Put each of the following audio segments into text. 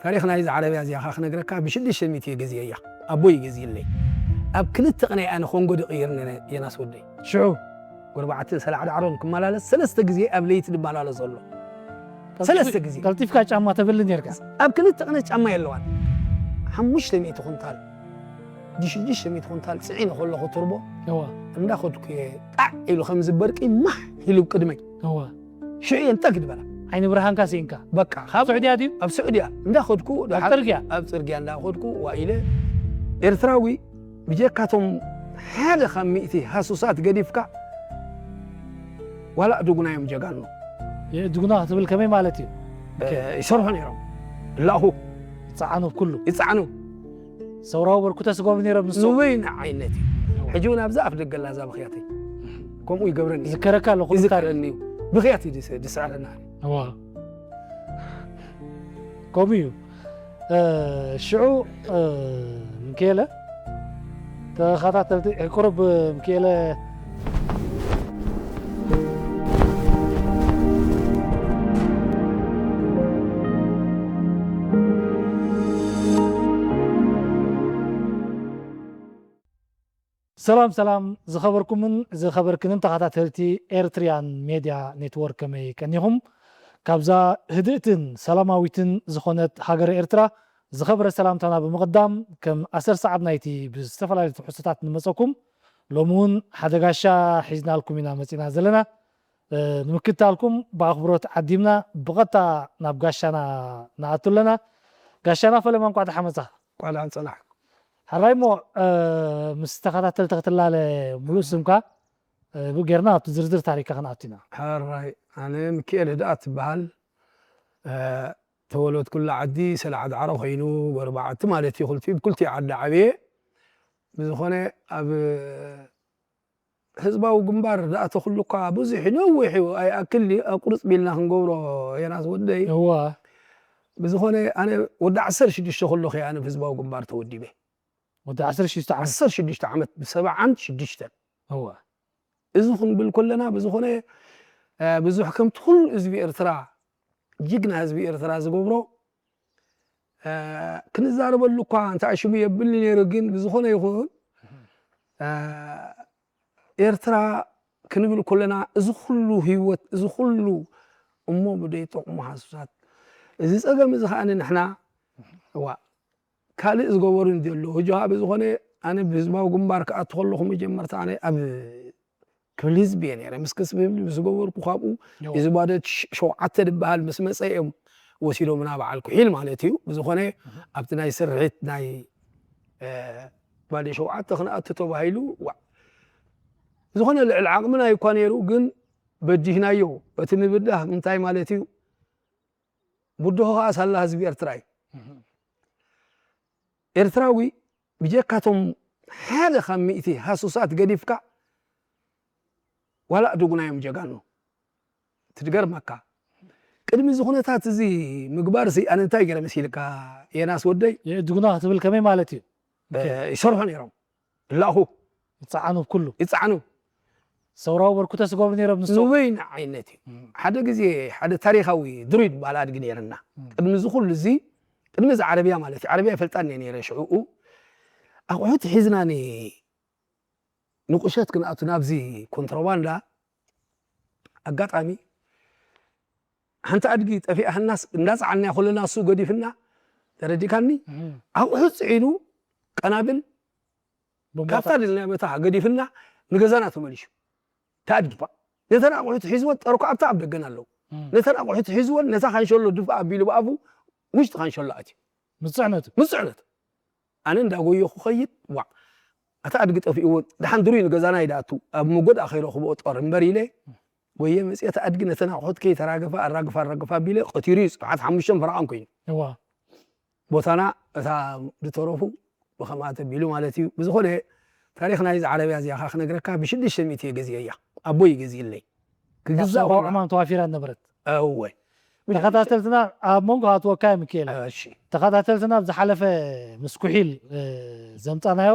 ታሪኽ ናይዛ ዓረብያ እዚኣ ኸዓ ክነግረካ፣ ብሽዱሽተ ሚእቲ እየ ገዚኤያ። ኣቦይ እዩ ገዚእለይ። ኣብ ክልተ ቅነ ኣነ ኮንጎ ድቕይር ነረ የናስ ወደይ። ሽዑ ጎርባዕትን ሰላዕዳዕሮን ክመላለስ ሰለስተ ግዜ ኣብ ለይቲ ድመላለስ ዘሎ። ሰለስተ ግዜ። ቀልጢፍካ ጫማ ተብል ነርካ። ኣብ ክልተ ቅነ ጫማ የለዋን። ሓሙሽተ ሚእቲ ኩንታል፣ ሽዱሽተ ሚእቲ ኩንታል ጽዒነ ከለኹ ቱርቦ እዋ። እንዳኸድኩ እየ ጣዕ ኢሉ ከም ዝበርቂ ማሕ ኢሉ ቅድመይ። እዋ። ሽዑ እየ እንጠግ ዝበላ። ዓይኒ ብርሃንካ ስኢንካ። በቃ፣ ካብ ስዑድያ ድዩ? ኣብ ስዑድያ እንዳኸድኩ ኣብ ጽርግያ? ኣብ ጽርግያ እንዳኸድኩ ዋ ኢለ ኤርትራዊ ብጀካቶም ሓደ ካብ ሚእቲ ሃሱሳት ገዲፍካ ዋላ ድጉና እዮም ጀጋኑ። የ-፣ ድጉና ክትብል ከመይ ማለት እዩ? እ፣ ይሰርሑ ነይሮም። ላሁ ይጸዓኑ ኩሉ። ይጸዓኑ። ሰውራዊ በርኩተ ስጎም ነይሮም ንሶም። ንበይኑ ዓይነት እዩ። እዋ። ሕጂ እውን ኣብዛ ኣፍ ደገ ኣላ እዛ ብኽያተይ። ከምኡ ይገብረኒ እዩ። ይዝከረካ ኣሎ ኩሉ ታሪኽ። ይዝከረኒ እዩ። ብኽያት እዩ ድስ-፣ ድስዕረና። እዋ። ከምኡ እዩ። እ፣ ሽዑ፣ እ፣ ምክኤለ፣ ተኸታተልቲ፣ እ፣ ቁሩብ፣ እ፣ ምክኤለ፣ ሰላም፣ ሰላም፣ ዝኸበርኩምን ዝኸበርክንን ተኸታተልቲ ኤርትሪያን ሜድያ ኔትወርክ፣ ከመይ ቀኒኹም? ካብዛ ህድእትን ሰላማዊትን ዝኾነት ሃገረ ኤርትራ ዝኸበረ ሰላምታና ብምቕዳም፣ ከም ኣሰር ሰዓት ናይቲ ብዝተፈላለዩ ትሕዝቶታት ንመጸኩም፣ ሎሚ እውን ሓደ ጋሻ ሒዝናልኩም ኢና መጺና ዘለና። እ፣ ንምክትታልኩም ብኣኽብሮት ዓዲምና ብቐጥታ ናብ ጋሻና ንኣቱ ኣለና። ጋሻና ፈለማ፣ እንቋዕ ደሓን መጻኻ። እንቋዕ ደሓን ጸናሕኩም። ሕራይ እሞ፣ እ፣ ምስ ተኸታተልቲ ክትላለ ሙሉእ ስምካ፣ እ፣ ብኡ ጌርና ኣብቲ ዝርዝር ታሪኽካ ክንኣቱ ኢና። ሕራይ፣ ኣነ ሚኪኤል ህድኣት ትበሃል። እ፣ ተወለድኩላ ዓዲ ሰላዓ ዳዕሮ ኮይኑ፣ ጎረባዕቲ ማለት እዩ፣ ክልቲኡ፣ ብክልቲኡ ዓዲ ዓብየ። ብዝኾነ ኣብ ህዝባዊ ግንባር ዝኣተኹሉ እኳ ብዙሕ ነዊሕ እዩ፣ ኣይኣክል ድዩ? ኣብ ቁርጽ ቢልና ክንገብሮ የናስ ወደይ። እዋ። ብዝኾነ ኣነ ወዲ ዓሰርተ ሽዱሽተ ከለኹ እየ ኣነ ብህዝባዊ ግንባር ተወዲበ። ወዲ ዓሰርተ ሽዱሽተ ዓመት? ዓሰርተ ሽዱሽተ ዓመት፣ ብሰብዓን ሽዱሽተን። እዋ። እዚ ክንብል ከለና ብዝኾነ፣ እ፣ ብዙሕ ከምቲ ኩሉ ህዝቢ ኤርትራ፣ ጅግና ህዝቢ ኤርትራ ዝገብሮ፣ እ፣ ክንዛረበሉ እኳ እንታይ ሽሙ የብልኒ ነይሩ፣ ግን ብዝኾነ ይኹን፣ እ፣ ኤርትራ ክንብል ከለና፣ እዚ ኩሉ ህይወት፣ እዚ ኩሉ እሞ ብደይ ጠቕሙ ሃሱሳት፣ እዚ ጸገም እዚ ኸኣ ንሕና፣ እዋ፣ ካልእ ዝገበሩ እንዲ ኣለዉ። ሕጂ ኸኣ ብዝኾነ ኣነ ብህዝባዊ ግንባር ክኣቱ ከለኹ መጀመርታ ኣነ ኣብ ክፍሊ ህዝቢ እየ ነይረ። ምስ ክስብ ህዝቢ ምስ ገበርኩ ካብኡ እዎ። እዚ ባዶ ሽ-፣ ሸውዓተ ዝበሃል ምስ መጸ እዮም ወሲዶምና በዓል ኩሒል ማለት እዩ። ብዝኾነ እህ። ኣብቲ ናይ ስርሒት ናይ፣ እ፣ ባዶ ሸውዓተ ክንኣቱ ተባሂሉ፣ ዋዕ። ዝኾነ ልዕሊ ዓቕምና እዩ እኳ ነይሩ፣ ግን በዲህናዮ። እቲ ምብዳህ እንታይ ማለት እዩ? ብድሆ ኸኣ ሳላ ህዝቢ ኤርትራ እዩ። እህ። ኤርትራዊ ብጀካቶም ሓደ ካብ ሚእቲ ሃሱሳት ገዲፍካ ዋላ ድጉና እዮም ጀጋኑ። ትድገርመካ። ቅድሚ እዚ ኩነታት እዚ ምግባር እዚ ኣነ እንታይ ገይረ መሲልካ የናስ ወደይ? የ-፣ ድጉና ክትብል ከመይ ማለት እዩ? እ፣ ይሰርሑ ነይሮም። ይላእኹ። ይጸዓኑ ብኩሉ። ይጸዓኑ። ሰውራዊ በርኩተ ስጎም ነይሮም ንሶም። ንበይኑ ዓይነት እዩ። እም። ሓደ ግዜ ሓደ ታሪኻዊ ድሩይ ዝበሃል ኣድጊ ነይርና። እም። ቅድሚ እዚ ኩሉ እዚ፣ ቅድሚ እዚ ዓረብያ ማለት እዩ። ዓረብያ ይፈልጣን እየ ነይረ ሽዕኡ። ኣቑሑት ሒዝና ኒ-፣ ንቁሸት ክንኣቱ ናብዚ ኮንትሮባንዳ፣ ኣጋጣሚ ሓንቲ ኣድጊ ጠፊኣህናስ እንዳጸዓንያ ከለና እሱ ገዲፍና ተረዲካኒ። እም። ኣቑሑት ጽዒኑ ቀናብል ቦምባታት። ካብታ ድልና ቦታ ገዲፍና ንገዛና ተመሊሹ። ተኣድጊ ባ። ነተን ኣቑሑት ሒዝወን ጠርኩ ኣብታ ኣብ ደገን ኣለዉ። እም። ነተን ኣቑሑት ሒዝወን ነታ ካንሸሎ ድፋ ኣቢሉ ብኣፉ ውሽጢ ካንሸሎ ኣትዩ። ምስ ጽዕነቱ? ምስ ጽዕነቱ። ኣነ እንዳጎየኹ ኸይድ፣ ዋዕ። ኣታ ኣድጊ ጠፊእዎ፣ ደሓን ድሩይ ንገዛና ይድኣቱ፣ ኣብ መጎድኣ ከይረኽብኦ ጦር እምበር ኢለ፣ ጎየ መጽየ፣ ኣታ ኣድጊ ነተን ኣቑሑት ከይተራገፋ፣ ኣራግፋ፣ ኣራግፋ ኣቢለ፣ ቀቲሩ እዩ፣ ጽብሓት ሓሙሽተን ፈረቓን ኮይኑ። እዋ። ቦታና፣ እታ ዝተረፉ ብኸምኣ ተቢሉ ማለት እዩ። ብዝኾነ፣ ታሪኽ ናይዛ ዓረብያ እዚኣ ኸኣ ክነግረካ፣ ብሽዱሽተ ሚእቲ እየ ገዚኤያ። ኣቦይ እዩ ገዚእለይ። ክግዛእ ሰውራዊ ከሎ ዕማም ተዋፊራ ነበረት። እወ። ተኸታተልትና ኣብ መንጎ ኣትወካ እዩ፣ ሚኪኤል። እሺ። ተኸታተልትና ኣብ ዝሓለፈ ምስ ኩሒል፣ እ፣ ዘምጻናዮ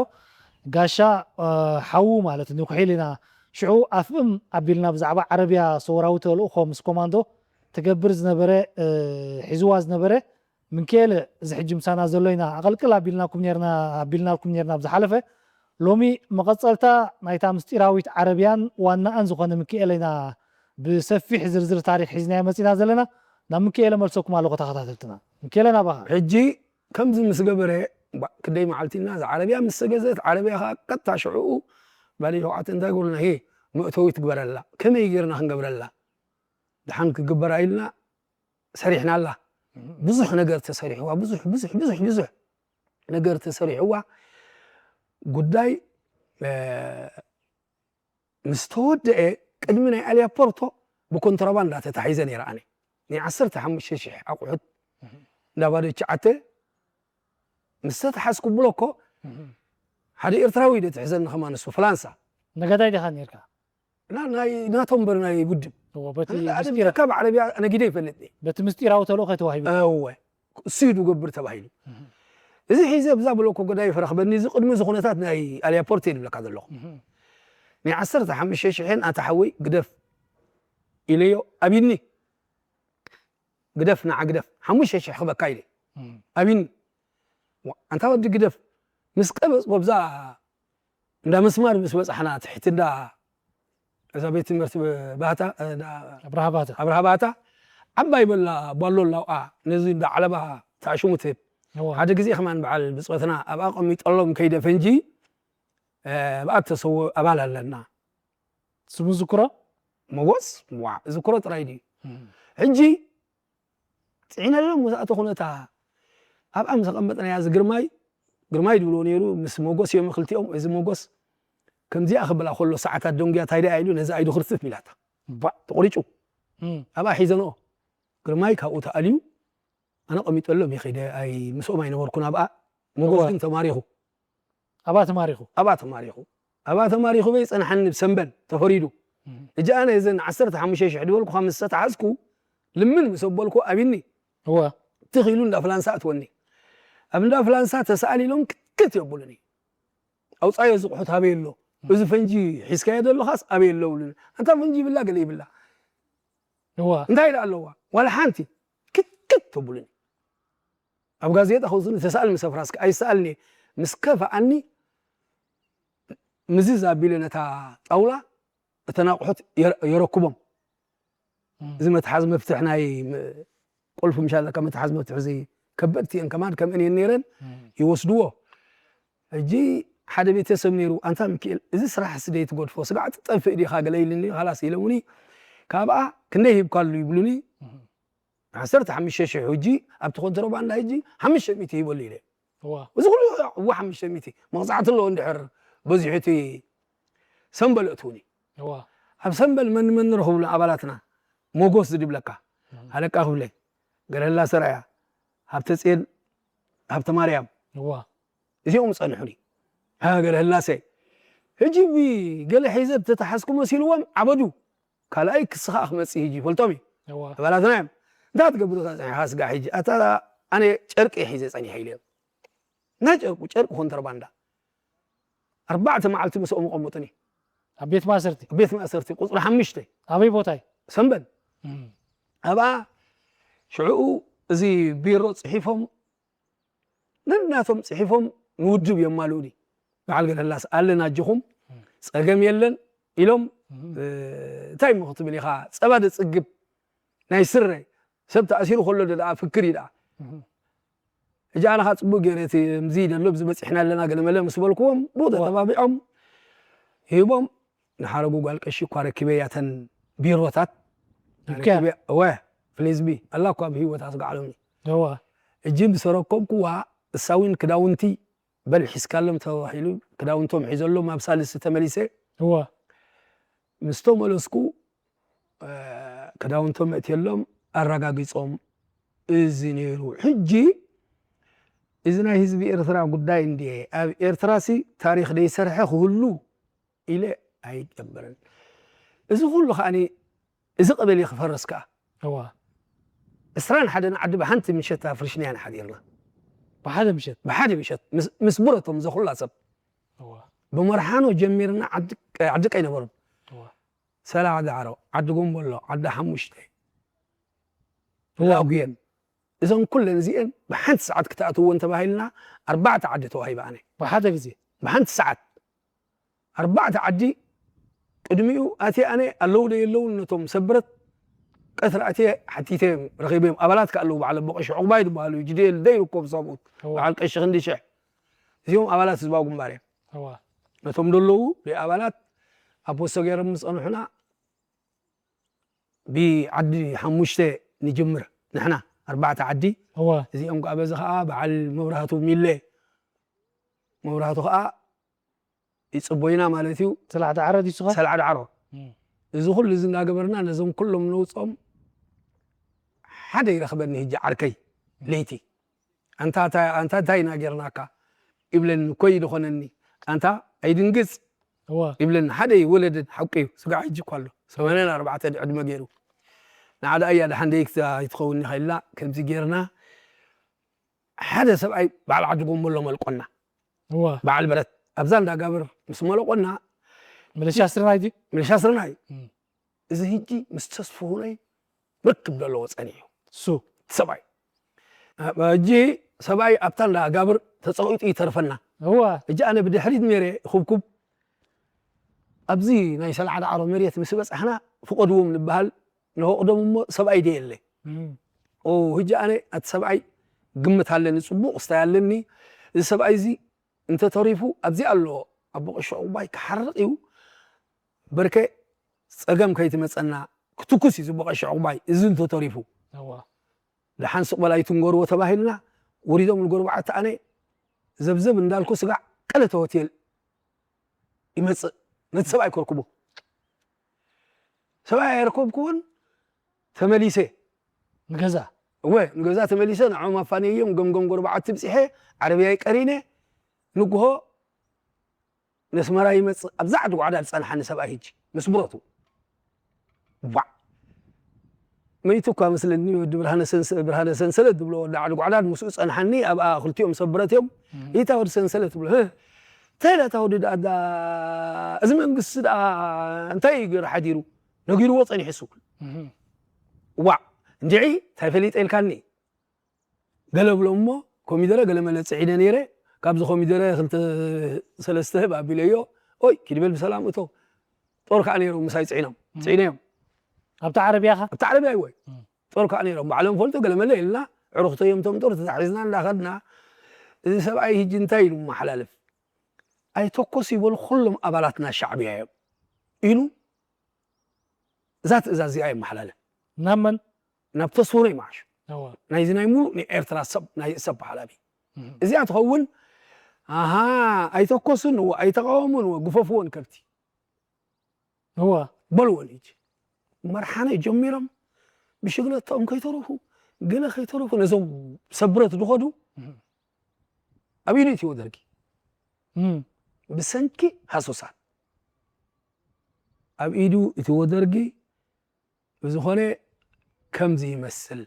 ጋሻ፣ እ፣ ሓዉ ማለት ንኩሒል ኢና ሽዑ ኣፍእም ኣቢልና ብዛዕባ ዓረብያ ሰውራዊ ተልእኾ ምስ ኮማንዶ ትገብር ዝነበረ፣ እ፣ ሒዝዋ ዝነበረ ምንክኤለ፣ እዚ ሕጂ ምሳና ዘሎ ኢና ኣቐልቅል ኣቢልናኩም ኔርና ኣቢልናልኩም ኔርና ኣብ ዝሓለፈ። ሎሚ መቐጸልታ ናይታ ምስጢራዊት ዓረብያን ዋናኣን ዝኾነ ምክኤለ ኢና ብሰፊሕ ዝርዝር ታሪኽ ሒዝናዮ መጺና ዘለና። ናብ ምክኤለ መልሰኩም ኣለኹ ተኸታተልትና። ምክኤለ ናባኻ። ሕጂ ከምዚ ምስ ገበረ፣ ባ- ክንደይ መዓልቲ ኢልና እዛ ዓረብያ ምስ ሰገዘት፣ ዓረብያ ኸዓ ቀጥታ ሽዕኡ ባለ ሸውዓተ እንታይ ገበሩና? ሄ፣ መእተዊ ትግበረላ። ከመይ ጌርና ክንገብረላ? ደሓን ክግበራ ኢልና ሰሪሕናላ። ብዙሕ ነገር ተሰሪሕዋ፣ ብዙሕ ብዙሕ ብዙሕ ብዙሕ ነገር ተሰሪሕዋ። ጉዳይ እ፣ ምስ ተወደአ ቅድሚ ናይ ኣልያፖርቶ ብኮንትሮባንዳ ተታሒዘ ነይረ። ኣነ ናይ ዓሰርተ ሓሙሽተ ሽሕ ኣቑሑት እንዳ ባዶ ችዓተ ምስ ተታሓዝኩ ብሎኮ ሓደ ኤርትራዊ ደ ትሕዘኒ ከማን እሱ ፍላንሳ። ነጋዳይ ዲኻ ነርካ? ና ናይ ናቶም በር ናይ ውድብ እዎ፣ በቲ ኣነ ምስጢራ- ካብ ዓረብያ ነጊደ ይፈልጥ እየ። በቲ ምስጢራዊ ተልእኾ ተዋሂቡ። እወ፣ እሱ እዩ ዝገብር ተባሂሉ። እዚ ሒዘ ብዛ ብለኮ ገዳይ ፈረኽበኒ፣ እዚ ቅድሚ እዚ ኩነታት ናይ ኣልያፖርት እየ ዝብለካ ዘለኹ። ናይ ዓሰርተ ሓሙሽተ ሽሕን ኣታ ሓወይ ግደፍ ኢለዮ፣ ኣቢኒ ግደፍ፣ ንዓ ግደፍ፣ ሓሙሽተ ሽሕ ክበካ ኢለ። ኣቢኒ፣ ዋ፣ ኣንታ ወዲ ግደፍ፣ ምስ ቀበጽ ጎብዛ እንዳ መስማር ምስ በጻሕና፣ ትሕቲ እንዳ እዛ ቤት ትምህርቲ ባህታ፣ እንዳ ኣብርሃ ባታ። ኣብርሃ ባታ፣ ዓባይ በላ ቧሎ ኣላውኣ፣ ነዚ እንዳ ዓለባ ተኣሽሙ ትህብ። እዋ። ሓደ ግዜ ከማን በዓል ብጾትና ኣብኣ ቀሚጠሎም ከይደ ፈንጂ፣ እ፣ ኣብኣ ተሰወ ኣባል ኣለና። ስሙ ዝክሮ? መጎስ፣ ዋ፣ ዝክሮ ጥራይ ድዩ? እም። ሕጂ ጽዒነሎም ምስኣቶ ኩነታ ኣብኣ ምስ ኣቐመጥናያ፣ እዚ ግርማይ፣ ግርማይ ድብልዎ ነይሩ፣ ምስ መጎስ እዮም ክልቲኦም። እዚ መጎስ ከምዚኣ ክብላ ከሎ ሰዓታት ደንጉያ፣ ታይ ደኣ ኢሉ፣ ነዚ ኣይዱ ክርትፍ ኢላታ። ባ፣ ተቖሪጩ። እም። ኣብኣ ሒዘንኦ። ግርማይ ካብኡ ተኣልዩ፣ ኣነ ቀሚጠሎም ይኸይደ፣ ኣይ፣ ምስኦም ኣይነበርኩን ኣብኣ። መጎስ እዋ። ግን ተማሪኹ። ኣብኣ ተማሪኹ? ኣብኣ ተማሪኹ። ኣብኣ ተማሪኹ በይ ጸንሓኒ ብሰንበል ተፈሪዱ። እም። እጂ ኣነ እዘን ዓሰርተ ሓሙሽተ ሽሕ ድበልኩኻ ምስ ተታሓዝኩ፣ ልምን ምስ ኣበልኩ ኣቢኒ። እዋ። ትኽ ኢሉ እንዳ ፍላንሳ ኣትወኒ። ኣብ እንዳ ፍላንሳ ተሳኣል ኢሎም ክትክት የብሉኒ። ኣውጻዮ እዚ ቁሑት ኣበይ ኣሎ? እዚ ፈንጂ ሒዝካዮ ዘለኻስ ኣበይ ኣሎ? ብሉኒ። ኣንታ ፈንጂ ይብላ ገለ ይብላ። እዋ። እንታይ ኢላ ኣለዋ? ዋላ ሓንቲ ክትክት ተብሉኒ። ኣብ ጋዜጣ ከውፅኒ ተሳኣል ምስ ኣፍራስካ ኣይሰኣልኒ ምስ ከፈኣኒ ምዝዝ ኣቢለ ነታ ጣውላ እተን ኣቑሑት የረ-፣ የረክቦም። እም። እዚ መትሓዝ መፍትሕ ናይ ም-፣ ቁልፊ ምሻ ኣለካ መትሓዝ መፍትሕ እዚ ከበድቲ እየን ከማን ከምእን እየን ነይረን እም። ይወስድዎ። ሕጂ ሓደ ቤተሰብ ነይሩ፣ ኣንታ ሚኪኤል፣ እዚ ስራሕ ስደይ ትገድፎ፣ ስጋዕ ትጠፍእ ዲኻ ገለ ኢልኒ፣ ኻላስ ኢለውኒ፣ ካብኣ ክንደይ ሂብካሉ ይብሉኒ፣ እም። ዓሰርተ ሓሙሽተ ሽሕ ሕጂ ኣብቲ ኮንትሮባንዳ ሕጂ ሓሙሽተ ሚእቲ ሂበሉ ኢለ። እዋ። እዚ ኩሉ እዋ ሓሙሽተ ሚእቲ መቕጻዕቲ ኣለዎ እንድሕር በዚሑ እቲ ሰምበል እትውኒ። እዋ። ኣብ ሰምበል መን መን ንረኽብሉ ኣባላትና ሞጎስ ዝድብለካ፣ እም። ኣለቃ ክብለ፣ ገረላ ሰራያ፣ ሃብተ ጽዮን፣ ሃብተ ማርያም። እዋ። እዚኦም ጸንሑኒ። ሃገር ህላሴ። ሕጂ ብ-፣ ገለ ሒዘ ተተሓዝኩ መሲልዎም ዓበዱ። ካልኣይ ክስኻ ክመጽእ ሕጂ ፈልጦም እዩ። እዋ። ኣባላትና እዮም። እንታይ ትገብሩ እታ ጸኒሕኻ ስጋ ሕጂ? ኣታ ኣነ ጨርቂ ሒዘ ጸኒሐ ኢለ። ናይ ጨርቁ፣ ጨርቂ ኮንትሮባንዳ። ኣርባዕተ መዓልቲ ምስኦም ቀምጡኒ። ኣብ ቤት ማእሰርቲ? ኣብ ቤት ማእሰርቲ ቁጽሪ ሓሙሽተ። ኣበይ ቦታ እዩ? ሰምበል። እም። ኣብኣ ሽዕኡ እዚ ቢሮ ጽሒፎም ነናቶም ጽሒፎም ንውድብ የማልኡኒ። በዓል ገለላስ ኣለና ኣጆኹም፣ ጸገም የለን ኢሎም፣ እም። እ፣ እንታይ እሞ ክትብል ኢኻ፣ ጸባ ደጽግብ ናይ ስረ፣ ሰብ ተኣሲሩ ከሎ ዶ ደኣ ፍክር እዩ ደኣ። እም። ሕጂ ኣነ ኸኣ ጽቡቕ ገይረ እቲ፣ ከምዚ ደሎ፣ ኣብዚ በጺሕና ኣለና፣ ገለ መለ ምስ በልክዎም፣ ብኡ እዋ። ተተባቢዖም ሂቦም፣ ንሓረጉ ጓል ቀሺ እኳ ረኪበያ እተን ቢሮታት። ሂብካያ? ረኪበያ፣ እወ፣ ፍሊዝቢ፣ ኣላ እኳ ብህይወታ ስጋዕ ሎሚ። እዋ። እጂ ምስ ኣረከብክዋ፣ እሳ እውን ክዳውንቲ በል ሒዝካሎም ተባሂሉ፣ ክዳውንቶም ሒዘሎም ኣብ ሳልስቲ ተመሊሰ። እዋ። ምስ ተመለስኩ፣ እ፣ ክዳውንቶም መእትየሎም ኣረጋጊጾም፣ እዚ ነይሩ። ሕጂ እዚ ናይ ህዝቢ ኤርትራ ጉዳይ እንድየ፣ ኣብ ኤርትራሲ ታሪኽ ደይሰርሐ ክህሉ ኢለ ኣይገብርን። እዚ ኩሉ ከኣኒ እዚ ቀበሌ ክፈርስ ከኣ። እዋ። ዕስራን ሓደን ዓዲ ብሓንቲ ምሸት ኣፍሪሽናያ ንሓዲርና። ብሓደ ምሸት? ብሓደ ምሸት። ምስ፣ ምስ ብረቶም ዘኹላ ሰብ። እዋ። ብመርሓኖ ጀሚርና ዓዲ፣ ዓዲ ቀይ ነበሩ። እዋ። ሰላ ዓዲ ዓሮ፣ ዓዲ ጎምቦሎ፣ ዓዲ ሓሙሽተ። እዋ። ላጉየን። እዞም ኩለን እዚአን ብሓንቲ ሰዓት ክትኣትወን ተባሂልና ኣርባዕተ ዓዲ ተዋሂበ ኣነ። ብሓደ ግዜ ብሓንቲ ሰዓት ኣርባዕተ ዓዲ። ቅድሚኡ ኣትየ ኣነ ኣለዉ ዶ የለውን ነቶም ሰብ ብረት ቀትሪ ኣትየ ሓቲተ ረኺበዮም። ኣባላት ከ ኣለዉ በዓል ኣቦ ቀሺ ዕቑባይ ዝበሃሉ ጅድኤል ዘይርከቡ ሰብኡት እዋ። በዓል ቀሺ ክንዲ ሽሕ እዚኦም ኣባላት ህዝባዊ ግንባር እዮም። እዋ ነቶም ደለዉ ብኣባላት ኣብ ፖስቶ ገይሮም ዝጸንሑና ብዓዲ ሓሙሽተ ንጅምር ንሕና ኣርባዕተ ዓዲ እዋ እዚኦም ከዓ በዚ ከዓ በዓል መብራህቱ ሚለ መብራህቱ ከዓ ይፅቦይና ማለት እዩ። ሰላዕ ዳዕሮ ድዩ ንስኻ? ሰላዕ ዳዕሮ እም። እዚ ኩሉ እዚ እንዳገበርና ነዞም ኩሎም ነውፅኦም ሓደ ይረኽበኒ ህጂ ዓርከይ ለይቲ ኣንታ ኣንታ እንታይ ኢና ጌርናካ ይብለኒ ኮይ ዝኾነኒ ኣንታ ኣይድንግፅ እዋ ይብለኒ ሓደ ወለድን ሓቂ እዩ ስጋዕ ሕጂ እኳ ኣሎ ሰማንያን ኣርባዕተን ዕድመ ገይሩ ንዓዳ እያ ደሓን ደይክታ ይትኸውን ኢኻ ኢልና ከምዚ ጌርና ሓደ ሰብኣይ በዓል ዓዲ ጎሞ ኣሎ መልቆና እዋ በዓል ብረት ኣብዛ እንዳጋብር ምስ መለቆና ምልሻ ስርናይ ድዩ? ምልሻ ስርናይ እም። እዚ ህጂ ምስ ተስፍሁነይ ርክብ ዘለዎ ጸኒሑ እሱ ሰብኣይ ሕጂ ሰብኣይ ኣብታ እንዳጋብር ተጸቒጡ ይተርፈና እዋ ሕጂ ኣነ ብድሕሪት ነይረ ይኹብኩብ ኣብዚ ናይ ሰልዓ ዳዕሮ መሬት ምስ በጻሕና ፍቐድዎም ንበሃል ንፈቕዶም እሞ ሰብኣይ ደየለ እም። ኦ ህጂ ኣነ ኣቲ ሰብኣይ ግምት ኣለኒ ጽቡቕ ስታይ ኣለኒ እዚ ሰብኣይ እዚ እንተተሪፉ ኣብዚ ኣሎ ኣቦ ቀሾ ዕቑባይ ክሓርቕ እዩ በርከ ጸገም ከይትመጸና ክትኩስ እዩ ዝቦ ቀሾ ዕቑባይ እዚ እንተተሪፉ እዋ ደሓን ስቕ በል ኣይትንገርዎ ተባሂልና ወሪዶም ንጎረባዕቲ ኣነ ዘብዘብ እንዳልኩ ስጋዕ ቀለተ ሆቴል ይመጽእ ነቲ ሰብኣይ ከርክቦ ሰብኣይ ኣይረከብኩዎን ተመሊሰ ንገዛ እወ ንገዛ ተመሊሰ ንዖም ኣፋንየዮም ገምገም ጎረባዕቲ ብፅሐ ዓረብያይ ቀሪነ ንግሆ ነስመራ ይመፅእ ኣብዛ ዓዲ ጓዕዳ ዝፀንሓኒ ሰብኣይ ህጂ ምስ ብረቱ ዋዕ መይቱ እኳ መስለኒ ወዲ ብርሃነ ሰንሰ- ብርሃነ ሰንሰለት ዝብሎ ወዲ ዓዲ ጓዕዳ ምስኡ ፀንሓኒ ኣብኣ ክልቲኦም ሰብ ብረት እዮም ይታ ወዲ ሰንሰለት ትብሎ "ህ፣ እንታይ ኢላ እታ ወዲ ደኣ እዛ እዚ መንግስቲ ደኣ እንታይ እዩ ገይሩ ሓዲሩ ነጊርዎ ፀኒሑ እሱ እህ። ዋዕ እንድዒ እንታይ ፈሊጠ ኢልካኒ ገለ ብሎ እሞ ኮሚደረ ገለ መለ ፅዒነ ነይረ ካብዚ ኮሚደረ ክልተ ሰለስተ ህብ ኣቢለዮ ኦይ ኪድበል ብሰላም እቶ ጦር ከዓ ነይሩ ምሳይ ፅዒኖም ፅዒነዮም ኣብታ ዓረብያኻ ኣብቲ ዓረብያ ይወይ እም። ጦር ከዓ ነይሮም ባዕሎም ፈልጡ ገለ መለ ኢልና ዕሩኽተዮም ቶም ጦር ተታሒዝና እንዳኸድና እዚ ሰብኣይ ህጂ እንታይ ኢሉ መሓላለፍ ኣይተኮስ ይበሉ ኩሎም ኣባላትና ሻዕብያ እዮም ኢሉ እዛ ትእዛዝ እዚኣ የመሓላለፍ ናብ መን ናብ ተስፉነይ መዓሾ እዋ ናይዚ ናይ ሙሉእ ናይ ኤርትራ ሰብ ናይ ሰብ በሓላቢ እህ። እዚኣ ትኸውን ኣሃ ኣይተኮሱን እዎ ኣይተቃወሙን እዎ ግፈፍዎን ከብቲ እዋ በልዎን ሕጂ መርሓነ ጀሚሮም ብሽግለታኦም ከይተረፉ ገለ ከይተረፉ ነዞም ሰብረት ዝኸዱ ኣብ ኢዱ እትዎ ደርጊ እም። ብሰንኪ ሃሱሳት ኣብ ኢዱ እትዎ ደርጊ ብዝኾነ ከምዚ ይመስል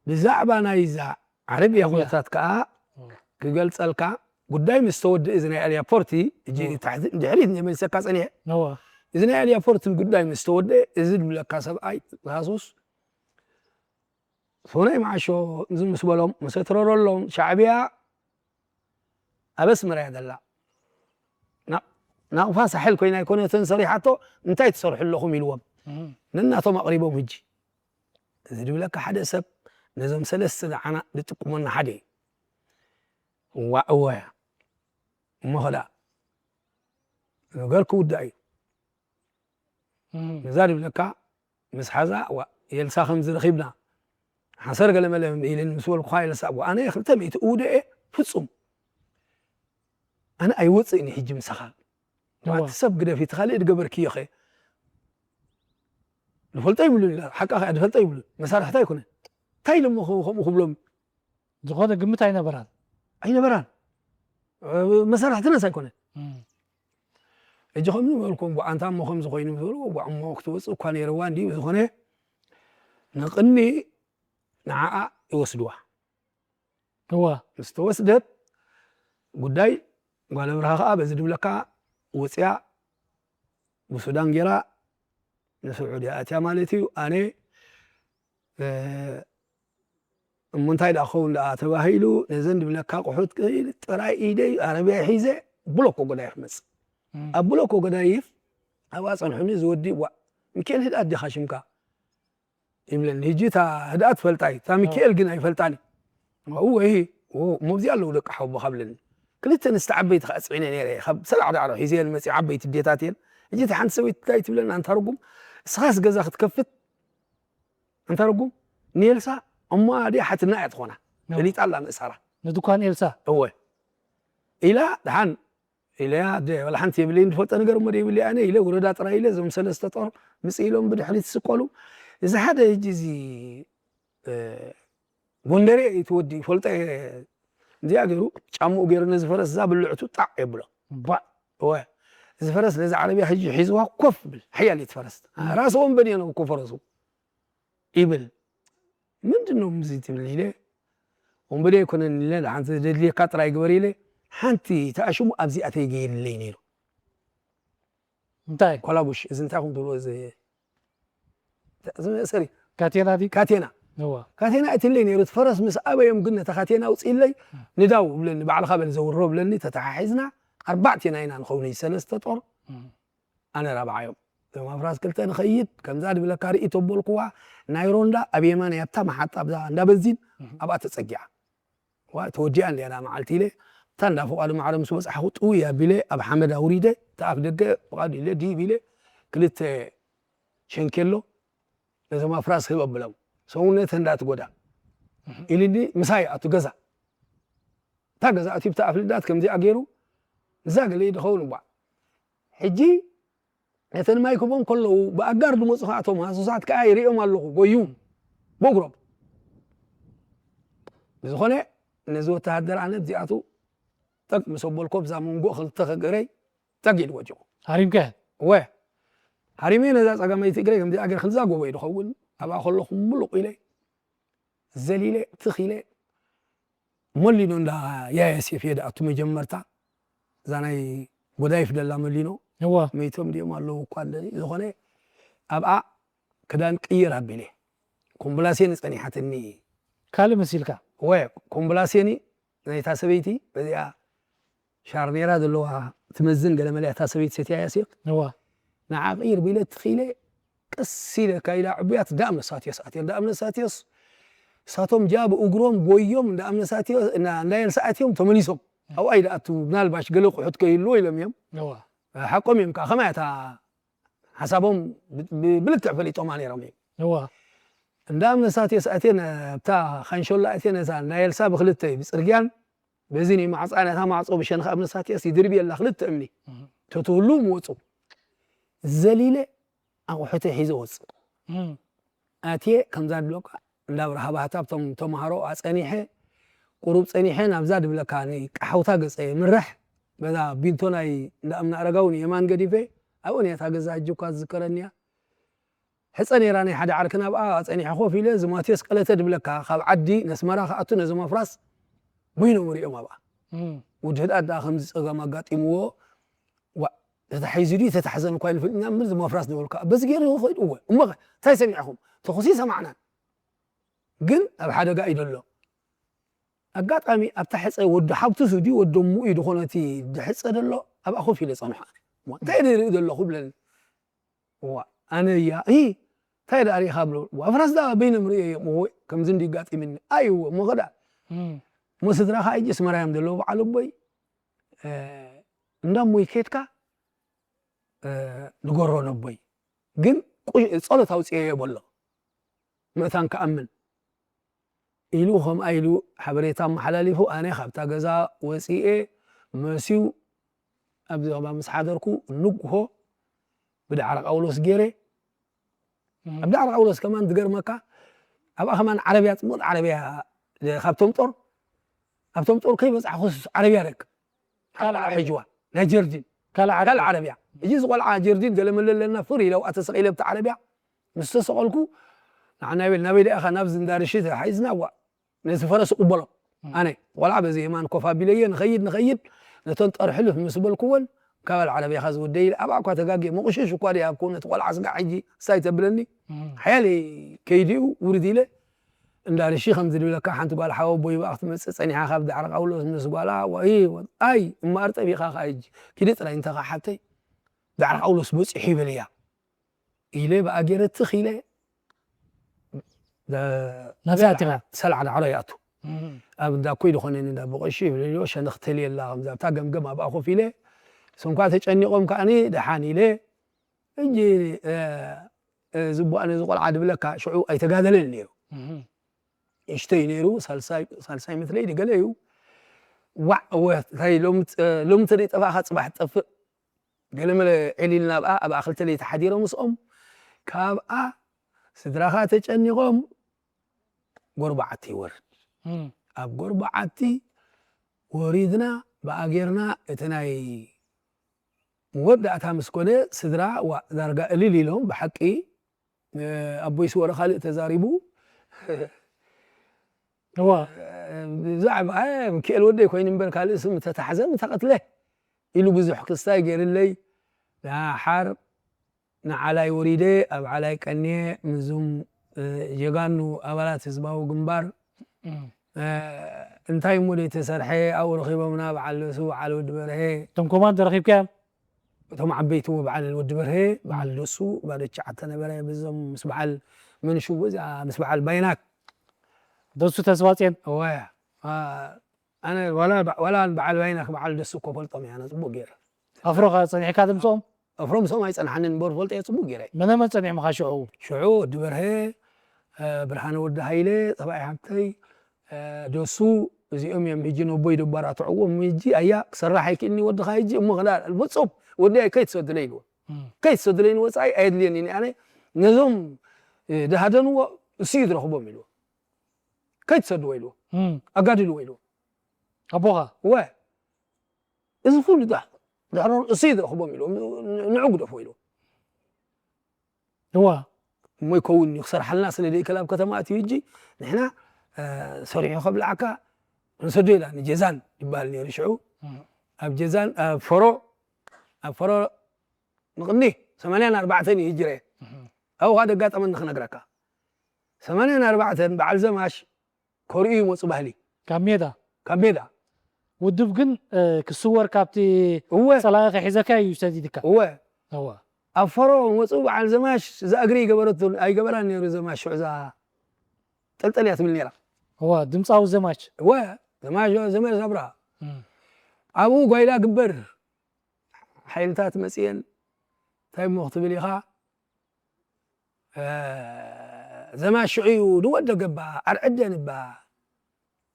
ብዛዕባ ናይዛ ዓረብያ ኩነታት ከዓ ክገልፀልካ ጉዳይ ምስ ተወድእ እዚ ናይ ኣልያፖርቲ ሕጂ ታሕቲ ድሕሪት መሊሰካ ፀኒሐ እዋ እዚ ናይ ኣልያፖርትን ጉዳይ ምስ ተወድአ እዚ ዝብለካ ሰብኣይ ሃሱስ ሶናይ መዓሾ እዚ ምስ በሎም ምስ ኣትረረሎም ሻዕብያ ኣብ ኣስመራ እያ ዘላ ና- ናቕፋ ሳሕል ኮይና ኣይኮነትን ሰሪሓቶ እንታይ ትሰርሑ ኣለኹም ኢልዎም እህ። ነናቶም ኣቕሪቦም ህጂ እዚ ዝብለካ ሓደ ሰብ ነዞም ሰለስተ ንዓና ዝጥቅመና ሓደ እዩ እዋ እወያ እሞ ኸዳ ነገር ክውዳእ እዩ እህ። ነዛ ዝብለካ ምስ ሓዛ ዋ የልሳ ከምዚ ረኺብና ሓሰር ገለመለ ኢልን ምስ በልኩኻ የልሳ ዋ ኣነ ክልተ ሚእቲ እውደ እየ ፍጹም ኣነ ኣይወፅእን ሕጂ ምሳኻ እዋ። ዋቲ ሰብ ግደፊ እቲ ካልእ ድገበርክዮ ኸ ዝፈልጦ ይብሉን ኢላ ሓቃ ኸ ድፈልጦ ይብሉን መሳርሕታ ኣይኮነ እንታይ ኢሎሞ ከምኡ ክብሎም ዝኾነ ግምት ኣይነበራን ኣይነበራን መሳርሕትናስ ኣይኮነ እም። ሕጂ ከም ዝበልኩም ጓዓንታ እሞ ከም ዝኾይኑ ዝበልዎ ጓዕሞ ክትወፅእ እኳ ነይርዋ እንዲ ዝኾነ ንቕኒ ንዓኣ ይወስድዋ እዋ ምስ ተወስደት ጉዳይ ጓል ኣብርሃ ከዓ በዚ ድብለካ ወፅያ ብሱዳን ጌራ ንስዑድያ ኣትያ ማለት እዩ ኣነ እሞ እንታይ ደኣ ክኸውን ደኣ ተባሂሉ፣ ነዘን ድብለካ ኣቑሑት ጥራይ ኢደይ ዓረብያ ሒዘ ብሎኮ ጎዳይፍ ክመጽእ። ኣብ ብሎኮ ጎዳይፍ ኣብኣ ጸንሑኒ፣ ዝወዲ ዋእ፣ ሚካኤል ህድኣት ዲኻ ሽምካ? ይብለኒ። ሕጂ እታ ህድኣት ፈልጣ እዩ፣ እታ ሚካኤል ግን ኣይፈልጣን እዩ። እወ፣ እወ፣ እሞ ኣብዚኣ ኣለዉ ደቂ ሓወቦኻ ብለኒ። ክልተ ኣንስቲ ዓበይቲ ከኣ ጽዒነ ነይረ፣ ካብ ሰላዕ ዳዕሮ ሒዘን መጺኣ፣ ዓበይቲ ኣዴታት እየን። ሕጂ እታ ሓንቲ ሰበይቲ እንታይ ትብለኒ፣ ኣንታ ርጉም፣ እስኻስ ገዛ ክትከፍት፣ ኣንታ ርጉም፣ ንኤልሳ እሞኣ ድያ ሓትንኣ እያ ትኾና፣ ፈሊጣ ኣላ ምእሳራ። ንድኳን ኤልሳ? እወ። ኢላ ደሓን ኢለያ፣ ኣደ፣ ዋላ ሓንቲ የብለይን፣ ዝፈልጦ ነገር እሞ የብለይ ኣነ ኢለ፣ ውረዳ ጥራይ ኢለ፣ እዞም ሰለስተ ጦር ምጽእ ኢሎም ብድሕሪት ይስቀሉ። እዚ ሓደ ሕጂ እዚ፣ እ፣ ጎንደሬ እቲ ወዲ ይፈልጦ እየ፣ እዚኣ ገይሩ፣ ጫምኡ ገይሩ ነዚ ፈረስ እዛ ብልዕቱ ጣዕ የብሎ። ባእ። እወ። እዚ ፈረስ ነዚ ዓረብያ ሕጂ ሒዝዋ ኮፍ ብል፣ ሓያል እቲ ፈረስ። ራስ ወንበዴ ነው እኮ ፈረሱ። ይብል። ምንድን ነው እዚ ትብል ኢለ፣ ወንበዴ ኣይኮነን ኢለ፣ ሓንቲ ዘድልየካ ጥራይ ግበር ኢለ፣ ሓንቲ ተኣሽሙ ኣብዚኣ ተይገይርለይ ነይሩ። እንታይ? ኮላቡሽ፣ እዚ እንታይ ኹም ትብሎ፣ እዚ፣ እዚ መእሰሪ? ካቴና ድዩ? ካቴና። እዋ። ካቴና እትለይ ነይሩ፣ እቲ ፈረስ ምስ ኣበዮም ግን ነታ ካቴና ኣውፅኢለይ፣ ንዳው ብለኒ፣ ባዕልኻ በል ዘውሮ ብለኒ፣ ተተሓሒዝና፣ ኣርባዕቴና ኢና ንኸውን፣ ሰለስተ ጦር፣ እም። ኣነ ራብዓዮም። እዞም ኣፍራስ ክልተ ንኸይድ፣ ከምዛ ድብለካ ርእይቶ በልኩዋ፣ ናይ ሮንዳ ኣብ የማን እያ፣ ኣብታ መሓጣ፣ ኣብዛ እንዳ በንዚን፣ እም። ኣብኣ ተጸጊዓ። ዋ፣ ተወዲኣ እንድያ እዛ መዓልቲ ኢለ፣ እታ እንዳ ፍቓዱ ማዕረ ምስ በጻሕኹ፣ ጥውይ ኣቢለ፣ ኣብ ሓመድ ኣውሪደ፣ እታ ኣፍ ደገ ፍቓዱ ኢለ፣ ዲብ ኢለ፣ ክልተ ሸንኬሎ ነዞም ኣፍራስ ህብ ኣብሎም። ሰውነተን እንዳትጎዳ። እም። ኢሉኒ፣ ምሳይ ኣቱ ገዛ። እታ ገዛ ኣትዩ፣ ብታ ኣፍ ልዳት ከምዚኣ ገይሩ፣ እዛ ገለ ይድኸውን እባ። ሕጂ ነተን ማይ ክቦም ከለዉ ብኣጋር ዝመጹ ኸኣ እቶም ሃሱሳት ከኣ ይርእዮም ኣለኹ፣ ጎዩም ብእግሮም። ብዝኾነ ነዚ ወተሃደር ኣነ ኣብዚኣቱ ጠቅ ምስ ኣበልኮ ብዛ መንጎ ክልተ እግረይ ጠግ ኢሉ ወዲቑ። ሃሪምካዮ? እወ። ሃሪመ ነዛ ጸጋመይቲ እግረይ ከምዚኣ ገይረ ክንዛ ጎቦ እዩ ዝኸውን። ኣብኣ ከለኹ ምሉቕ ኢለ ዘሊለ ትኽ ኢለ መሊኖ እንዳ ያየ ሴፍ እየ ደኣቱ መጀመርታ። እዛ ናይ ጎዳይፍ ደላ መሊኖ። እዋ። መይቶም ድዮም ኣለዉ እኳ ኣለኒ። ዝኾነ ኣብኣ ክዳን ቅይር ኣቢለ። ኮምብላሴኒ ጸኒሓትኒ። ካልእ መሲልካ? እወ፣ ኮምብላሴኒ ናይታ ሰበይቲ በዚኣ ሻርኔራ ዘለዋ ትመዝን ገለ መለ እታ ሰበይቲ ሰትያያ ሴፍ። እዋ። ንዓ ቅይር ቢለ ትኺለ ቀስ ኢለ ካይዳ ዕቡያት እንዳ እምነ ሳትዮስ ኣትዮም። እንዳ እምነ ሳትዮስ እሳቶም ጃ ብእግሮም ጎዮም እንዳ እምነ ሳትዮስ፣ እንዳ፣ እንዳ ኤልሳ ኣትዮም ተመሊሶም። ኣብኡ ኣይደኣቱ፣ ምናልባሽ ገለ ኣቑሑት ከይህልዎ ኢሎም እዮም። እዋ። ሓቆም እዮም ከዓ፣ ከማይ እታ ሓሳቦም ብ-፣ ብ-፣ ብልክዕ ፈሊጦማ ነይሮም እዮም። እዋ። እንዳ እምነ ሳትዮስ ኣትየን፣ ኣብታ ካንሾላ ኣትየን፣ እዛ እንዳ ኤልሳ ብክልተ እዩ፣ ብፅርግያን በዚ ናይ ማዕፃ፣ ነታ ማዕፆ ብሸነኽ እምነ ሳትዮስ ይድርብየላ ክልተ እምኒ። እህ። ተትህሉ ምወፁ። ዘሊለ ኣቑሑተይ ሒዘ ወፅእ። እም። ኣትየ ከምዛ ድብለካ እንዳ ኣብርሃ ባህታ ኣብቶም ተምሃሮ ኣፀኒሐ፣ ቁሩብ ፀኒሐ ናብዛ ድብለካ ንቃሓውታ ገፀ የምርሕ። በዛ ቢንቶ ናይ እንዳ እምነ ኣረጋዊ ንየማን ገዲፈ፣ ኣብኡ ነታ ገዛ ሕጂ እኳ ዝዝከረኒ እያ። ሕፀ ነይራ ናይ ሓደ ዓርክና ኣብኣ ጸኒሐ ኮፍ ኢለ፣ እዚ ማቴዎስ ቀለተ ድብለካ ካብ ዓዲ ነስመራ ክኣቱ ነዞም ኣፍራስ በይኖም ሪኦም ኣብኣ። እም። ወዲ ህድኣት ደኣ ከምዚ ጸገም ኣጋጢምዎ፣ ዋእ፣ ተታሒዙ ድዩ ተታሕዘን እኳ ኣይንፈልጥን ኢና እምበር፣ እዞም ኣፍራስ ነበሩ ከኣ በዚ ገይሩ ይኸይድ። እወ፣ እሞ ኸ እንታይ ሰሚዕኹም? ተኹሲ ሰማዕናን፣ ግን ኣብ ሓደጋ እዩ ደሎ። ኣጋጣሚ ኣብታ ሕጸ ወዲ ሓብቱ ድዩ ወዲ እሙ እዩ ዝኾነ እቲ ድሕጸ ደሎ፣ ኣብኣ ኮፍ ኢለ ጸንሖ። እሞ እንታይ እየ ዝርኢ ዘለኹ ብለኒ። እዋ፣ ኣነ እያ፣ እ፣ እንታይ ደኣ ርኢኻ ብሎ፣ እዋ፣ ፍራስ ደኣ በይኖም ርእየዮም፣ እወ፣ ከምዚ እንዲ ኣጋጢምኒ፣ ኣይ፣ እወ፣ እሞ ኸዳ፣ እም። እሞ ስድራኻ ሕጂ ኣስመራ እዮም ዘለዉ፣ በዓል ኣቦይ፣ እ፣ እንዳ እሞይ ከድካ፣ እ፣ ንገሮ ነቦይ፣ ግን ቁ-፣ ጸሎት ኣውጽኤዮ በሎ፣ ምእታን ክኣምን። ኢሉ ከምኣ ኢሉ ሓበሬታ ኣመሓላሊፉ፣ ኣነ ካብታ ገዛ ወጺኤ መስዩ ኣብዚ ኸባቢ ምስ ሓደርኩ፣ ንግሆ ብዳዕሮ ጳውሎስ ገይረ። እም። ኣብ ዳዕሮ ጳውሎስ ከማን ዝገርመካ፣ ኣብኣ ከማን ዓረብያ፣ ጽቡቕ ዓረብያ፣ ካብቶም ጦር፣ ኣብቶም ጦር ከይበጻሕኩስ ዓረብያ ረክ-፣ ካልእ ዓረብያ። ሕጅዋ፣ ናይ ጀርዲን። ካልእ ዓረብያ። ካልእ ዓረብያ። ሕጂ እዚ ቆልዓ ጀርዲን ገለ መለ ኣለና፣ ፍር ኢለ ኣብኣ ተሰቒለ ኣብቲ ዓረብያ ምስ ተሰቐልኩ፣ ንዓ ናበይ፣ ናበይ ደኣ ኢኻ ናብዚ እንዳ ርሺ ተታሒዝና፣ ዋ፣ ነቲ ፈረስ እቕበሎ። እም። ኣነ፣ ቆልዓ በዚ የማን ኮፍ ኣቢለዮ፣ ንኸይድ፣ ንኸይድ፣ ነተን ጦር ሕልፍ ምስ በልኩወን፣ ካብ ዓረብያኻ ዝወደይ ኢለ፣ ኣብኣ እኳ ተጋግየ፣ መቑሸሽ እኳ ደይ ሃብኩ፣ ነቲ ቆልዓ ስጋዕ ሕጂ፣ እንታይ ተብለኒ፣ እም። ሓያለይ ከይድኡ ውርድ ኢለ፣ እንዳ ርሺ ከምዚ ዝብለካ ሓንቲ ጓል ሓወቦይ ብኣ ክትመጽእ ጸኒሓ ካብ ዳዕሮ ቃውሎስ ምስ ጓላ ወይ ኣይ እምበኣር ጠቢቓ ከኣ ሕጂ ኪዲ ጥራይ እንተ ከኣ ሓብተይ ዳዕሮ ቃውሎስ በጺሑ ይበልያ ኢለ ብኣ ገይረ ትኽ ኢለ ናብዚ ኣቲኻ ሰላዕ ዳዕሮ ይኣቱ ኣብ እንዳ ኮይ ዝኾነ እንዳ ብቐሺ ይብልዮ ሸነኽ ተልየላ ከምዚ ኣብታ ገምገም ኣብኣ ኮፍ ኢለ እሶም ከኣ ተጨኒቖም ከኣኒ ደሓን ኢለ ሕጂ ዝቡኣ ነዚ ቆልዓ ድብለካ ሽዑ ኣይተጋደለን ነይሩ እሽተይ ነይሩ ሳልሳይ መትለይ ድገለ እዩ ዋዕ እወ እንታይ ሎሚ ተደይ ጠፋእካ ፅባሕ ትጠፍእ ገለመለ ዕሊልና ኣብኣ ኣብኣ ክልተ ለይቲ ሓዲረ ምስኦም ካብኣ ስድራኻ ተጨኒቖም ጎርባዓቲ ይወርድ ኣብ ጎርባዓቲ ወሪድና ብኣጌርና እቲ ናይ መወዳእታ ምስ ኮነ ስድራ ዋ ዳርጋ እልል ኢሎም ብሓቂ ኣቦይ ስወረ ካልእ ተዛሪቡ እዋ ብዛዕባ ሚካኤል ወደይ ኮይኑ እምበር ካልእ ስም ተታሕዘ ምተቐትለ ኢሉ ብዙሕ ክስታይ ገይርለይ ደሓር ንዓላይ ወሪደ ኣብ ዓላይ ቀንየ ምስዞም ጀጋኑ ኣባላት ህዝባዊ ግንባር እንታይ እሞ ዘይተሰርሐ ኣብኡ ረኺቦምና በዓል ደሱ በዓል ወዲ በርሀ እቶም ኮማንዶ ረኺብካዮም እቶም ዓበይቲ እሞ በዓል ወዲ በርሀ በዓል ደሱ ባዶ ትሽዓተ ነበረ ብዞም ምስ በዓል መንሽዎ እዚኣ ምስ በዓል ባይናክ ደሱ ተስፋፅዮን እወ ኣነ ዋላ በዓል ባይናክ በዓል ደሱ እኮ ፈልጦም እየ ኣነ ፅቡቅ ገይረ ኣፍሮ ከ ፀኒሕካ ድምፅኦም ኣፍሮ ምስኦም ኣይፀንሓንን እምበር ፈልጦ እየ ፅቡቅ ገይረ መነ መን ፀኒሕምካ ሽዑ ሽዑ ወዲ በርሀ ብርሃነ ወዲ ሃይለ ፀባይ ሓብተይ ደሱ እዚኦም እዮም ሕጂ ነቦይ ደባራትዕዎም ሕጂ ኣያ ክሰራሕ ኣይክእልኒ ወድኻ ሕጂ እሞ ክዳ በፆም ወዲ ኣይ ከይትሰድለ ኢልዎ ከይትሰድለይ ንወፃኢ ኣየድልየኒ ኣነ ነዞም ድሃደንዎ እሱ እዩ ዝረኽቦም ኢልዎ ከይትሰድዎ ኢልዎ ኣጋድልዎ ኢልዎ ኣቦኻ ወ እዚ ኩሉ ድሕሮም እሱ እዩ ዝረኽቦም ኢልዎ ንዑ ግደፎ ኢልዎ እዋ እሞ ይከውን እዩ ክሰርሓልና ስለ ደይክእል ኣብ ከተማ ኣትዩ ሕጂ ንሕና ሰሪሑ ከብልዓካ ንሰዶ ኢላ ንጀዛን ይበሃል ነይሩ ሽዑ ኣብ ጀዛን ኣብ ፈሮ ኣብ ፈሮ ንቕኒ ሰማንያን ኣርባዕተን እዩ ጅረ ኣብኡ ከዓ ደጋጠመኒ ክነግረካ ሰማንያን ኣርባዕተን በዓል ዘማሽ ከርእዩ ይመፁ ባህሊ ካብ ሜዳ ካብ ሜዳ ውድብ ግን ክስወር ካብቲ እወ ፀላኢ ከሒዘካ እዩ ሰዲድካ እወ እወ ኣብ ፈሮ መፁ በዓል ዘማሽ እዛ እግሪ ይገበረቱ ኣይገበራን ነይሩ ዘማሽ ሽዑ እዛ ጠልጠልያ ትብል ነይራ እወ ድምፃዊ ዘማች እወ ዘማሽ ዘመር ሰብራ ኣብኡ ጓይላ ግበር ሓይልታት መፅየን እንታይ እሞ ክትብል ኢኻ ዘማሽ ሽዑ እዩ ንወዲ ገባ ኣርዕደን እባ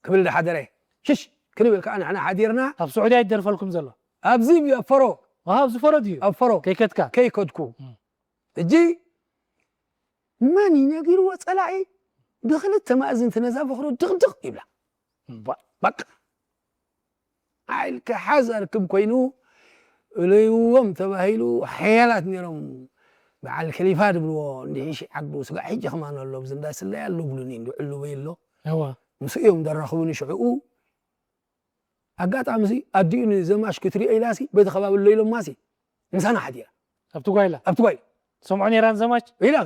ክብል ዝሓደረ ሽሽ ክንብል ከዓ ንሕና ሓዲርና ኣብ ስዑድያ ይደርፈልኩም ዘሎ ኣብዚ ኣብ ፈሮ ኣብ ዝፈሮ ድዩ ኣብ ፈሮ ከይከድካ ከይከድኩ እጂ መን እዩ ነጊርዎ ፀላኢ ብክልተ ማእዝንቲ ነዛ በክሮ ድቕድቕ ይብላ በቃ ሓይልካ ሓዝ ኣርክብ ኮይኑ እለይዎም ተባሂሉ ሓያላት ነይሮም በዓል ከሊፋ ድብልዎ እንዲሒሽ ዓዱ ስጋዕ ሕጂ ከማን ኣሎ ብዚ እንዳስለይ ኣሎ ብሉኒ እንዲ ዕሉበይ ኣሎ እዋ ምስ እዮም ደራኽቡ ንሽዕኡ ኣጋጣሚ ሲ ኣዲኡ ንዘማሽ ክትሪኦ ኢላ ሲ በቲ ከባቢ ኣሎ ኢሎማ ሲ ምሳና ሓዲራ ኣብቲ ጓይላ ኣብቲ ጓይላ ሰምዖ ነይራ ንዘማች ኢላ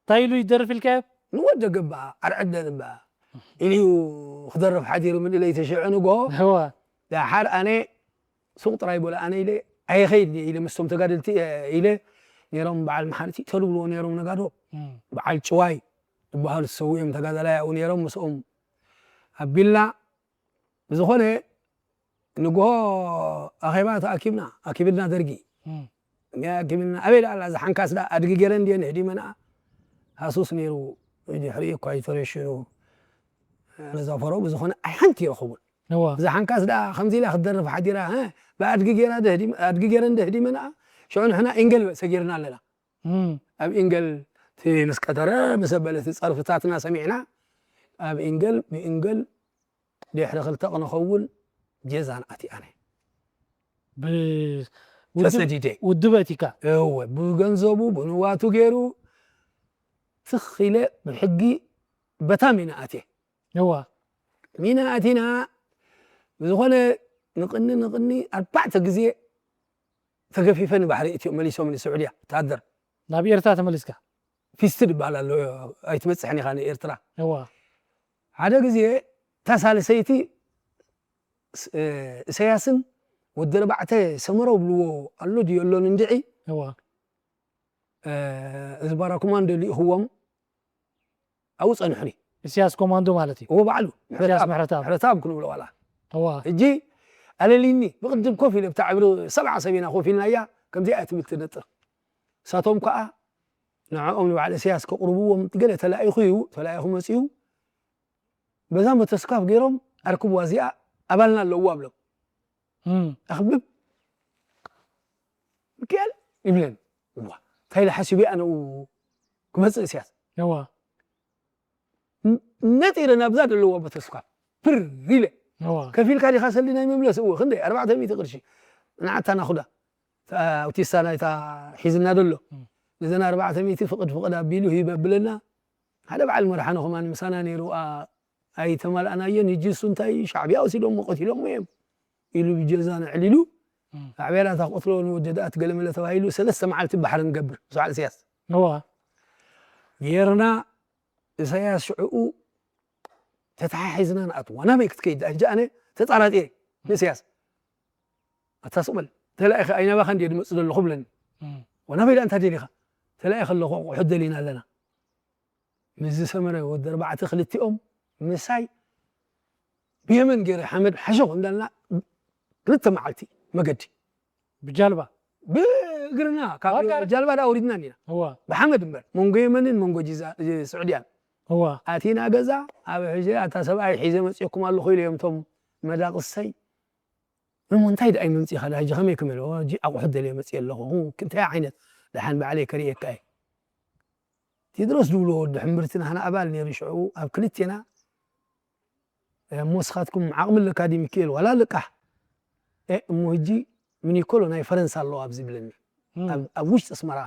እንታይ ኢሉ ይደርፍ ኢልካዮ ንወደ ገባ ኣርዕደ ንባ ኢልዩ ክደርፍ ሓዲሩ ምን ኢለ ይተሽዑ ንጎ እዋ ዳሓር ኣነ ሱቕ ጥራይ በለ ኣነ ኢለ ኣይኸይድ ኢለ ምስቶም ተጋደልቲ እየ ኢለ ነይሮም በዓል መሓርቲ ተልብልዎ ነይሮም ነጋዶ በዓል ጭዋይ ዝበሃሉ ዝሰውኦም ተጋዳላይ ኣብኡ ነይሮም ምስኦም ኣቢልና ብዝኾነ ንግሆ ኣኼባ ተኣኪብና ኣኪብልና ደርጊ ኣኪብልና ኣበይ ደኣ ኣላ እዛ ሓንካስ ደኣ ኣድጊ ገይረ እንድየ ንህዲመንኣ ሃሱስ ነይሩ ድሕሪኡ እኳ ይተረሽኑ ነዛ ፈሮ ብዝኾነ ኣይ ሓንቲ ይረኽቡን እዋ እዛ ሓንካስ ደኣ ከምዚ ኢላ ክትደርፍ ሓዲራ እ፣ ብኣድጊ ገይራ ደህዲም- ኣድጊ ገይረ እንድህዲመንኣ ሽዑ ንሕና ኢንገል ሰጊርና ኣለና እም፣ ኣብ ኢንገል እቲ ምስ ቀተረ ምስ ኣበለ እቲ ጸርፍታትና ሰሚዕና ኣብ ኢንገል ብኢንገል ድሕሪ ክልተ ክንኸውን ጀዛን ኣቲኣነ ብ- ውድብ- ተሰዲደ ውድብ ኣቲካ እወ ብገንዘቡ ብንዋቱ ገይሩ ትኽ ኢለ ብሕጊ በታ ሚና ኣትየ እዋ ሚና ኣቲና ብዝኾነ ንቕኒ ንቕኒ ኣርባዕተ ግዜ ተገፊፈ ንባሕሪ እትዮ መሊሶም ንስዑድያ ወታደር ናብ ኤርትራ ተመሊስካ ፊስትድ ይበሃል ኣሎ ኣይትበፅሕን ኢኻ ንኤርትራ እዋ ሓደ ግዜ እታ ሳልሰይቲ ስ- እ፣ እሰያስን ወዲ ኣርባዕተ ሰመረው ብልዎ ኣሎ ድዮ ኣሎን እንድዒ እዋ እ፣ እዚ ባራ ኮማንዶ ልኢኽዎም ኣብኡ ጸንሑኒ። ኢሳያስ ኮማንዶ ማለት እዩ። እዎ ባዕሉ ኢሳያስ ምሕረተኣብ ምሕረተኣብ ክንብሎ ዋላ እዋ ሕጂ ኣለሊኒ ብቕድም ኮፍ ኢለ ብታ ዕብሪ ሰብዓ ሰብ ኢና ኮፍ ኢልናያ። ከምዚኣ እያ ትብል ትነጥር። እሳቶም ከኣ ንዕኦም ንባዕሊ እሰያስ ከቕርብዎም ገለ ተላኢኹ እዩ። ተላኢኹ መጺኡ በዛ መተስካፍ ገይሮም ኣርክብዋ እዚኣ ኣባልና ኣለዎ ኣብሎም እም፣ ኣኽብብ ሚካኤል ይብለን። እዋ እንታይ ኢለ ሓሲበ ኣነ ክመፅእ እሰያስ እዋ ነጢረ ናብዛ ዘለዋ መተስካፍ ፍር ኢለ እዋ ከፊልካ ዲኻ ሰልዲ ናይ መምለስ እወ ክንደይ ኣርባዕተ ሚእቲ ቅርሺ ንዓታ ናኹዳ ኣውቲስታ ናይታ ሒዝና ደሎ ነዘን ኣርባዕተ ሚእቲ ፍቕድ ፍቕድ ኣቢሉ ሂብ ኣብለና። ሓደ በዓል መርሓኖ ከማን ምሳና ነይሩ ኣይተማልኣናዮን። ሕጂ እሱ እንታይ ሻዕብያ ወሲዶሞ ቀቲሎሞ እዮም ኢሉ ብጀዛ ነዕሊሉ ሻዕብያ ዳታ ቆትሎ ንወደዳት ገለመለ ተባሂሉ ሰለስተ መዓልቲ ባሕሪ ንገብር ምስ በዓል እሰያስ እዋ ጌርና እሰያስ ሽዕኡ ተተሓሒዝና ንኣትዋ ናበይ ክትከይድ ኣንጂ ኣነ ተጣራጢረ ንእሰያስ ኣታ ስቕ በል ተላኢኸ ኣይናባኻ እንድየ ድመፅእ ዘለኹ ብለኒ እም፣ ወናበይ ዳ እንታይ ደሊኻ ተላኢኸ ኣለኹ ኣቑሑት ደሊና ኣለና ምስ ዝሰመረ ወዲ ኣርባዕተ ክልቲኦም ምሳይ ብየመን ገይረ ሓመድ ሓሸኹ እንዳልና ክልተ መዓልቲ መገዲ ብጃልባ ብእግርና ካብ ዋጋ- ጃልባ ዳ ኣውሪድና ኢና እዋ ብሓመድ እምበር መንጎ የመንን መንጎ ጂዛ- ስዑድያን እዋ ኣቲና ገዛ ኣብ ሕጂ ኣታ ሰብኣይ ሒዘ መፅኦኩም ኣለኹ ኢሉ እዮም እቶም መዳቕሰይ እሞ እንታይ ደኣ ይመምፅእኻ ዳ ሕጂ ከመይ ክመል ሕጂ ኣቑሑት ደልየ መፅእ ኣለኹ እንታይ ዓይነት ደሓን ባዕለይ ከርእየካ እየ ቴድሮስ ዝብልዎ ወዲ ሕምብርቲ ናህና ኣባል ነይሩ ሽዑ ኣብ ክልቴና እሞ ንስኻትኩም ዓቕሚ ኣለካ ድዩ ሚካኤል ዋላ ልቃሕ እሞ ሕጂ ምኒኮሎ ናይ ፈረንሳ ኣለዋ ኣብዚ ይብለኒ ኣብ ውሽጢ ኣስመራ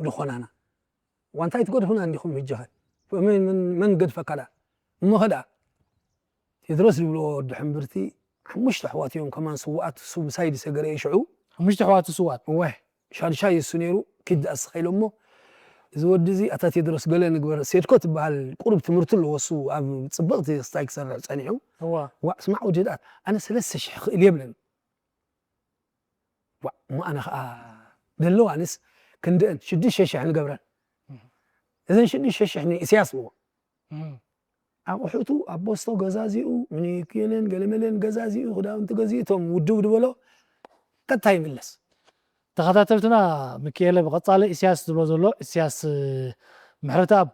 ዝኾናና ዋንታይ ትገድፉና እንዲኹም ሕጂ ኸ መን ገድፈካ ዳ እሞ ኸ ዳ ቴድሮስ ዝብልዎ ወዲ ሕምብርቲ ሓሙሽተ ኣሕዋት እዮም ከማን ስውኣት እሱ ምሳይ ዝሰገረ እዩ ሽዑ ሓሙሽተ ኣሕዋት ስውኣት እወ ሻድሻይ እሱ ነይሩ ኪድ ኣስኸ ኢሎሞ እዚ ወዲ እዚ ኣታ ቴድሮስ ገለ ንግበር ሴድኮ ትበሃል ቁሩብ ትምህርቲ ኣለዎ እሱ ኣብ ፅብቕቲ ስታይ ክሰርሕ ፀኒሑ እዋ ዋዕ ስማዕ ወጀዳት ኣነ ሰለስተ ሽሕ ክእል የብለን ዋዕ እሞ ኣነ ከዓ ደለዋንስ ክንድአን ሽዱሽተ ሽሕ ንገብረን እዘን ሽዱሽተ ሽሕ ንእስያስ ንዎ እም፣ ኣቑሑቱ ኣብ ቦስቶ ገዛዚኡ ምኒክልን ገለመለን ገዛዚኡ ክዳውንቲ ገዚኡ እቶም ውድብ ዝበሎ ቀጥታ ይምለስ ተኸታተልትና ሚካኤለ ብቐጻሊ ኢሳያስ ዝብሎ ዘሎ ኢሳያስ ምሕረተኣብ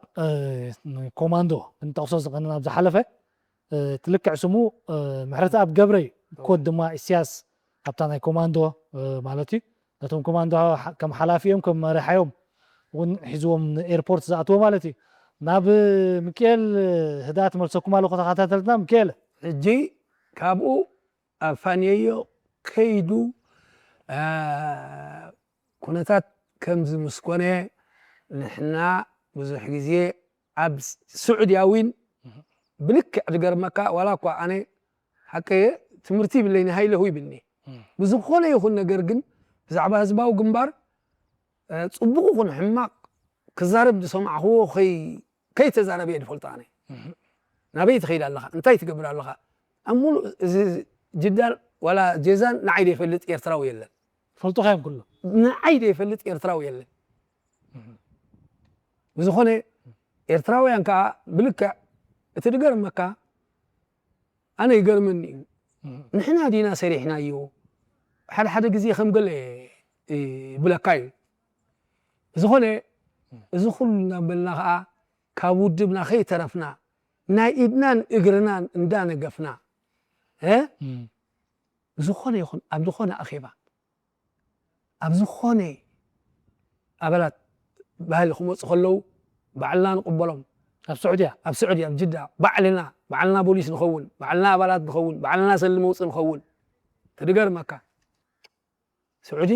ኮማንዶ ክንጠቕሶ ዝቐንና ኣብ ዝሓለፈ እቲ ልክዕ ስሙ ምሕረተኣብ ገብረ እዩ ኮድ ድማ ኢሳያስ ኣብታ ናይ ኮማንዶ ማለት እዩ ነቶም ኮማንዶ ከም ሓላፊኦም ከም መሪሓዮም እውን ሒዝዎም ንኤርፖርት ዝኣትዎ ማለት እዩ ናብ ሚካኤል ህዳት መልሰኩም ኣለኹ ተኸታተልትና ሚካኤል ሕጂ ካብኡ ኣፋንየዮ ከይዱ ኩነታት ከምዚ ምስ ኮነ ንሕና ብዙሕ ግዜ ኣብ ስዑድያ እውን ብልክዕ ዝገርመካ ዋላ እኳ ኣነ ሓቀየ ትምህርቲ ይብለይ ንሃይለሁ ይብልኒ ብዝኾነ ይኹን ነገር ግን ብዛዕባ ህዝባዊ ግንባር ፅቡቕ ይኹን ሕማቕ ክዛረብ ዝሰማዕኽዎ ከይተዛረበ እየ ዝፈልጦ ኣነ ናበይ ትኸይድ ኣለኻ እንታይ ትገብር ኣለኻ ኣብ ሙሉእ እዚ ጅዳን ዋላ ጀዛን ንዓይ ዘይፈልጥ ኤርትራዊ የለን ፈልጡኻ እዮም ኩሉ ንዓይ ዘይፈልጥ ኤርትራዊ የለን ብዝኾነ ኤርትራውያን ከዓ ብልክዕ እቲ ዝገርመካ ኣነ ይገርመኒ እዩ ንሕና ዲና ሰሪሕናዮ ሓደ ሓደ ግዜ ከም ገለ ይብለካ እዩ ዝኾነ እዚ ኩሉ እናበልና ከዓ ካብ ውድብና ከይተረፍና ናይ ኢድናን እግርናን እንዳነገፍና ዝኾነ ይኹን ኣብ ዝኾነ ኣኼባ ኣብ ዝኾነ ኣባላት ባህሊ ክመፁ ከለዉ ባዕልና ንቕበሎም ኣብ ስዑድያ ኣብ ስዑድያ ኣብ ጅዳ ባዕልና ባዕልና ቦሊስ ንኸውን ባዕልና ኣባላት ንኸውን ባዕልና ሰሊ መውፅእ ንኸውን ትድገርመካ ስዑዲ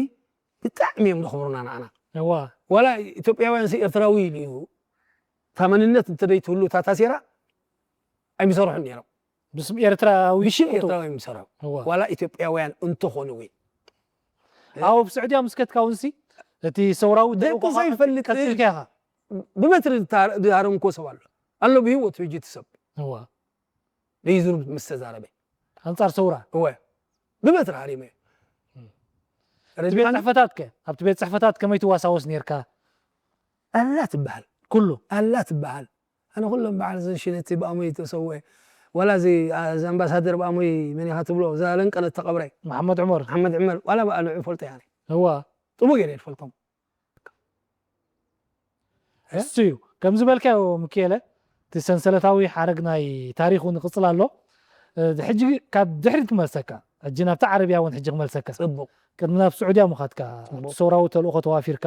ብጣዕሚ እዮም ዘኽብሩና ንዓና እዋ ዋላ ኢትዮጵያውያን ሲ ኤርትራዊ ኢሉ እዩ እታ መንነት እንተደይትህሉ እታ ታሴራ ኣይምሰርሑን ነይሮም ብስም ኤርትራዊ ብሽም ኤርትራዊ እዮም ዝሰርሑ እዋ ዋላ ኢትዮጵያውያን እንተኾኑ እውን ኣብ ስዑድያ ምስ ከድካ እውን ሲ እቲ ሰውራዊ ደቂ ዘይፈልጥ ቀፂልካ ኢኻ ብበትሪ ዝሃረምኮ ሰብ ኣሎ ኣሎ ብህይወቱ ሕጂ እቲ ሰብ። እዋ ደይዝሩ ምስ ተዛረበ። ኣንጻር ሰውራ እወ። ብበትሪ ሃሪመ። እቲ ቤት ጽሕፈታት ከ ኣብቲ ቤት ጽሕፈታት ከመይ ትዋሳወስ ነርካ? ኣላ ትበሃል። ኩሉ ኣላ ትበሃል። ኣነ ኩሎም በዓል እዚ ሽነቲ ብኣሞይ ተሰወ። ዋላ እዚ እዚ ኣምባሳደር ብኣሞይ መን ኢኻ ትብሎ እዛ ለንቀነት ተቐብረ መሓመድ ዑመር መሓመድ ዕመር ዋላ ብኣልዑ ይፈልጦ እያ። እዋ ጥቡ ገይረ ይፈልጦም። እሱ እዩ ከም ዝበልካዮ ምክኤለ እቲ ሰንሰለታዊ ሓረግ ናይ ታሪክ እውን ይቕፅል ኣሎ። እ፣ ሕጂ ካብ ድሕሪት ክመልሰካ ሕጂ ናብቲ ዓረብያ እውን ሕጂ ክመልሰካ ጽቡቕ ቅድሚ ናብ ስዑድያ ምኻድካ ኣብቲ ሰውራዊ ተልእኾ ተዋፊርካ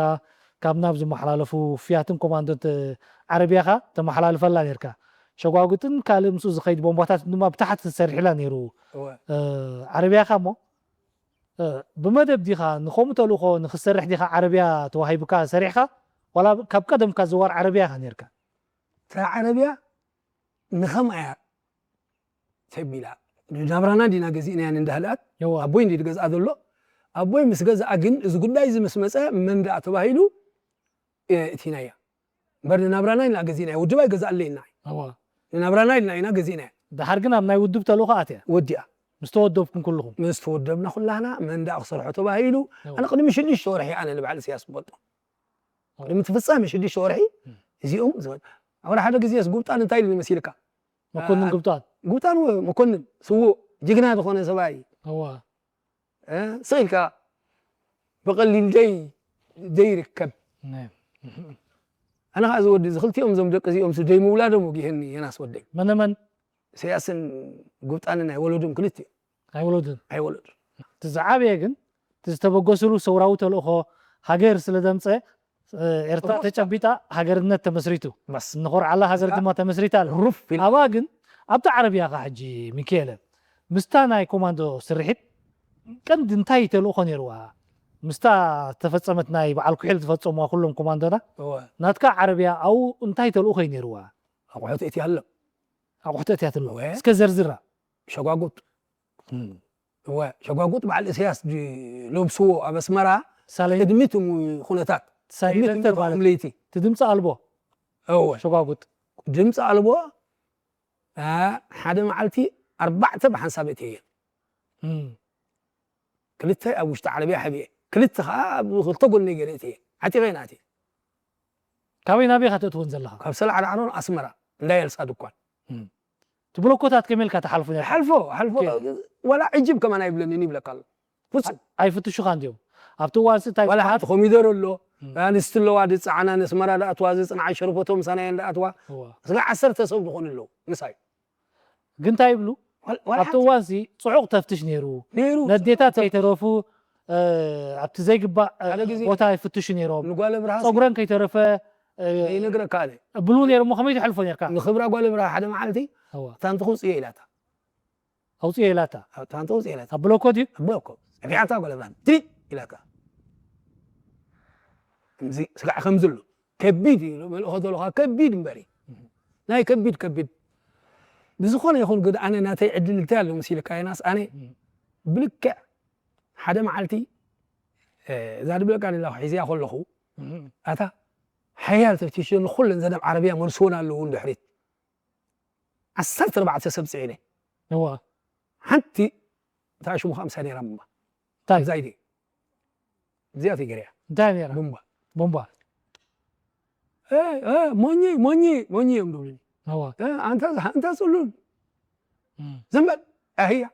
ካብ ናብ ዝመሓላለፉ ፍያትን ኮማንዶን ተ- ዓረብያኻ ተመሓላልፈላ ነርካ። ሸጓጉጥን ካልእ ምስኡ ዝኸይድ ቦምባታት ድማ ብታሕቲ ዝሰርሕላ ነይሩ። እወ እ፣ ዓረብያኻ እሞ እ፣ ብመደብ ዲኻ ንኸምኡ ተልእኾ ንክሰርሕ ዲኻ ዓረብያ ተዋሂቡካ ሰሪሕካ ዋላ ካብ ቀደምካ ዝዋር ዓረብያ ኢኻ ነርካ? እታ ዓረብያ ንኸምኣ እያ ተቢላ። ናብራና እንዲና ገዚእናያ እንዳህልኣት እዋ ኣቦይ እንዲ ዝገዝኣ ዘሎ ኣቦይ ምስ ገዝኣ ግን እዚ ጉዳይ እዚ ምስ መፀ መን ደኣ ተባሂሉ እ፣ እቲናያ እምበር ንናብራና ኢልና ገዚእናያ ውድብ ኣይገዛእለይና እዋ ንናብራና ኢልና ኢና ገዚእናያ ድሓር ግን ኣብ ናይ ውድብ ተልእኾ ኣትያ ወዲኣ ምስ ተወደብኩም ኩልኹም ምስ ተወደብና ኩላህና መን ደኣ ክሰርሖ ተባሂሉ እዋ ኣነ ቅድሚ ሽዱሽተ ወርሒ ኣነ ንባዕሊ ስያስ ዝፈልጦ ቅድሚ እቲ ፍፃመ ሽዱሽተ ወርሒ እዚኦም ዝወ- ኣብ ሓደ ግዜ ጉብጣን እንታይ ኢሉ መሲልካ መኮንን ግብጣን ጉብጣን ወ- መኮንን ስዉእ ጅግና ዝኾነ ሰብኣይ እዋ እ፣ ስቕ ኢልካ ብቐሊል ደይ ደይርከብ ናይ- ኣነ ከዓ እዚ ወዲ እዚ ክልቲኦም እዞም ደቂ እዚኦም ስ ደይ ምውላዶም ወጊሀኒ የናስ ወደይ መነመን ኢሳያስን ጉብጣንን ኣይወለዱም ክልቲኦም ኣይወለዱን ኣይወለዱን እቲ ዝዓበየ ግን እቲ ዝተበገስሉ ሰውራዊ ተልእኾ ሃገር ስለ ዘምፀ እ፣ ኤርትራ ሩፍ። ተጨቢጣ ሃገርነት ተመስሪቱ በስ ንኾርዓላ ሃገር ድማ ተመስሪታ ኣላ ሩፍ ኢሉ ኣብኣ ግን ኣብቲ ዓረብያ ኻ ሕጂ ሚካኤለ ምስታ ናይ ኮማንዶ ስርሒት ቀንዲ እንታይ ተልእኾ ነይርዋ ምስታ ዝተፈጸመት ናይ በዓል ኩሒል ዝፈጸሙዋ ኩሎም ኮማንዶና እወ ናትካ ዓረብያ ኣብኡ እንታይ ተልእኾ እዩ ነይርዋ ኣቑሑት እቲ ኣሎ ኣቑሑት እትያ ተልእኾ እወ እስከ ዘርዝራ ሸጓጉጥ እወ ሸጓጉጥ በዓል እስያስ ድ- ለብስዎ ኣብ ኣስመራ ሳለኝ ቅድሚ እቲ ሙ- ኩነታት ቅድሚ እቲ ሳይለንተር ማለት ምርቓኦም ለይቲ እቲ ድምፂ ኣልቦ እወ ሸጓጉጥ ድምፂ ኣልቦ ኣ፣ ሓደ መዓልቲ ኣርባዕተ ብሓንሳብ እትየን እም። ክልተ ኣብ ውሽጢ ዓረብያ ሕብየ ክልተ ከዓ ኣብ ክልተ ጎነይ ገይረ እትየ ዓጢቐ ናትየ ካበይ ናበይ ኢኻ ተእትወን ዘለኻ ካብ ሰላዕ ዳዕሮን ኣስመራ እንዳ ኤልሳ ድኳን እቲ ብሎኮታት ከመይ ኢልካ ትሓልፉ ነርካ ሓልፎ ሓልፎ ኦኬ። ዋላ ዕጅብ ከማን ኣይብለንን ይብለካ ኣሎ ፍፁም ኣይፍትሹኻ እንዲዮም ኣብቲ እዋንሲ እንታይ ዋላ ዝበሃል? ሓንቲ ኮሚደር ኣሎ እም። ኣንስቲ ኣለዋ ድፀዓና ነስመራ ዳኣትዋ ዝፅንዓ ሸርፈቶም ሳናየን ዳኣትዋ እዋ። ስጋ ዓሰርተ ሰብ ዝኾኑ ኣለዉ ምሳይ ግን እንታይ ይብሉ ዋላ- ዋላ ኣብቲ እዋንሲ ፅዑቕ ተፍትሽ ነይሩ ነይሩ ነዴታት ከይተረፉ እ፣ ኣብቲ ዘይግባእ እ፣ ሓደ ግዜ- ቦታ ይፍትሹ ነይሮም ንጓለ ብርሃ ፀጉረን ከይተረፈ እ፣ ይነግረካ ኣነ ብሉ ነይሩ እሞ ከመይ ትሕልፎ ነርካ ንክብራ ጓለ ብርሃ ሓደ መዓልቲ እዋ። ታንቲ ክውፅዮ ኢላታ ኣውፅዮ ኢላታ ታንቲ ክውፅዮ ኢላታ ኣብ ብሎኮ ድዩ ኣቦ እኮ ጸፊዓታ ጓለ ብርሃን ድሪት ኢላታ ከምዚ ስጋዕ ከምዚ ኣሎ ከቢድ እዩ መልእኾ ዘለኻ ከቢድ እምበር እዩ ናይ ከቢድ ከቢድ ብዝኾነ ይኹን ግን ኣነ ናተይ ዕድል እንታይ ኣሎ መሲልካ የናስ ኣነ ብልክዕ ሓደ መዓልቲ እ፣ እዛ ድብለካ ዘለኹ ሒዝያ ከለኹ ኣታ ሓያል ተፍቲሽ ዘሎ ኩለን ዘን ኣብ ዓረብያ መልስወን ኣለዉ ድሕሪት ዓሰርተ ኣርባዕተ ሰብ ፅዒነ እዋ ሓንቲ እታ ሽሙ ከዓ ምሳይ ነይራ ምባ እንታይ ዛይዲ እዚኣ ትገርያ እንታይ ነይራ ቡምባ ቦምባ እ፣ እ፣ ሞኝ ሞኝ ሞኝ እዮም ዝብሉኒ እዋ እ፣ ኣንታ ኣንታ ፅሉል እም። ዝም በል ኣህያ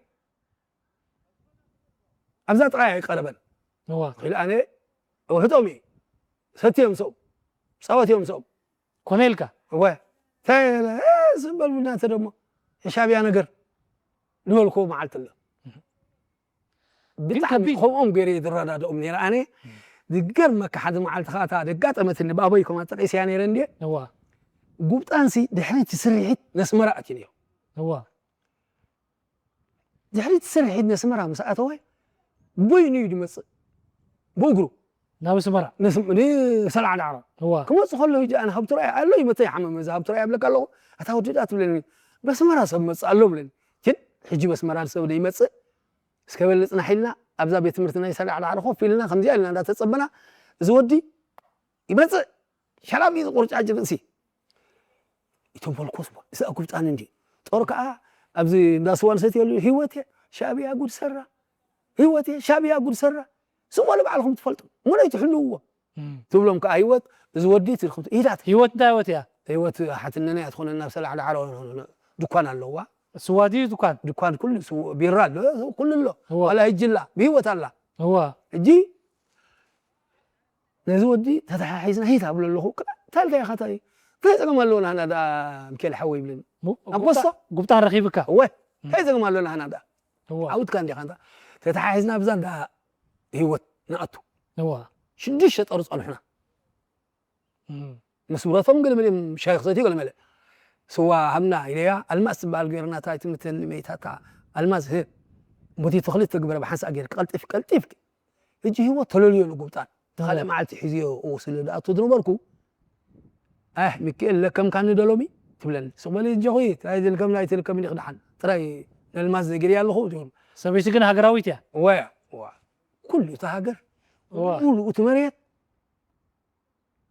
ኣብዛ ጥራይ ኣይቀረበን እዋ ኢለ ኣነ ውሕጦም እየ ሰትዮም ሰው ፃወት እዮም ሰው ኮነ ኢልካ እወ እንታይ ኢለ፣ እ፣ ዝም በል እናተ ደሞ የሻብያ ነገር ዝበልኩ መዓልቲ ኣሎ ብጣዕሚ ከቢድ። ከምኦም ገይረ ዝረዳድኦም ነይረ ኣነ ዝገርመካ ሓደ መዓልቲ ከዓ እታ ደጋጠመትኒ ብኣበይ ከማ ጠቂስያ ነይረ እንድየ እዋ ጉብጣንሲ ድሕሪ እቲ ስርሒት ነስመራ ኣትዩ ነይሩ እዋ ድሕሪ እቲ ስርሒት ነስመራ ምስ ኣተወ በይኑ እዩ ዝመፅእ ብእግሩ ናብ ኣስመራ ንስም- ንሰላዕ ዳዕሮ እዋ ክመፅእ ከሎ ሕጂ ኣነ ሃብቱ ርኣይ ኣሎ ይመተ ይሓመም እዚ ሃብቱ ርኣይ ይብለካ ኣለኹ ኣታ ወዲ ዳ ትብለኒ በስመራ ሰብ መፅእ ኣሎ ብለኒ ግን ሕጂ በስመራ ሰብ ዘይመፅእ እስከ በሊ ፅናሕ ኢልና ኣብዛ ቤት ትምህርቲ ናይ ሰላዕ ዳዕሮ ኮፍ ኢልና ከምዚኣ ኢልና እንዳተፀበና እዚ ወዲ ይመፅእ ሸላም እዩ ዝቁርጫጭ ርእሲ ተንፈልኮስ እዛ ጉብጣን እንዲ ጦር ከዓ ኣብዚ እንዳ ስዋ ንሰትየሉ ህይወት እየ ሻዕብያ ጉድ ሰራ፣ ህይወት እየ ሻዕብያ ጉድ ሰራ። ስም ወለ ባዕልኹም ትፈልጡ፣ ሙለይ ትሕልውዎ ትብሎም ከዓ ህይወት፣ እዚ ወዲ ትልኩም ኢዳት። ህይወት እንታይ ህይወት እያ? ህይወት ሓትነና እያ ትኾነ። ናብ ሰላዕ ዳዕሮ ድኳን ኣለዋ። ስዋ ድዩ ድኳን? ድኳን ኩሉ ስው- ቢራ ኣሎ፣ ኩሉ ኣሎ። እዋ። ዋላ ህጂ ኣላ፣ ብህይወት ኣላ። እዋ። ሕጂ ነዚ ወዲ ተተሓሒዝና ሂት ኣብሎ ኣለኹ። እንታይ ኢልካ ኢኻ እንታይ? እንታይ ጸገም ኣለዎ ናህና ደኣ ሚካኤል ሓወይ ይብለኒ። ሙ- ኣንበሳ? ጉብጣ- ጉብጣን ረኺብካ? እወ እንታይ ጸገም ኣለዎ ናህና ደኣ? እዋ። ዓውትካ እንዲኻ እንታ? ተተሓሒዝና ብዛ እንዳ ህይወት ንኣቱ። እዋ። ሽዱሽተ ጠሩ ጸንሑና። እም። ምስ ብረቶም ገለ መለ ሻሂ ክሰትዩ ገለ መለ ስዋ ሃብና ኢለያ። ኣልማዝ ትበሃል ገይርና እታ ኣይትምተኒ መይታታ ኣልማዝ ህ ሞቲ ተኽሊ ተግበረ ብሓንሳእ ገይር ቀልጢፍ ቀልጢፍ። ሕጂ ህይወት ተለልዮ ንጉብጣን ተኻልእ መዓልቲ ሒዝዮ እዎ ስለ ዝኣቱ ዝነበርኩ ኣህ ሚካኤል ለከምካኒ ደሎሚ ትብለኒ። ስቕ በሊ እጀኹ ጥራይ ዝልከምኒ ኣይትልከምኒ ክድሓን ጥራይ ነልማዝ ነጊርያ ኣለኹ ትብል። ሰበይቲ ግን ሃገራዊት እያ። ወያ ዋ ኩሉ እቲ ሃገር እዋ። ሙሉ እቲ መሬት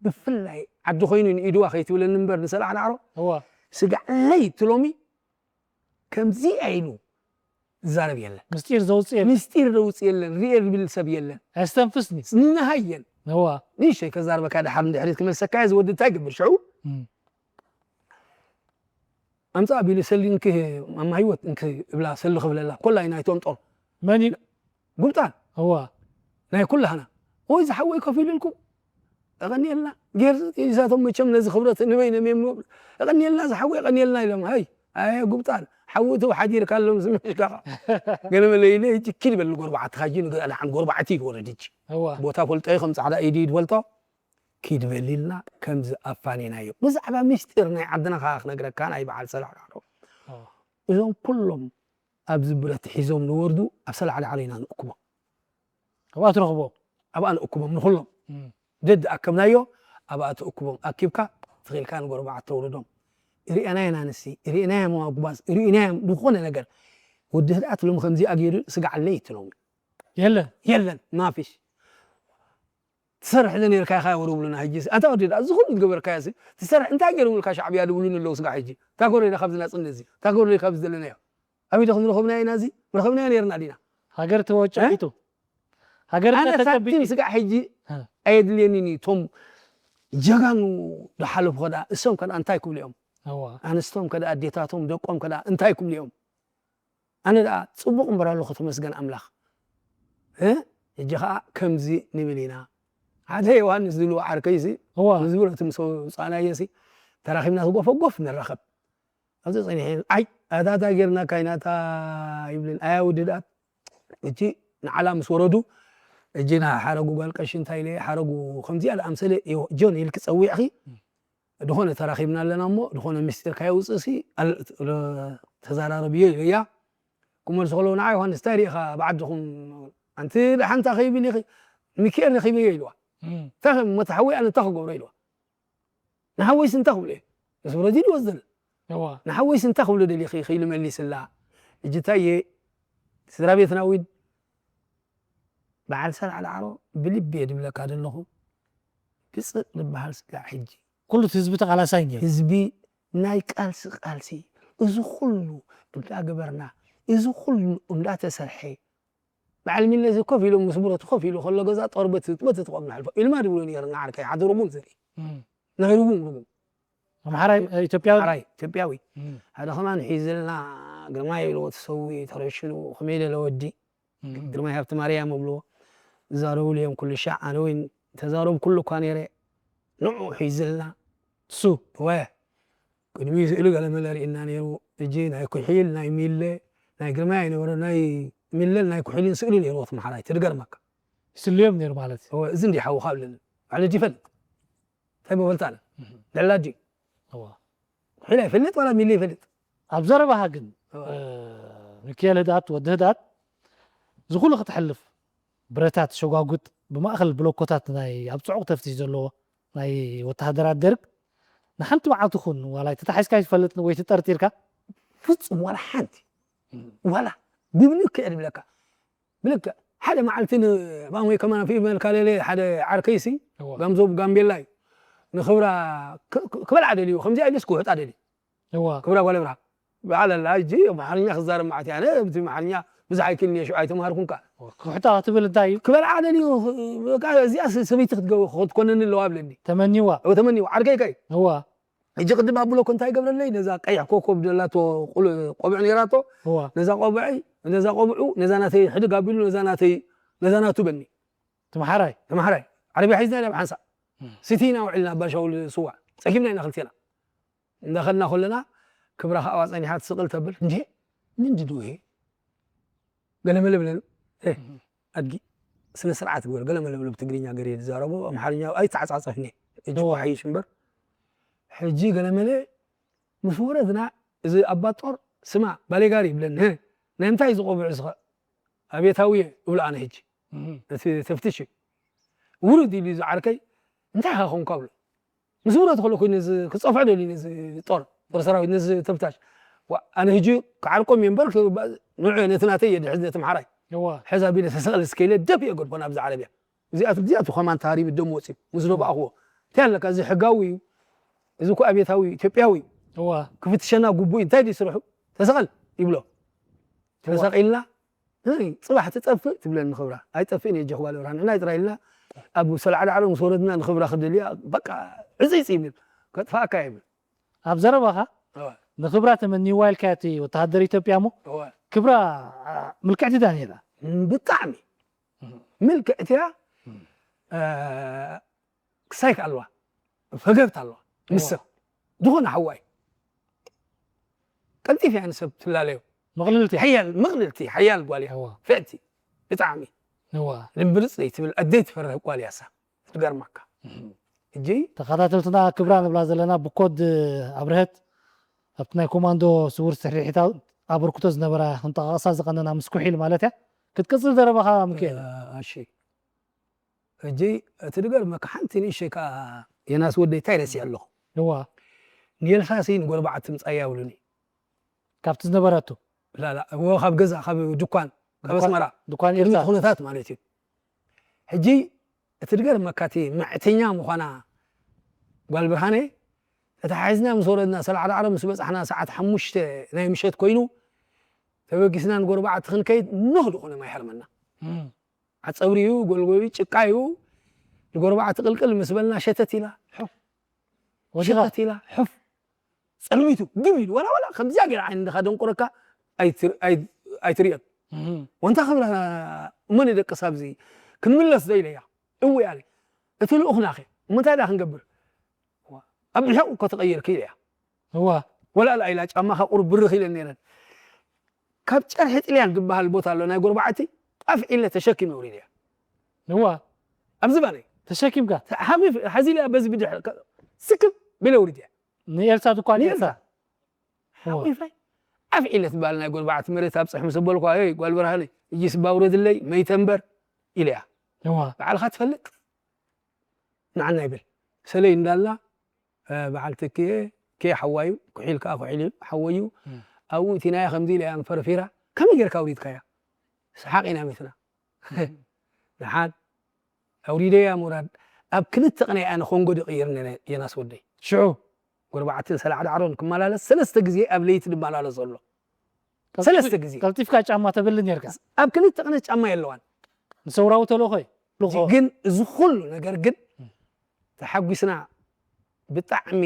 ብፍላይ ዓዲ ኮይኑ ንኢድዋ ከይትብለኒ እምበር ንሰላዕ ዳዕሮ እዋ። ስጋዕ ለይቲ ሎሚ ከምዚኣ ኢሉ ዝዛረብ የለን። ምስጢር ዘውፅእ የለን። ምስጢር ዘውፅእ የለን። ሪኤ ዝብል ሰብ የለን። ኣስተንፍስኒ። ንሃየን። እዋ። ንእሽተይ ከዛርበካ ድሓር ንድሕሪት ክመልሰካ እየ ዝወዲ እንታይ ገብር ሽዑ እም። ኣምፃ ቢሉ ሰሊ እንክ ማማ ህይወት እንክ እብላ ሰሊ ክብለላ ኮላይ ናይቶም ጦር መን እዩ? ጉብጣን እዋ ናይ ኩላህና ወይ ዝሓወይ ከፊሉልኩም እቐንየልና ጌር ይዛቶም መቸም ነዚ ክብረት ንበይኖም እዮም ንብሉ እቐንየልና ዝሓወይ እቐንየልና ኢሎም ሃይ ኣየ ጉብጣን ሓዊ እተው ሓዲርካ ኣሎም ዝምሕሽካ ገለ መለ ኢለ ሕጂ ኪድ በል ጎርባዕትኻ ሕጂ ንገ- ንሓን ጎርባዕቲ ይወረድ ሕጂ እዋ ቦታ ፈልጦ እዩ ከም ፃዕዳ ኢድ ይፈልጦ ኪድ በል ኢልና ከምዚ ኣፋኒናዮ ብዛዕባ ምስጢር ናይ ዓድና ከዓ ክነግረካ ናይ በዓል ሰላሕ ዳዕሮ እዞም ኩሎም ኣብዚ ብረት ሒዞም ንወርዱ ኣብ ሰላዕ ዳዕሮ ኢና ንእክቦም ኣብኣ ትረኽቦ ኣብኣ ንእክቦም ንኹሎም እም። ደድ ኣከብናዮ ኣብኣ ትእክቦም ኣኪብካ ትኽኢልካ ንጎረባዓት ተውርዶም ርኢናዮ ናንሲ ርኢናዮ መዋጉባዝ ርኢናዮ ዝኾነ ነገር ወዲ ህድኣት ሎም ከምዚኣ ገይሩ ስጋዕ ኣለይ ትሎም የለን የለን ማፊሽ ትሰርሕ ዶ ነርካ ኢኻ ወረ ብሉና ሕጂ ኣታ ወዲ ህድኣት ዝኹሉ ዝገበርካዮ ትሰርሕ እንታይ ገይሮምልካ ሻዕብያ ድብሉን ኣለዉ ስጋዕ ሕጂ እታ ጎረዳ ካብዚ ናፅነት እዚ እታ ጎረዳ ካብዚ ዘለናዮ ኣበይ ዶ ክንረኸብናዮ ኢና እዚ ረኸብናዮ ነርና ዲና ሃገር ተወጨቂቱ ሃገር ኣነ ተጨቢጡ ሳንቲም ስጋዕ ሕጂ ኣየድልየኒን እዩ እቶም ጀጋኑ ዝሓለፉ ከደኣ እሶም ከደኣ እንታይ ክብሉ እዮም ኣዋ ኣንስቶም ከደኣ ኣዴታቶም ደቆም ከደኣ እንታይ ክብሉ እዮም ኣነ ደኣ ፅቡቕ እምበር ኣለኹ ተመስገን ኣምላኽ እ ሕጂ ከዓ ከምዚ ንብል ኢና ሓደ ዮሃንስ ዝብልዎ ዓርከይሲ እዋ ንዝብሎ እቲ ምስ ውፃእናዮሲ ተራኺብና ትጎፈጎፍ ንራኸብ ኣብዚ ጸኒሐ ኣይ ኣታ እንታይ ጌርናካ ኢና እታ ይብልን ኣያ ውድዳት እጂ ንዓላ ምስ ወረዱ እጂ ና ሓረጉ ጓል ቀሺ እንታይ ኢለ ሓረጉ ከምዚኣ ዝኣምሰለ ጆን ኢልክ ጸዊዕኺ ዝኾነ ተራኺብና ኣለና እሞ ዝኾነ ምስጢር ካየውፅእሲ ተዘራረብዮ ኢለያ ክመልሱ ከለዉ ንዓ ዮሃንስ እንታይ ርኢኻ ብዓድኹም ኣንቲ ደሓንታ ከይብል ኢኺ ሚኪኤል ረኺበዮ ኢልዋ እንታይ ከ መተሓዊ ኣነ እንታይ ክገብሮ ኢልዋ ንሓወይስ እንታይ ክብሎ እየ? ንስብረዚ ይወስደል። እዋ። ንሓወይስ እንታይ ክብሎ ደሊኺ ኢኺ ኢሉ መሊስላ። ሕጂ እንታይ እየ ስድራ ቤትና እውን በዓል ሰላዕ ዳዕሮ ብልቢ እየ ድብለካ ዘለኹ። ብፅእ ዝበሃል ስጋዕ ሕጂ። ኩሉ እቲ ህዝቢ ተቓላሳይ ነይሩ። ህዝቢ ናይ ቃልሲ ቃልሲ እዚ ኩሉ እንዳገበርና እዚ ኩሉ እንዳተሰርሐ በዓል ሚለስ ኮፍ ኢሎም ምስ ብረቱ ኮፍ ኢሉ ከሎ ገዛ ጦር በቲ በቲ ትቆም ንሓልፎ ኢልማ ድብሉ ነይሩ ንዓርከይ ሓደ ርጉም ዘርኢ ናይ ርጉም ርጉም ኣምሓራይ ኢትዮጵያዊ ኣምሓራይ ኢትዮጵያዊ ሓደ ከማን ሒዝልና ግርማይ ኢልዎ ተሰዊኡ ተረሽኑ ከመይ ኢለ ለወዲ ግርማይ ሃብቲ ማርያም እብልዎ ዝዛረብሉ እዮም ኩሉ ሻዕ ኣነ ወይ ተዛረብኩሉ እኳ ነይረ ንዑ ሒዝልና እሱ ወ ቅድሚኡ ስእሊ ገለ መለ ርኢና ነይሩ። ሕጂ ናይ ኩሒል፣ ናይ ሚለ፣ ናይ ግርማይ ኣይነበረ፣ ናይ ሚለን ናይ ኩሒልን ስእሊ ነይሩ እቲ መሓራይ። እቲ ዝገርመካ። ይስልዮም ነይሩ ማለት እዩ። እወ፣ እዚ እንድዩ ሓውኻ ኣብለኒ። ባዕሉ ድዩ ይፈልጥ? እንታይ ምበልታ ኣነ? ልዕላ ድዩ? እወ። ኩሒል ኣይፈልጥ ዋላ ሚለ ይፈልጥ? ኣብ ዘረባኻ ግን፣ እወ። እ፣ ሚካኤል ህድኣት፣ ወዲ ህድኣት፣ እዚ ኩሉ ክትሕልፍ፣ ብረታት፣ ሸጓጉጥ፣ ብማእኸል ብሎኮታት ናይ ኣብ ጽዑቕ ተፍትሽ ዘለዎ ናይ ወተሃደራት ደርግ ንሓንቲ መዓልቲ ኹን ዋላ ተታሒዝካ ይትፈልጥ ወይ ተጠርጢርካ? ፍጹም ዋላ ሓንቲ ዋላ ብብልክዕ ድብለካ ብልክዕ ሓደ መዓልቲ ንባሞይ ከማን ፊ መልካ ለለ ሓደ ዓርከይሲ እዋ። ጋምዞ ጋምቤላ እዩ ንኽብራ ክ- ክ- ክበልዓ ደልዩ ከምዚኣ ኢሉስ ክውሕጣ ደልዩ እዋ ክብራ ጓል ብርሃ በዓል ኣላ። ሕጂ ኣምሓርኛ ክዛረብ መዓት እየ። ኣነ ብቲ ኣምሓርኛ ብዙሕ ኣይክእልን እየ፣ ሽዑ ኣይተምሃርኩን ከኣ። ክሕታ ክትብል እንታይ እዩ? ክበልዓ ደልዩ፣ በቃ እዚኣ ሰበይቲ ክትገ- ክትኮነኒ ኣለዋ ብለኒ። ተመኒዋ። እወ ተመኒዋ፣ ዓርከይ ከ እዩ። እዋ ሕጂ ቅድም ኣብለኮ እንታይ ይገብረለይ፣ ነዛ ቀይሕ ኮኮብ ደላቶ ቁል- ቆብዕ ነይራቶ፣ እዋ ነዛ ቆብዐይ፣ ነዛ ቆብዑ፣ ነዛ ናተይ ሕድግ ኣቢሉ፣ ነዛ ናተይ፣ ነዛ ናቱ በኒ። ትምሓራይ። ተምሓራይ ዓረብያ ሒዝና ኢና ብሓንሳእ እም። ሲቲና ውዕልና ኣባሻውል ስዋዕ ጸጊብና ኢና ክልቴና። እንዳኸድና ከለና ክብራ ከኣ ትስቕል ተብል፣ እንዴ ምንድን ነው ይሄ? ገለመለ ብለሉ። "ኤ፣ ኣድጊ ስነ ስርዓት ግበር፣ ገለመለ ብሎ ብትግርኛ ገር ዝዛረቦ ኣምሓርኛ ኣይተዓጻጸፍኒ። ሕጂ እዋ። ሓይሽ እምበር ሕጂ ገለመለ ምስ ወረድና እዚ ኣባ ጦር ስማ ባሌጋሪ ይብለኒ። "ህ፣ ናይ ምንታይ ዝቆብዕ ዝኸ ኣቤታዊ እየ?" እብሎ ኣነ ሕጂ እቲ ተፍትሽ እዩ። ውርድ ኢሉ እዚ ዓርከይ፣ "እንታይ ኢኻ ኮንካ?" ብሎ ምስ ውረድ ከሎ ኮይኑ እዚ ክጸፍዖ ደልዩ ነዚ ጦር ጦር ሰራዊት ነዚ ተፍታሽ። "ዋ፣ ኣነ ሕጂ ክዓርቆም እየ እምበር ንዑ ነቲ ናተይ እየ ድሕዝ ነቲ ምሓራይ እዋ ሕዛ ቢለ ተሰቕል እስከ" ኢለ ደፍ እየ ገድፎ ናብዚ ዓረብያ። እዚኣቱ እዚኣቱ ከማን ተሃሪቡ ደም ወፅዩ ምስ ደባእኽዎ። እንታይ ኣለካ፣ እዚ ሕጋዊ እዩ፣ እዚ እኮ ኣብየታዊ እዩ፣ ኢትዮጵያዊ እዩ፣ እዋ ክፍትሸና ግቡእ እዩ፣ እንታይ ድዩ ስርሑ? ተሰቐል ይብሎ። ተሰቒልና "እይ፣ ፅባሕ ትጠፍእ" ትብለኒ ክብራ። "ኣይጠፍእን እየ ጀኽባ ለብርሃን፣ ንዕናይ ጥራይ" ኢልና ኣብ ሰላዓ ዳዕሮ ምስ ወረድና ንክብራ ክደልያ በቃ ዕፅይፅ ይብል፣ "ከጥፋእካ" ይብል። ኣብ ዘረባኻ እወ፣ ንክብራ ተመኒዋ ኢልካ እቲ ወተሃደር ኢትዮጵያ እሞ እወ። ክብራ አ፣ ምልክዕቲ ዳንኤላ ብጣዕሚ ምልክዕቲ እያ። እ፣ ክሳይክ ኣለዋ፣ ፈገግታ ኣለዋ ምስ ሰብ ዝኾነ ሓዋይ ቀልጢፍ እያ ንሰብ ትላለዮ። መቕልልቲ ሓያል ምቕልልቲ ሓያል ጓል እያ። እዋ ፍዕቲ ብጣዕሚ እዋ ልብርፅ ዘይትብል ኣደይ ትፈርህ ጓል እያ። ሳ ትገርመካ። ሕጂ ተኸታተልትና ክብራ ንብላ ዘለና ብኮድ ኣብርሀት ኣብቲ ናይ ኮማንዶ ስውር ስርሒታት ኣበርክቶ ዝነበራ ክንጠቓቕሳ ዝቐነና ምስ ኩሒል ማለት እያ። ክትቅጽል ዘረባኻ ምክኤል። እሺ፣ ሕጂ እቲ ድገርመካ ሓንቲ ንእሸይ ከኣ የናስ ወደይ እንታይ ረሲዐ ኣለኹ። እዋ ንኤልሳሲ ንጎረባዕቲ ምጻያ ይብሉኒ። ካብቲ ዝነበረቱ ላላ እዎ ካብ ገዛ ካብ ድኳን ካብ ድኳን- ኣስመራ ድኳን ቅድሚ ኤልሳ ኩነታት ማለት እዩ። ሕጂ እቲ ድገርመካ እቲ መዕተኛ ምዃና ጓል ብርሃነ ተታሒዝና ምስ ወረድና ሰላዓ ዳዕሮ ምስ በጻሕና ሰዓት ሓሙሽተ ናይ ምሸት ኮይኑ ተበጊስና ንጎረባዕቲ ክንከይድ ኖህ ዝኾነ ማይ ሓርመና። እም። ዓጸብሪ እዩ፣ ጎልጎል እዩ፣ ጭቃ እዩ። ንጎረባዕቲ ቅልቅል ምስ በልና ሸተት ኢላ ሑፍ ወዲኻ ሸተት ኢላ ሑፍ ጸልሚቱ ግም ኢሉ ዋላ ዋላ ከምዚኣ ገይራ ዓይኒ እንድኻ ደንቁረካ ኣይትር- ኣይ- ኣይትርእዮን። እም። ወንታ ክብላ እሞ ንደቅስ ኣብዚ ክንምለስ ዶ ኢለያ። እው ኣለ እቲ ልኡኽናኸ እሞ እንታይ ዳ ክንገብር ኣብ ርሑቕ እኮ ተቐይርኪ ኢለያ። እዋ ወላ ላ ኢላ ጫማኻ ቁሩብ ብርኽ ኢለን ነይረን። ካብ ጨርሒ ጥልያን ዝበሃል ቦታ ኣሎ ናይ ጎረባዕቲ ጣፍ ኢለ ተሸኪመ ውሪደ እያ። እዋ ኣብዚ ባነይ ተሸኪምካ ሓሚፍ ሓዚ ኢለ በዚ ብድሕ ስክብ ቢለ ውሪደ እያ። ንኤልሳ ድኳን ኤልሳ ንኤልሳ ሓሚፈ ዓፍ ኢለ ትበሃል ናይ ጎረባዕቲ መሬት ኣብፅሕ ምስ በልኳ ይ ጓል ብርሃነይ እጅ ስባ ውረድለይ መይተ እምበር ኢለ እያ። እዋ ባዕልኻ ትፈልጥ ንዓና ይብል ሰለይ እንዳልና በዓል ትክየ ከየ ሓዋዩ ኩሒል ከዓ ኩሒል እዩ ሓወዩ ኣብኡ እቲ ናያ ከምዚ ኢለ እያ ፈርፊራ ከመይ ጌርካ ኣውሪድካያ ሰሓቕ ኢና ሚትና ንሓን ኣውሪደያ ምውራድ ኣብ ክልተ ቅነ ኣነ ኮንጎ ድቕይር የናስ ወደይ ሽዑ ጎረባዕትን ሰላዕ ዳዕሮን ክመላለስ ሰለስተ ግዜ ኣብ ለይቲ ድመላለስ ዘሎ ሰለስተ ግዜ ቀልጢፍካ ጫማ ተብል ነርካ ኣብ ክልተ ቅነ ጫማ የለዋን ንሰውራዊ ተልእኾ እዩ ልኾ ግን እዚ ኩሉ ነገር ግን ተሓጒስና ብጣዕሚ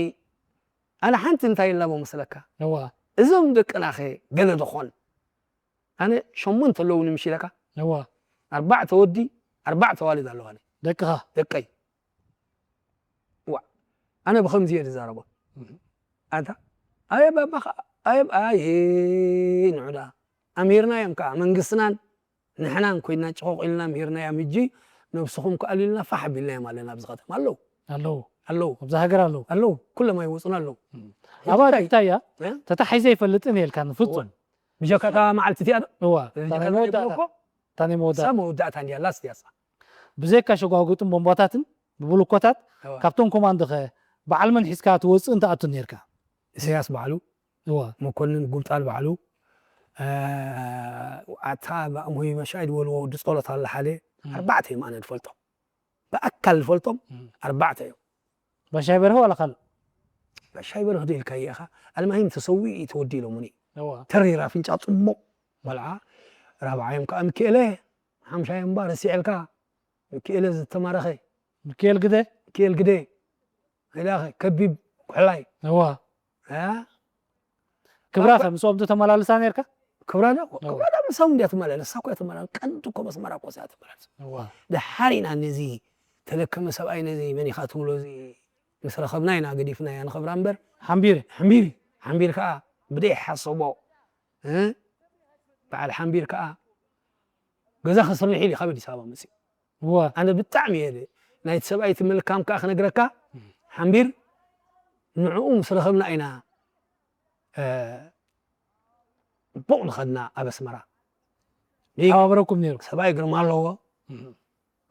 ኣነ ሓንቲ እንታይ ኣለዎ መስለካ እዋ እዞም ደቅናኸ ገለ ዝኾን ኣነ ሸሞንተ ኣለውኒ ምሽ ኢለካ እዋ ኣርባዕተ ወዲ ኣርባዕተ ዋልድ ኣለዋኒ ደቅኻ ደቀይ ዋ ኣነ ብኸምዚ እየ ዝዛረቦ ኣታ ኣየ ባባኻ ኣየ ኣየ ንዑዳ ኣምሂርናዮም ከዓ መንግስትናን ንሕናን ኮይና ጭቆቕ ኢልና ምሂርናዮም ሕጂ ነብስኹም ክኣልዩልና ፋሕ ኣቢልናዮም ኣለና ኣብዚ ከተማ ኣለዉ ኣለዉ ኣለዉ ኣብዛ ሃገር ኣለዉ ኣለዉ ኩሎም ኣይወፁን ኣለዉ ኣባ እንታይ እያ እ? ተታሒዘ ይፈልጥን የልካ ንፍፁም ብጀካታ መዓልቲ እቲኣ ዶ እዋ ብጀካ ታኔ መወዳእታ እኮ ታኔ መወዳእታ ሳብ መወዳእታ እንዲያ ላስት ያሳ ብዘይካ ሸጓጉጥን ቦምባታትን ብብልኮታት እዋ። ካብቶም ኮማንዶ ኸ በዓል መን ሒዝካ ትወፅእን ትኣቱን ነርካ ኢሳያስ ባዕሉ እዋ መኮንን ጉብጣል ባዕሉ እ፣ ኣታ ብኣምሆይ መሻይ ዝበልዎ ወዲ ጸሎት ኣለ ሓደ ኣርባዕተ እዮም ኣነ ዝፈልጦም ብኣካል ዝፈልጦም ኣርባዕተ እዮም ባሻይ በርሀ ዋላ ካልእ ጋሻይ በርህ ዶ ኢልካዮ ኢኻ? ኣልማሂም ተሰዊኡ እዩ ተወዲኡ ኢሎሙኒ። እዋ ተሪር ኣፍንጫ ጽቡቕ ቆልዓ። ራብዓዮም ከኣ ሚኪኤለ፣ ሓምሻዮም እምባ ረሲዐልካ። ሚኪኤለ ዝተማረኸ፣ ሚኪኤል ግደ ሚኪኤል ግደ፣ ኢላኸ ከቢብ ኩሕላይ። እዋ እ? ክብራኸ ምስኦም ዶ ተመላልሳ ነርካ? ክብራ ዶ? ክብራ ዶ ምሳም እንዲያ ትመላለስ፣ እሳ እኮ እያ ትመላለስ። ቀንዲ እኮ መስመራ እኮ እሳ ትመላለስ። እዋ ደሓር ኢና ነዚ ተለከመ ሰብኣይ ነዚ መን ኢኻ ትብሎ እዚ ምስ ረኸብና ኢና ገዲፍናያ ንኸብራ እምበር። ሓምቢር ሓምቢር ሓምቢር ከኣ ብደይ ሓሰቦ እ? በዓል ሓምቢር ከኣ ገዛ ክስርሕ ኢሉ ካብ ኣዲስ ኣበባ መፅኡ። እዋ ኣነ ብጣዕሚ እየ ናይቲ ሰብኣይ እቲ መልካም ከኣ ክነግረካ። ሓምቢር ንዕኡ ምስ ረኸብና ኢና እ፣ ፅቡቕ ንኸድና ኣብ ኣስመራ። ሓባብረኩም ነይሩ። ሰብኣይ ግርማ ኣለዎ።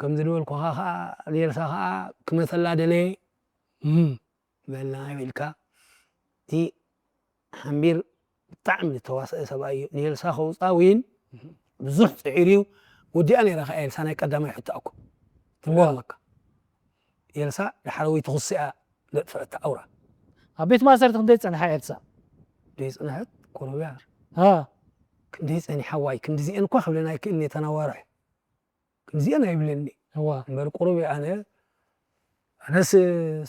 ከም ዝነበልኩኻ ከዓ ኔልሳ ከዓ ክመተላ ደለየ እም፣ በልና ኢልካ። እቲ ሓምቢር ብጣዕሚ ዝተዋስአ ሰብኣይ እዩ። ኔልሳ ከውፃ ዊን ብዙሕ ፅዒር እዩ። ወዲኣ ነይራ ከዓ ኤልሳ ናይ ቀዳማይ ሕቶ ኣኮ ትገርመካ። ኤልሳ ዳሕረወይቲ ክሲ እያ ዘጥፍአታ ኣውራ። ኣብ ቤት ማእሰርቲ ክንደይ ጸንሓ ኤልሳ? ደይ ፅንሐት ኮሮብያ ሃ ክንደይ ፀኒሓ ዋይ ክንዲዚአን እኳ ክብለና ኣይክእልን እየ ተናዋርሕ። ክንዲዚአን ኣይብለኒ እዋ እምበር ቁሩብ እየ ኣነ ኣነስ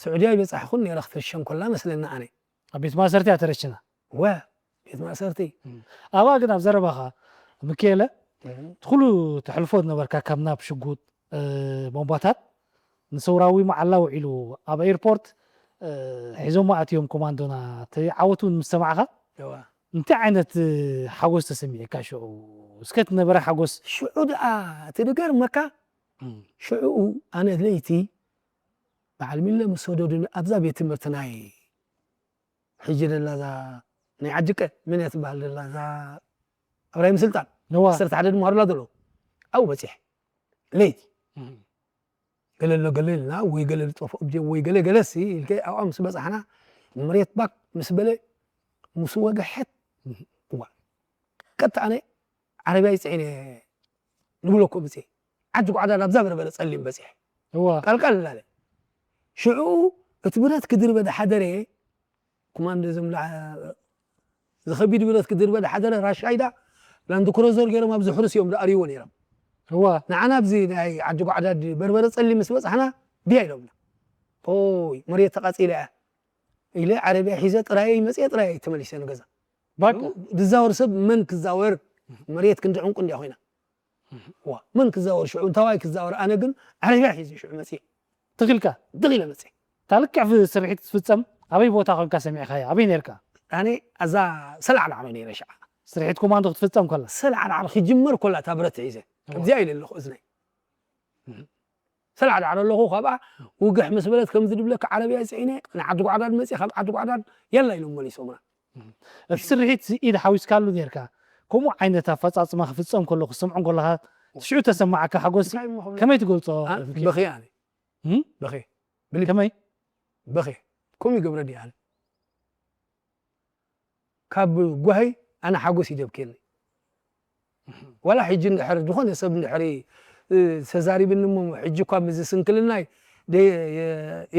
ስዑድያ ይበፃሕኹን ነይረ ክትርሸን ኮላ መስለና ኣነ ኣብ ቤት ማእሰርቲ እያ ተረሽና። ወ ቤት ማእሰርቲ ኣባ ግን ኣብ ዘረባኻ ምክኤለ እቲ ኩሉ ተሕልፎ ዝነበርካ ካብ ናብ ሽጉጥ እ፣ ቦምባታት ንሰውራዊ መዓላ ውዒሉ ኣብ ኤርፖርት እ፣ ሒዞሞ ኣትዮም ኮማንዶና እቲ ዓወት እውን ምስ ሰማዕኻ እዋ እንታይ ዓይነት እ፣ ሓጎስ ተሰሚዕካ ሽዑ? እስከ እቲ ነበረ ሓጎስ ሽዑ ደኣ እቲ ዝገርመካ ሽዑኡ ኣነ ለይቲ በዓል ሚለ ምስ ሰደዱኒ ኣብዛ ቤት ትምህርቲ ናይ ሕጂ ደላ እዛ ናይ ዓጅቀ ምን እያ ትበሃል ደላ እዛ ኣብራሂም ስልጣን ነዋ ዓሰርተ ሓደ ድምሃሩላ ዘሎ ኣብኡ በፂሐ ለይቲ ገለ ኣሎ ገለ ኢልና ወይ ገለ ዝጠፍኦ ብጀ ወይ ገለ ገለ ሲ ኢልከ ኣብኣ ምስ በፃሕና መሬት ባክ ምስ በለ ምስ ወግሐት እዋ ቀጥታ ኣነ ዓረብያ ይፅዒነ ንብለኮ ምፅእ ዓዲ ጓዕዳ ናብዛ በርበረ ፀሊም በፂሐ እዋ ቃልቃል እናለ ሽዑ እቲ ብረት ክድርበ ዝሓደረ ኮማንዶ ዘምላ ዝኸቢድ ብረት ክድርበ ዝሓደረ ራሻይዳ ላንድ ክሮዘር ገይሮም ኣብዚ ሕሩስ እዮም ዝኣርይዎ ነይሮም እዋ ንዓና ኣብዚ ናይ ዓዲ ጓዕዳድ በርበረ ፀሊም ምስ በፃሕና ድያ ኢሎምና ኦይ መሬት ተቃፂለ እያ ኢለ ዓረብያ ሒዘ ጥራየይ መፅየ ጥራየይ ተመሊሰ ንገዛ ባቃ ዝዛወር ሰብ መን ክዛወር መሬት ክንዲ ዕንቁ እንዲያ ኮይና ዋ መን ክዛወር ሽዑ እንታዋይ ክዛወር ኣነ ግን ዓረብያ ሒዘ ሽዑ መፅየ ትኽልካ ድቕ ኢለ መፅየ ታልክዕ ስርሒት ክትፍፀም ኣበይ ቦታ ኮንካ ሰሚዕካያ ኣበይ ነርካ ኣነ ኣዛ ሰላዕላዕሎ ነይረ ሸዓ ስርሒት ኮማንዶ ክትፍፀም ከላ ሰላዕላዕሎ ክጅመር ኮላ እታ ብረት ሒዘ ከምዚኣ ኢለ ኣለኹ እዝነይ ሰላዕላዕሎ ኣለኹ ካብኣ ውግሕ ምስ በለት ከምዚ ድብለካ ዓረብያ ፅዒነ ንዓዲ ጓዕዳድ መፅየ ካብ ዓዲ ጓዕዳድ የላ ኢሎም መሊሶምና እቲ ስርሒት ኢድ ሓዊስካሉ ነርካ ከምኡ ዓይነት ኣፈፃፅማ ክፍፀም ከሎ ክሰምዖ ከለካ ሽዑ ተሰማዓካ ሓጎስ ከመይ ትገልፆ በኺ ኣነ እም? በኺ ከመይ በኺ ከምኡ ይገብረኒ ኣነ ካብ ጓሂ ኣነ ሓጎስ ይደብክየኒ ዋላ ሕጂ እንድሕር ዝኾነ ሰብ እንድሕር ተዛሪብኒ እሞ ሕጂ እኳ ምዚ ስንክልናይ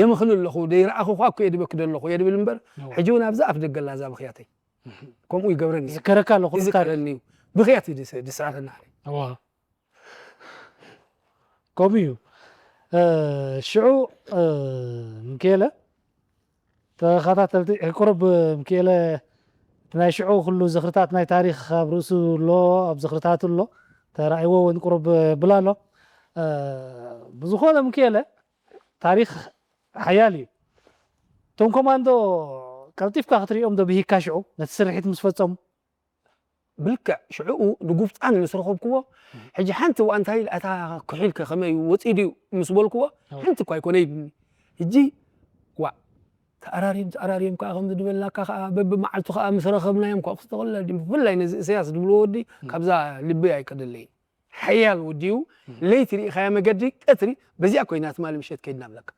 የምኽን ኣለኹ ደይረኣኹ ኳ እኮ የድበክ ደለኹ የድብል እምበር ሕጂ እውን ኣብዛ ኣፍ ደገላ እዛ ብኽያተይ ከምኡ ይገብረኒ ዝከረካ ኣለኹ ይዝከረኒ እዩ ብኽያት እዩ ድስዕረና ከምኡ እዩ ሽዑ ምክኤለ ተኸታተልቲ ቁሩብ ምክኤለ ናይ ሽዑ ኩሉ ዝኽርታት ናይ ታሪኽ ኣብ ርእሱ ኣሎ ኣብ ዝኽርታቱ ኣሎ ተራእይዎ እውን ቁሩብ ብላ ኣሎ ብዝኾነ ምክኤለ ታሪኽ ሓያል እዩ እቶም ኮማንዶ ቀልጢፍካ ክትሪኦም ዶ ብሂካ ሽዑ ነቲ ስርሒት ምስ ፈፀሙ ብልክዕ ሽዕኡ ንጉብጣን ምስ ረኸብክዎ ሕጂ ሓንቲ እዋ እንታይ ኢለ ኣታ ክሒልከ ከመይ እዩ ወፂኡ ድዩ ምስ በልክዎ ሓንቲ እኳ ኣይኮነ ኢሉኒ ሕጂ ዋ ተኣራርዮም ተኣራርዮም ከዓ ከምዚ ድበልናካ ከዓ በብመዓልቱ ከዓ ምስ ረኸብናዮም ከዓ ክስተቕለል ድዩ ብፍላይ ነዚ እሰያስ ድብልዎ ወዲ ካብዛ ልቢ ኣይቀደለይ ሓያል ወዲኡ ለይቲ ርኢኻያ መገዲ ቀትሪ በዚኣ ኮይና ትማሊ ምሸት ከይድና ብለካ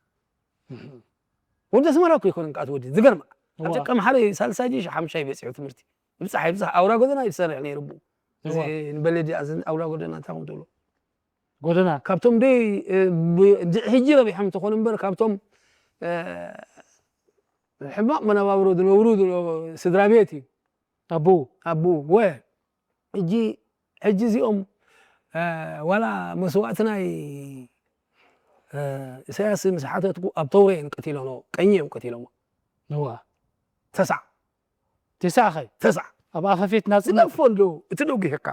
ወዲ ኣስመራ እኮ ይኮነን ከኣ ትወዲ ዝገርማ ኣብ ጨቀም ሓደ ሳልሳይ ጅሽ ሓምሻይ በፂሑ ትምህርቲ ይብፃሕ ይብፃሕ ኣውራ ጎደና ይሰርሕ ነይሩ ብኡ እዚ ንበለዲ ኣዝን ኣውራ ጎደና እንታይ ከም ትብሎ ጎደና ካብቶም ደይ ሕጂ ረቢሖም እንተኾኑ እምበር ካብቶም ሕማቕ መነባብሮ ዝነብሩ ዝነበሩ ስድራ ቤት እዩ። ኣቦኡ ኣቦኡ ወ ሕጂ ሕጂ እዚኦም እ፣ ዋላ መስዋእቲ ናይ እ፣ ኢሳያስ ምስ ሓተትኩ ኣብ ተውረ እዮም ቀቲሎሞ፣ ቀኝ እዮም ቀቲሎሞ። እዋ ተስዓ ተስዓ ኸ ተስዓ ኣብ ኣፈፌት ናጽነት ዝነፎ ኣለዉ። እቲ ደጉ ይህካ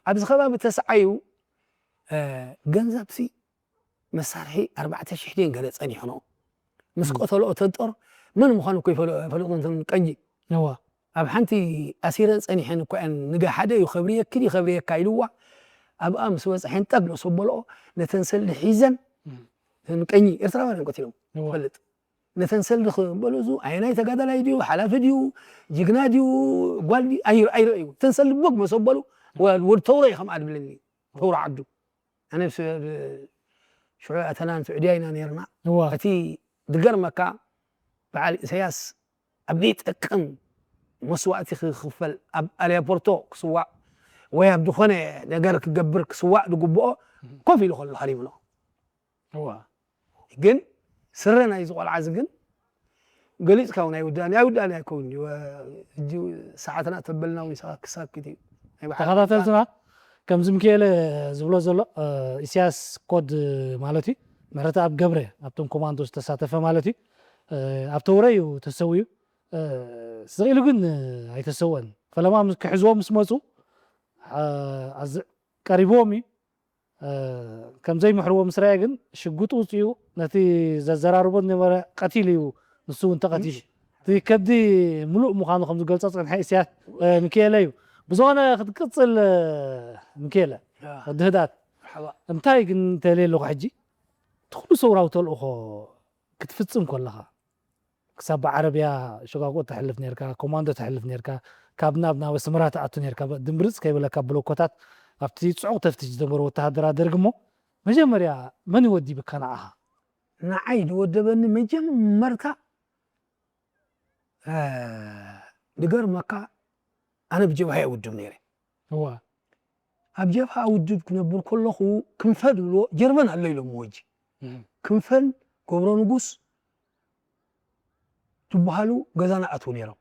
ኣብዚ ከባቢ ተስዓ እዩ። እ፣ ገንዘብሲ መሳርሒ ኣርባዕተ ሽሕ ድን ገለ ጸኒሕኖ ምስ ቀተሎ ተንጦር መን ምዃኑ እኮ ይፈለጡ። ቀንጂ እዋ ኣብ ሓንቲ ኣሲረን ጸኒሐን እኮ እየን። ንጋ ሓደ እዩ ከብርየኪ ድዩ ከብርየካ ኢልዋ። ኣብኣ ምስ በጽሐን ጠግ መሰበልኦ ነተን ሰልዲ ሒዘን እተን ቀኝ ኤርትራውያን እዮም ቀቲሎም እዋ ፈልጥ ነተን ሰልዲ ክበሉ እዚ ኣየናይ ተጋዳላይ ድዩ ሓላፊ ድዩ ጅግና ድዩ ጓል ድዩ ኣይረ- ኣይረእዩ። እተን ሰልዲ ቦግ መሰበሉ ወ- ወድ ተውረ እዩ ከምኣ ድብልኒ ተውረ ዓዱ ኣነ ብ- ብ- ሽዑ ኣተናን ስዑድያ ኢና ነርና እዋ እቲ ዝገርመካ በዓል ኢሳያስ ኣብ ዘይጠቅም መስዋእቲ ክኽፈል ኣብ ኣርያፖርቶ ክስዋእ ወይ ኣብ ዝኾነ ነገር ክገብር ክስዋእ ዝግብኦ ኮፍ ኢሉ ከሎ ሃሪምኖ እዋ ግን ስረ ናይዚ ቆልዓ እዚ ግን ገሊፅካ እውን ኣይውዳእን ኣይውዳእን ኣይከውን እዩ ሕጂ ሰዓትና ተበልና እውን ሰዓት ክሳክት እዩ ናይ በሓቂ ተኸታተልትና ከምዚ ምክኤለ ዝብሎ ዘሎ እ፣ ኢሳያስ ኮድ ማለት እዩ ምሕረተኣብ ገብረ ኣብቶም ኮማንዶ ዝተሳተፈ ማለት እዩ እ፣ ኣብ ተውረ እዩ ተሰዊኡ እ፣ ስቕ ኢሉ ግን እ፣ ኣይተሰወን ፈለማ ምስ- ክሕዝዎም ምስ መፁ እ፣ ኣዝ- ቀሪብዎም እዩ እ፣ ከም ዘይምሕርዎ ምስ ረኣየ ግን ሽጉጥ ውፅኡ ነቲ ዘዘራርቦ ዝነበረ ቀቲሉ እዩ ንሱ እውን ተቐቲሉ እቲ ከብዲ ምሉእ ምዃኑ ከም ዝገልፆ ፀንሐ ኢሳያስ እ፣ ምክኤለ እዩ ብዝኾነ ክትቅፅል እ፣ ምክኤለ ወዲ ህዳት እንታይ ግን ተልየ ኣለኹ ሕጂ እቲ ኩሉ ሰውራዊ ተልእኾ ክትፍፅም ከለኻ ክሳብ ብዓረብያ ሸቃቆ ተሕልፍ ነርካ ኮማንዶ ተሕልፍ ነርካ ካብ ናብ ናብ ኣስመራ ትኣቱ ነርካ ድምብርፅ ከይበለካ ብሎኮታት ኣብቲ ፅዑቕ ተፍትሽ ዝነበሩ ወተሃደራት ደርግ እሞ መጀመርያ መን ይወዲብካ ንዓኻ ንዓይ ዝወደበኒ መጀመርታ እ፣ ዝገርመካ ኣነ ብጀብሃ እየ ውድብ ነይረ እዋ ኣብ ጀብሃ ውድብ ክነብር ከለኹ ክንፈ ዝብልዎ ጀርመን ኣሎ ኢሎምዎ ሕጂ ክንፈን ገብረ ንጉስ ዝበሃሉ ገዛና ኣትዉ ነይሮም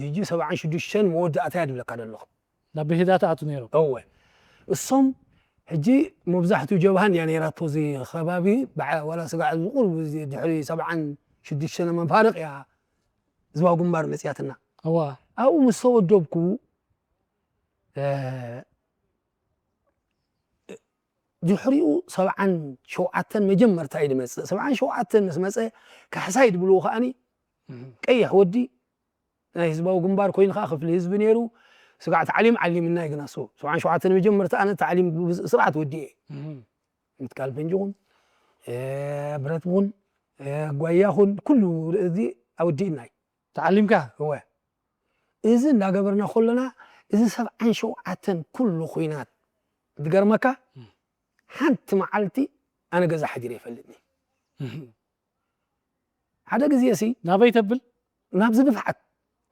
ሕጂ ሰብዓን ሽዱሽተን መወዳእታ እያ ዝብለካ ዘለኹ ናብ ብህዳት ኣቱ ነይሮም እወ እሶም ሕጂ መብዛሕትኡ ጀብሃን እያ ነይራቶ እዚ ከባቢ በዓ- ዋላ ስጋዕ ዝቁር ድሕሪ ሰብዓን ሽዱሽተን መንፋርቅ እያ ህዝባዊ ግንባር መፅያትና እዋ ኣብኡ ምስ ተወደብኩ እ፣ ድሕሪኡ ሰብዓን ሸውዓተን መጀመርታ እዩ ዝመፅእ ሰብዓን ሸውዓተን ምስ መፀ ካሕሳይ ዝብልዎ ከዓኒ ቀይሕ ወዲ ናይ ህዝባዊ ግንባር ኮይኑ ከዓ ክፍሊ ህዝቢ ነይሩ ስጋዕ ታዕሊም ዓሊምና እዩ ግናሱ ሰብዓን ሸውዓተን መጀመርታ ኣነ ታዕሊም ስርዓት ወዲኤ ምትካል ፈንጂ ኹን ብረት ኹን ጓያ ኹን ኩሉ እዚ ኣወዲእና እዩ ተዓሊምካ እወ እዚ እንዳገበርና ከለና እዚ ሰብዓን ሸውዓተን ኩሉ ኩናት ዝገርመካ ሓንቲ መዓልቲ ኣነ ገዛ ሓዲረ ይፈልጥኒ ሓደ ግዜ ሲ ናበይ ተብል ናብዚ ድፍዓት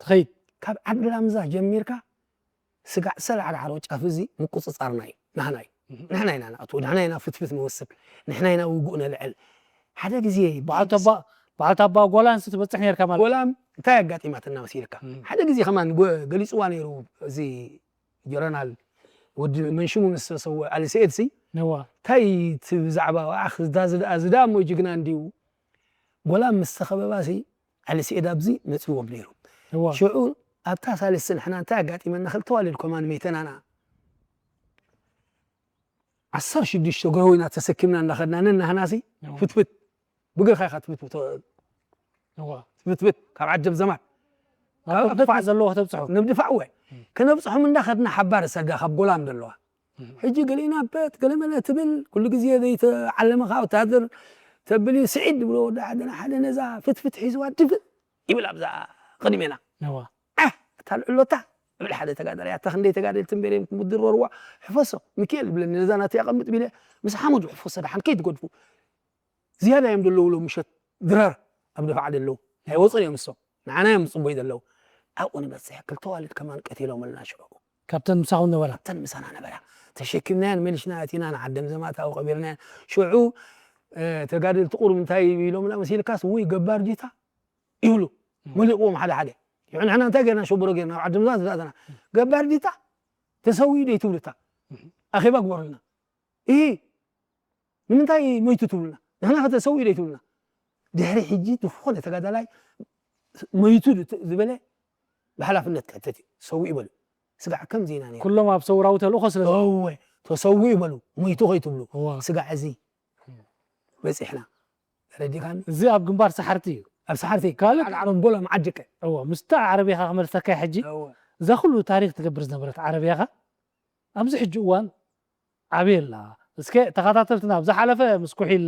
ትኸይድ ካብ ዓዲ ላምዛ ጀሚርካ ስጋዕ ሰላዕ ዳዕሮ ጫፍ እዚ ምቁፅፃርና እዩ ናህና እዩ ንሕና ኢና ንኣትዎ ንሕና ኢና ፍትፍት ንወስድ ንሕና ኢና ውጉእ ነልዕል ሓደ ግዜ በዓልቲ ኣባ በዓልቲ ኣባ ጓላንስ ትበፅሕ ነርካ ማለት ጎላም እንታይ ኣጋጢማትና መሲልካ ሓደ ግዜ ከማን ገሊፅዋ ነይሩ እዚ ጀረናል ወዲ መንሽሙ ምስ ተሰወ ኣሊ ስዒድ ሲ ነዋ እንታይ እቲ ብዛዕባ ኣኽ እዛ ዝዳ ዝዳ እሞ ጅግና እንድዩ ጎላም ምስ ተኸበባ ሲ ኣሊ ስዒድ ኣብዚ መፅዎም ነይሩ ነዋ ሽዑ ኣብታ ሳልስቲ ንሕና እንታይ ኣጋጢመና ክልተ ዋልድ ኮማን መይተናና ዓሰርተ ሽዱሽተ ገረው ኢና ተሰኪምና እንዳኸድና ነናህናሲ ፍትፍት ብግርኻ ኢኻ ትፍትፍት ነዋ ትፍትፍት ካብ ዓጀብ ዘማት ኣብ ክፍተት ዘለዎ ከተብፅሑ ንብድፋዕ ወ ክነብፅሖም እንዳኸድና ሓባር ሰዳ ካብ ጎላም ዘለዋ ሕጂ ገሊና በት ገለመለ ትብል ኩሉ ግዜ ዘይተዓለመኻ ወታደር ተብል እዩ ስዒድ ዝብሎ ወዲ ሓደ ሓደ ነዛ ፍትፍት ሒዝዋ ድፍእ ይብል ኣብዛ ቅድሜና ነዋ ዓህ እታ ልዕሎታ እብል ሓደ ተጋዳላይ ኣታ ክንደይ ተጋደልቲ እምበር እዮም ክምድረርዋ ሕፈሶ ሚካኤል ይብለኒ ነዛ ናተይ ኣቐምጥ ቢለ ምስ ሓሙድ ሕፈሶ ደሓን ከይትገድፉ ዝያዳ እዮም ዘለዉ ሎ ምሸት ድራር ኣብ ደፋዕ ዘለዉ ኣይወፅን እዮም ንሶም ንዓና እዮም ዝፅበዩ ዘለዉ ኣብኡ ንበፅሕ ክልተ ዋልድ ከማን ቀቲሎምልና ሽዑ ካብተን ምሳኹም ነበራ ተን ምሳና ነበራ ተሸኪምናያን መሊሽና ኣቲና ንዓደም ዘማት ኣብኡ ቀቢርናያን ሽዑ ተጋደልቲ ቁሩብ እንታይ ኢሎምና መሲልካስ ውይ ገባር ጂታ ይብሉ። መሊቕዎም ሓደ ሓደ። ይዑ ንሕና እንታይ ጌርና? ሸቦሮ ጌርና ኣብ ዓዲ ምዛ ዝኣተና። ገባር ዲታ ተሰዊኡ ደይ ትብሉታ? ኣኼባ ግበሩልና። እሂ፣ ንምንታይ መይቱ ትብሉና? ንሕና ከተሰዊኡ ደይ ትብሉና? ድሕሪ ሕጂ ዝኾነ ተጋዳላይ መይቱ ዝበለ ብሓላፍነት ክሕተት እዩ። ሰዊኡ በሉ። ስጋዕ ከምዚ ኢና ነይሩ። ኩሎም ኣብ ሰውራዊ ተልእኾ ስለ እወ፣ ተሰዊኡ በሉ። መይቱ ከይትብሉ። እዋ። ስጋዕ እዚ በጺሕና። ተረዲኻኒ? እዚ ኣብ ግንባር ሰሓርቲ እዩ። ኣብ ሰሓርቲ። ካልእ ዓረብ ቦላ መዓድቀ። እዋ፣ ምስታ ዓረብያኻ ክመልሰካ ሕጂ። እዋ። እዛ ኩሉ ታሪኽ ትገብር ዝነበረት ዓረብያኻ ኣብዚ ሕጂ እዋን ኣበይ ኣላ? እስከ ተኸታተልትና፣ ኣብ ዝሓለፈ ምስ ኩሒል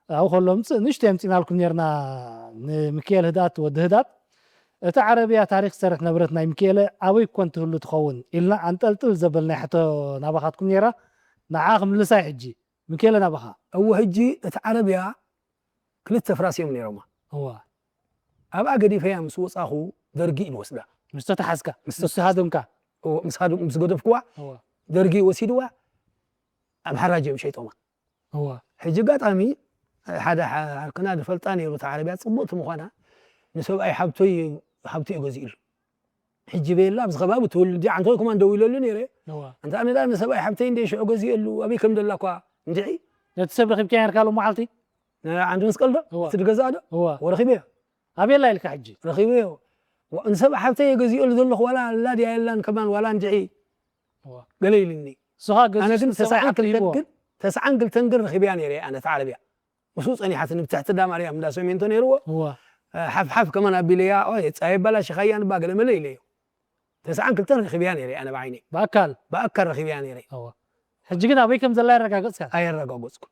ኣብኡ ከሎ ምጽእ ንእሽቶ የምጺናልኩም ነርና፣ ንምክኤል ህድኣት፣ ወዲ ህድኣት። እታ ዓረብያ ታሪኽ ትሰርሕ ነበረት ናይ ምክኤለ ኣበይ ኮን ትህሉ ትኸውን? ኢልና ኣንጠልጥል ዘበልናይ ሕቶ ናባኻትኩም ነይራ። ንዓ ክምልሳ እዩ ሕጂ። ምክኤለ ናባኻ። እወ፣ ሕጂ እታ ዓረብያ ክልተ ፍራስ እዮም ነይሮማ። እዋ። ኣብኣ ገዲፈያ ምስ ወጻኹ ደርጊ እዩ ዝወስዳ። ምስ ተተሓዝካ? ምስ ምስ ሃደምካ? እወ፣ ምስ ሃደም-፣ ምስ ገደፍኩዋ እዋ። ደርጊ ወሲድዋ ኣብ ሓራጅ እዮም ሸይጦማ። እዋ። ሕጂ ኣጋጣሚ ሓደ ሓ-፣ ዓርክና ዝፈልጣ ነይሩ፣ እታ ዓረብያ ጽቡቕቲ ምዃና ንሰብኣይ ሓብቶይ፣ ሓብቱ እዩ ገዚኡሉ። ሕጂ በየላ ኣብዚ ከባቢ ትውልዲ ዓንተወይ ከማን ደው ኢለሉ ነይረ። እዋ። ኣንታ ኣነ ደኣ ንሰብኣይ ሓብተይ እንደ ሽዑ ገዚኡሉ ኣበይ ከም ደላ እኳ እንድዒ። ነቲ ሰብ ረኺብካዮ ነርካ ሎም መዓልቲ? ንዓንዲ መስቀል ዶ? እዋ። እቲ ዝገዝኣ ዶ? እዋ። ወረኺበዮ። ኣበየላ ኢልካ ሕጂ? ረኺበዮ። ዋ-፣ ንሰብኣይ ሓብተይ ገዚኡሉ ዘለኹ ዋላ ኣላ ድያ የላን ከማን ዋላ እንድዒ። እዋ። ገለ ኢሉኒ። ንስኻ ኣነ ገዚኡስ ግን ንሰብኣይ ተስዓን ሓብተይ ክልተን ሂብዎ? ግን፣ ተስዓን ክልተን ግን ረኺበያ ነይረ ኣነ እታ ዓረብያ። ምስኡ ጸኒሓትኒ ብትሕቲ እንዳ ማርያም እንዳ ሰሜንቶ ነይርዎ። እዋ። ሓፍ ሓፍ ከማን ኣቢለያ፣ ኦይ፣ ጻየ ኣባላሽኻያ ንባ ገለ መለ ኢለዮ። ተስዓን ክልተን ረኺበያ ነይረ ኣነ ብዓይነይ። ብኣካል? ብኣካል ረኺበያ ነይረ። እዋ። ሕጂ ግን ኣበይ ከም ዘላ የረጋገጽካ? ኣየረጋገጽኩን።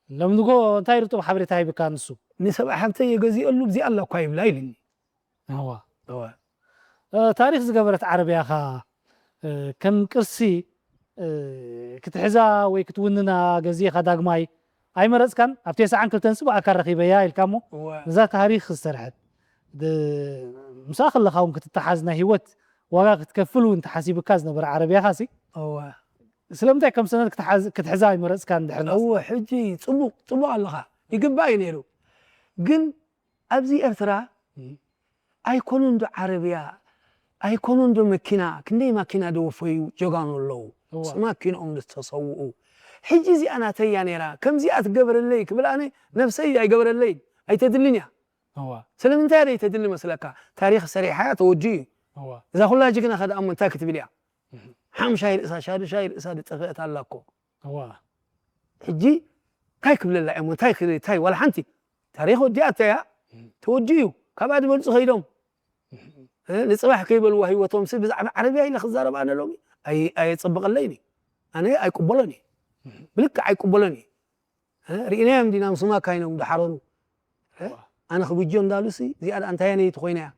ሎም ንጎ እንታይ ርጡብ ሓበሬታ ሂብካ ንሱ? ንሰብኣይ ሓብተይ የገዚኦሉ ብዚኣ ኣላ እኳ ይብላ ኢልኒ። እዋ። እዋ። እ፣ ታሪኽ ዝገበረት ዓረብያኻ፣ እ፣ ከም ቅርሲ፣ እ፣ ክትሕዛ ወይ ክትውንና ገዚእኻ ዳግማይ ኣይመረጽካን? ኣብ ተስዓን ክልተን ስ ብኣካል ረኺበያ ኢልካ እሞ፣ እዋ። ነዛ ታሪኽ ዝሰርሐት፣ ድ-፣ ምስኣ ከለኻ እውን ክትተሓዝ ናይ ህይወት ዋጋ ክትከፍል እውን ተሓሲብካ ዝነበረ ዓረብያኻ ሲ፣ እዋ። ስለምንታይ ከም ሰነድ ክትሓዝ-፣ ክትሕዛ ኣይመረጽካን ድሕሪ ናጽነት? እወ፣ ሕጂ ጽቡቕ፣ ጽቡቕ ኣለኻ። ይግባእ እዩ ነይሩ። ግን ኣብዚ ኤርትራ እም። ኣይኮኑን ዶ ዓረብያ፣ ኣይኮኑን ዶ መኪና፣ ክንደይ ማኪና ደወፈዩ ጀጋኑ ኣለዉ። እዋ። ስ-፣ ማኪንኦም ዝተሰውኡ። ሕጂ እዚኣ ናተይ እያ ነይራ፣ ከምዚኣ ትገበረለይ ክብል ኣነ ነብሰይ ኣይገበረለይን፣ ኣይተድልን እያ። እዋ። ስለምንታይ እያ ዘይተድሊ መስለካ? ታሪኽ ሰሪሓ እያ፣ ተወዲኡ እዩ። እዋ። እዛ ኩላ ጅግና ከ ደኣ እሞ እንታይ ክትብል እያ? እህ። ሓምሻይ ርእሳ፣ ሻዱሻይ ርእሳ ዝጠፍአት ኣላ እኮ። እዋ። ሕጂ እንታይ ክብለላ እየ እሞ፣ እንታይ ክብል፣ እንታይ፣ ዋላ ሓንቲ። ታሪኽ ወዲኣቶ እያ፣ እም። ተወዲኡ እዩ። ካብኣ ዝበልጹ ከይዶም። እም። እ፣ ንጽባሕ ከይበልዋ ህይወቶም ሲ ብዛዕባ ዓረብያ ኢለ ክዛረብ ኣነ ሎሚ ኣይ-፣ ኣየጸብቐለይን እዩ። ኣነ ኣይቅበሎን እየ። እም። ብልክዕ ኣይቅበሎን እየ። እ፣ ርኢናዮም ዲና ምስ ማካይኖም ዝሓረሩ? እ፣ እዋ። ኣነ ክብጆ እንዳሉሲ እዚኣ ደኣ እንታይ ኣነይቲ ኮይና እያ?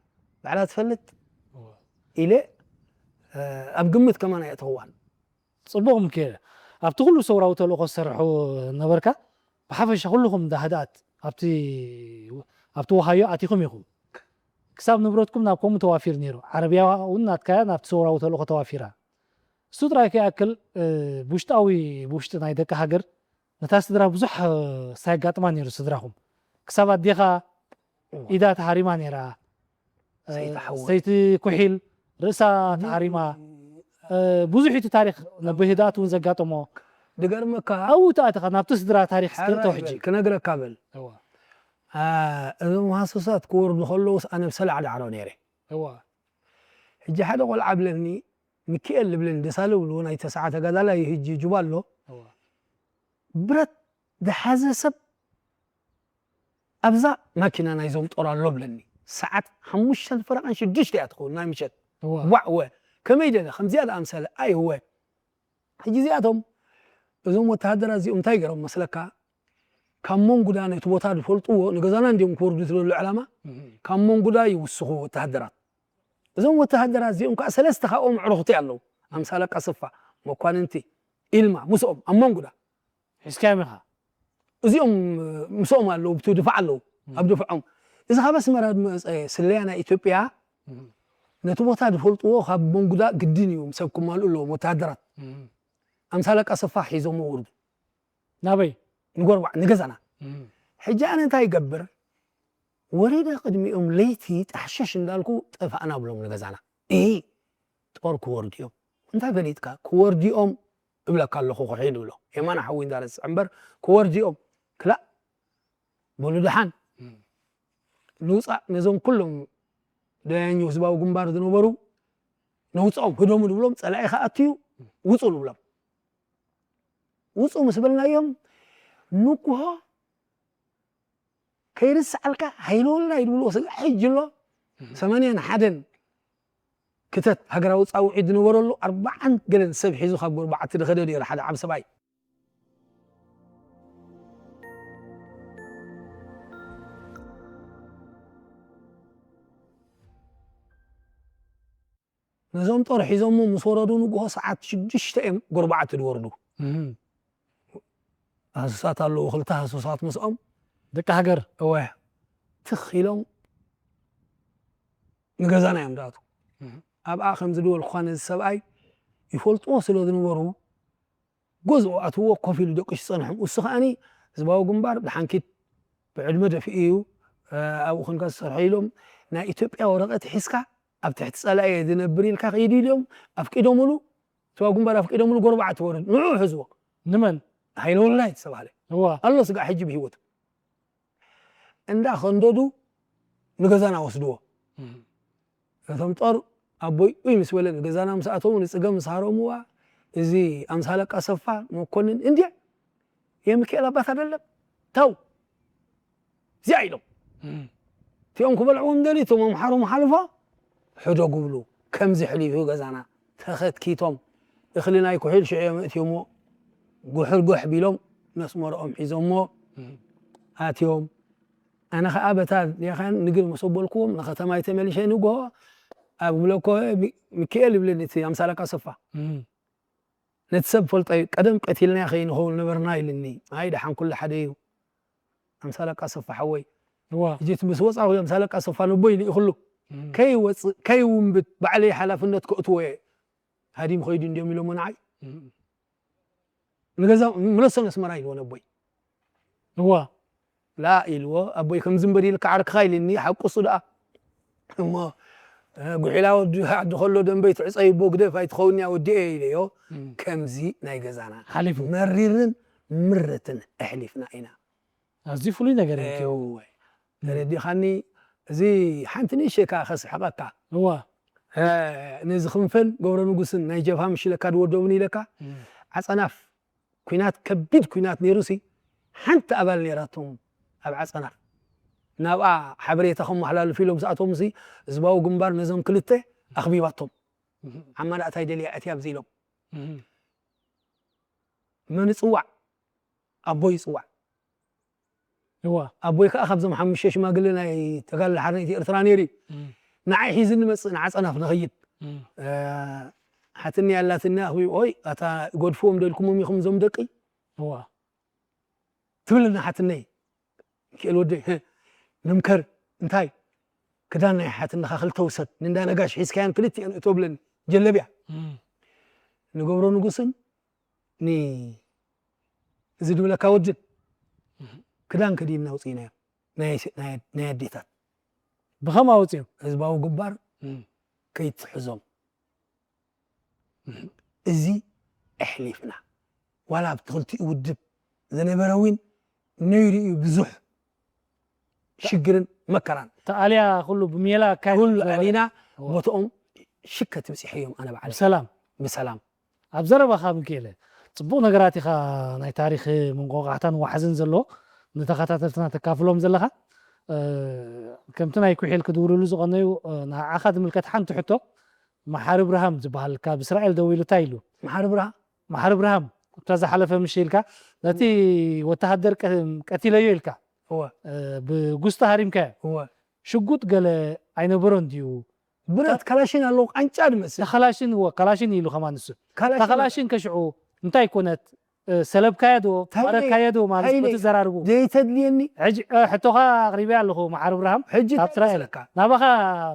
ባዕላ ትፈልጥ? እዋ። ኢለ፣ እ፣ ኣብ ግምት ከማን ኣየእተኽዋን። ጽቡቕ ምክኤለ፣ ኣብቲ ኩሉ ሰውራዊ ተልእኾ ዝሰርሑ ነበርካ፣ ብሓፈሻ ኩልኹም እንዳ ህድኣት ኣብቲ፣ ኣብቲ ወሃዮ ኣቲኹም ኢኹም። ክሳብ ንብረትኩም ናብ ከምኡ ተዋፊር ነይሩ። ዓረብያ እውን ናትካያ ናብቲ ሰውራዊ ተልእኾ ተዋፊራ። እሱ ጥራይ ከይኣክል፣ እ፣ ብውሽጣዊ፣ ብውሽጢ ናይ ደቂ ሃገር ነታ ስድራ ብዙሕ፣ እ፣ ሳየጋጥማ ነይሩ ስድራኹም። ክሳብ ኣዴኻ እዋ። ኢዳ ተሃሪማ ነይራ። እ፣ ሰይቲ ሓወይ። ሰይቲ ኩሒል ርእሳ ተሃሪማ። እ፣ ብዙሕ እዩ እቲ ታሪኽ ነቦይ ህድኣት እውን ዘጋጠሞ። ድገርመካ ኣብኡ ተኣቲኻ ናብቲ ስድራ ታሪኽ ሓራ ክትእቶ ይበል፣ ሕጂ። ክነግረካ በል። እዋ። አ፣ እዞም ሃሱሳት ክወርዱ ከለዉስ ኣነ ብሰላዕ ዳዕሮ ነይረ። እዋ። ሕጂ ሓደ ቆልዓ ብለኒ፣ ሚኪኤል ዝብለኒ ደሳለ ብልዎ ናይ ተስዓ ተጋዳላይ ሕጂ ጁባ ኣሎ። እዋ። ብረት ዝሓዘ ሰብ ኣብዛ ማኪና ናይዞም ጦር ኣሎ ብለኒ። ሰዓት ሓሙሽተን ፈረቓን ሽዱሽተ እያ ትኸውን ናይ ምሸት። እዋ። ዋዕ ወ፣ ከመይ ደለ ከምዚኣ ደኣ ኣምሰለ፣ ኣይ ወ። ሕጂ እዚኣቶም፣ እዞም ወተሃደራት እዚኦም እንታይ ገይሮም መስለካ? ካብ መንጉዳ ነቲ ቦታ ዝፈልጥዎ፣ ንገዛና እንዲዮም ክወርዱ ዝደሉ ዕላማ፣ እህ። ካብ መንጉዳ ይውስኹ ወተሃደራት። እዞም ወተሃደራት እዚኦም ከኣ ሰለስተ ካብኦም ኣዕሩኽቲ ኣለዉ። ኣምሳለ ቀስፋ፣ መኳንንቲ፣ ኢልማ፣ ምስኦም ኣብ መንጉዳ። ሒዝካዮም ኢኻ? እዚኦም ምስኦም ኣለዉ፣ ብቲ ድፋዕ ኣለዉ፣ እም። ኣብ ድፍዖም። እዚ ካብ ኣስመራ ዝመጸ ስለያ ናይ ኢትዮጵያ፣ እም። ነቲ ቦታ ዝፈልጥዎ ካብ መንጉዳ ግድን እዩ፣ ምስ ሰብ ክማልኡ ኣለዎም ወተሃደራት። እም። ኣምሳለ ቀስፋ ሒዞም ወርዱ። ናበይ? ንጎርባዕ፣ ንገዛና። እም። ሕጂ ኣነ እንታይ ይገብር? ወሪደ ቅድሚኦም ለይቲ ጣሕሸሽ እንዳልኩ ጠፋእና ብሎም ንገዛና። እሂ፣ ጦር ክወርዱ እዮም። እንታይ ፈሊጥካ? ክወርዱ እዮም እብለካ ኣለኹ፣ ኩሒል እብሎ። የማነ ሓወይ እንዳረስዐ እምበር ክወርዱ እዮም። ክላእ በሉ ደሓን። እም። ንውፃእ ነዞም ኩሎም ደያኙ ህዝባዊ ግንባር ዝነበሩ ነውፅኦም፣ ህደሙ ንብሎም፣ ፀላኢ ከኣትዩ ውፁ ንብሎም። ውፁ ምስ በልናዮም ንጉሆ ከይርስዓልካ ሃይለ ወልዳይ ዝብልዎ ስጋ ሕጂ ኣሎ። እም። ሰማንያን ሓደን ክተት ሃገራዊ ጻውዒት ዝነበረሉ ኣርባዓን ገለን ሰብ ሒዙ ካብ ጎርባዕቲ ዝኸደ ነይሩ ሓደ ዓብ ሰብኣይ። ነዞም ጦር ሒዞሞ ምስ ወረዱ ንግሆ ሰዓት ሽዱሽተ እዮም ጎርባዕቲ ዝወርዱ። እም። ሃሱሳት ኣለዉ፣ ክልተ ሃሱሳት ምስኦም። ደቂ ሃገር። እወ። ትኽ ኢሎም ንገዛና እዮም ዝኣትዉ። እም። ኣብኣ ከም ዝደወልኩኻ ነዚ ሰብኣይ ይፈልጥዎ ስለ ዝነበሩ፣ ገዝኡ ኣትዎ ኮፍ ኢሉ ደቂሱ ጸንሖም። እሱ ከኣኒ ህዝባዊ ግንባር ብሓንኪት ብዕድመ ደፊኡ እዩ፣ እ፣ ኣብኡ ኮንካ ዝሰርሖ ኢሎም ናይ ኢትዮጵያ ወረቐት ሒዝካ ኣብ ትሕቲ ጸላኢ እየ ዝነብር ኢልካ ከይዱ ኢሎም ኣፍቂዶምሉ፣ ህዝባዊ ግንባር ኣፍቂዶምሉ ጎረባዕቲ ወረዱ። ንዕኡ ሕዝዎ። ንመን? ሃይለ ወልዳይ ዝተባህለ። እዋ። ኣሎ ስጋዕ ሕጂ ብህይወት። እንዳ ከንደዱ ንገዛና ወስድዎ። እም። እቶም ጦር ኣቦይ ኡይ ምስ በለ ንገዛና ምስ ኣተዉ ንጽገም ምስ ሃረምዋ፣ እዚ ኣምሳ ኣለቃ ሰፋ መኮንን እንድየ የሚካኤል ኣባት ኣይደለም? ተው። እዚኣ ኢሎም። እም። እቲኦም ክበልዕዎም ደልዩ፣ እቶም ኣምሓሩ መሓልፎ ሕደጉ ብሉ። ከምዚ ሕሊፉ ገዛና ተኸትኪቶም። እኽሊ ናይ ኩሒል ሽዑ እዮም ኣእትዮምዎ። ጉሕር ጉሕ ቢሎም መስመሮኦም ሒዞምዎ እም። ኣትዮም። ኣነ ኸኣ በታ ሌኻን ንግር ምስ ኣበልክዎም ንኸተማይ ተመሊሸ ንግሆ ኣብ ብለኮ ሚ-፣ ሚካኤል ይብለኒ እቲ ኣምሳ ኣለቃ ሰፋ። እም። ነቲ ሰብ ፈልጦ እዩ። ቀደም ቀቲልናዮ ከይንኸውን ነበርና ኢልኒ። ኣይ ደሓን ኩሉ ሓደ እዩ። ኣምሳ ኣለቃ ሰፋ ሓወይ። እዋ። ሕጂ እቲ ምስ ወጻኹ ኣምሳ ኣለቃ ሰፋ ነቦይ ልኢኹሉ። እም። ከይወጽእ፣ ከይውንብት ባዕለይ ሓላፍነት ከእትዎ እየ። ሃዲም ኸይዱ እንድዮም ኢሎሞ ንዓይ። እም። ንገዛ ምለሶ ነስመራ ኢልዎ ነቦይ። እዋ። ላ ኢልዎ፣ ኣቦይ ከምዚ እምበር ኢልካ ዓርክኻ ኢልኒ፣ ሓቁ እሱ ደኣ። እሞ፣ እ፣ ጉሒላ ወዲ ዓዲ ከሎ ደንበይ ትዕጸ ይቦ ግደፍ ኣይትኸውንያ ወዲኤ ኢለዮ። እም። ከምዚ ናይ ገዛና ሓሊፉ። መሪርን ምርትን ኣሕሊፍና ኢና። ኣዝዩ ፍሉይ ነገር እዩ። እወ። እም። ተረዲኻኒ? እዚ ሓንቲ ንእሽተይ ከኣ ከስሕቐካ። እዋ። እ፣ ነዚ ክንፈን ገብረ ንጉስን ናይ ጀብሃ ምሽ ኢለካ ድወዶምን ኢለካ። እም። ዓጸናፍ ኲናት፣ ከቢድ ኲናት ነይሩሲ፣ ሓንቲ ኣባል ነይራቶም ኣብ ዓጸናፍ። ናብኣ ሓበሬታ ከመሓላልፉ ኢሎም ዝኣተሙሲ፣ ህዝባዊ ግንባር ነዞም ክልተ ኣኽቢባቶም። እም። ዓማና እታይ ደልያ ኣትያ ኣብዚ ኢሎም። እም። መን ይጽዋዕ? ኣቦይ ይጽዋዕ። እዋ። ኣቦይ ከኣ ካብዞም ሓሙሽተ ሽማግለ ናይ ተጋድሎ ሓርነት ኤርትራ ነይሩ እዩ። እም። ንዓይ ሒዝኒ መጽእ፣ ንዓጸናፍ ንኸይድ። እም። እ፣ ሓትኒ ኣላትኒ ኣኽቢብ፣ ኦይ፣ ኣታ ገድፍዎም ደልኩሞም ኢኹም እዞም ደቂ? እዋ። ትብለኒ ሓትነይ። ሚካኤል ወደይ፣ ንምከር፣ እንታይ? ክዳን ናይ ሓትንኻ ክልተ ውሰድ፣ ንእንዳ ነጋሽ ሒዝካየን ክልቲኤን እቶ ብለኒ፣ ጀለብያ። እም። ንገብረ ንጉስን ን-፣ እዚ ድብለካ ወድን እህ። ክዳን ከዲንና ኣውፂእናዮም። ናይ ስ-፣ ናይ፣ ናይ ኣዴታት። ብኸም ኣውፂኦም? ህዝባዊ ግንባር እም። ከይትሕዞም። እህ። እዚ ኣሕሊፍና። ዋላ ኣብቲ ክልቲኡ ውድብ ዝነበረ እውን ነይሩ እዩ ብዙሕ ሽግርን መከራን። ተኣልያ ኩሉ ብሜላ ኣካይድ ኩሉ ዝነበረ። ኣሊና እዋ። ቦትኦም ሽከ ትብፂሐዮም ኣነ ባዕለይ። ብሰላም። ብሰላም። ኣብ ዘረባኻ ሚካኤለ፣ ጽቡቕ ነገራት ኢኻ ናይ ታሪኽ መንቆቃሕታን ዋሕዝን ዘሎ ንተኸታተልትና ተካፍሎም ዘለኻ። እ፣ ከምቲ ናይ ኩሒል ክድውልሉ ዝቐነዩ፣ እ፣ ንዓኻ ዝምልከት ሓንቲ ሕቶ፣ መሓሪ ብርሃም ዝበሃል ካብ እስራኤል ደዊሉ እንታይ ኢሉ? መሓሪ ብርሃም? መሓሪ ብርሃም፣ ኣብታ ዝሓለፈ ምሽ ኢልካ፣ ነቲ ወተሃደር ቀ-፣ ቀቲለዮ ኢልካ፣ እወ። እ፣ ብጉስታ ሃሪምካዮ። እወ። ሽጉጥ ገለ ኣይነበሮን ድዩ? ብረት ካላሽን ኣለዎ፣ ቃንጫ ዝመስል። እታ ካላሽን፣ እወ፣ ካላሽን ኢሉ ከማን ንሱ። ካላሽን እታ ካላሽን ከሽዑ እንታይ ኮነት? እ፣ ሰለብካያ ዶ? እንታይ ማረካያ ዶ? ማለት እንታይ በቲ ዘራርቡ። ዘይተድልየኒ? ሕጂ፣ እ፣ ሕቶኻ ኣቕሪበያ ኣለኹ፣ መሓሪ ብርሃም። ሕጂ ካብ እንታይ ትራይ ኣለካ? ናባኻ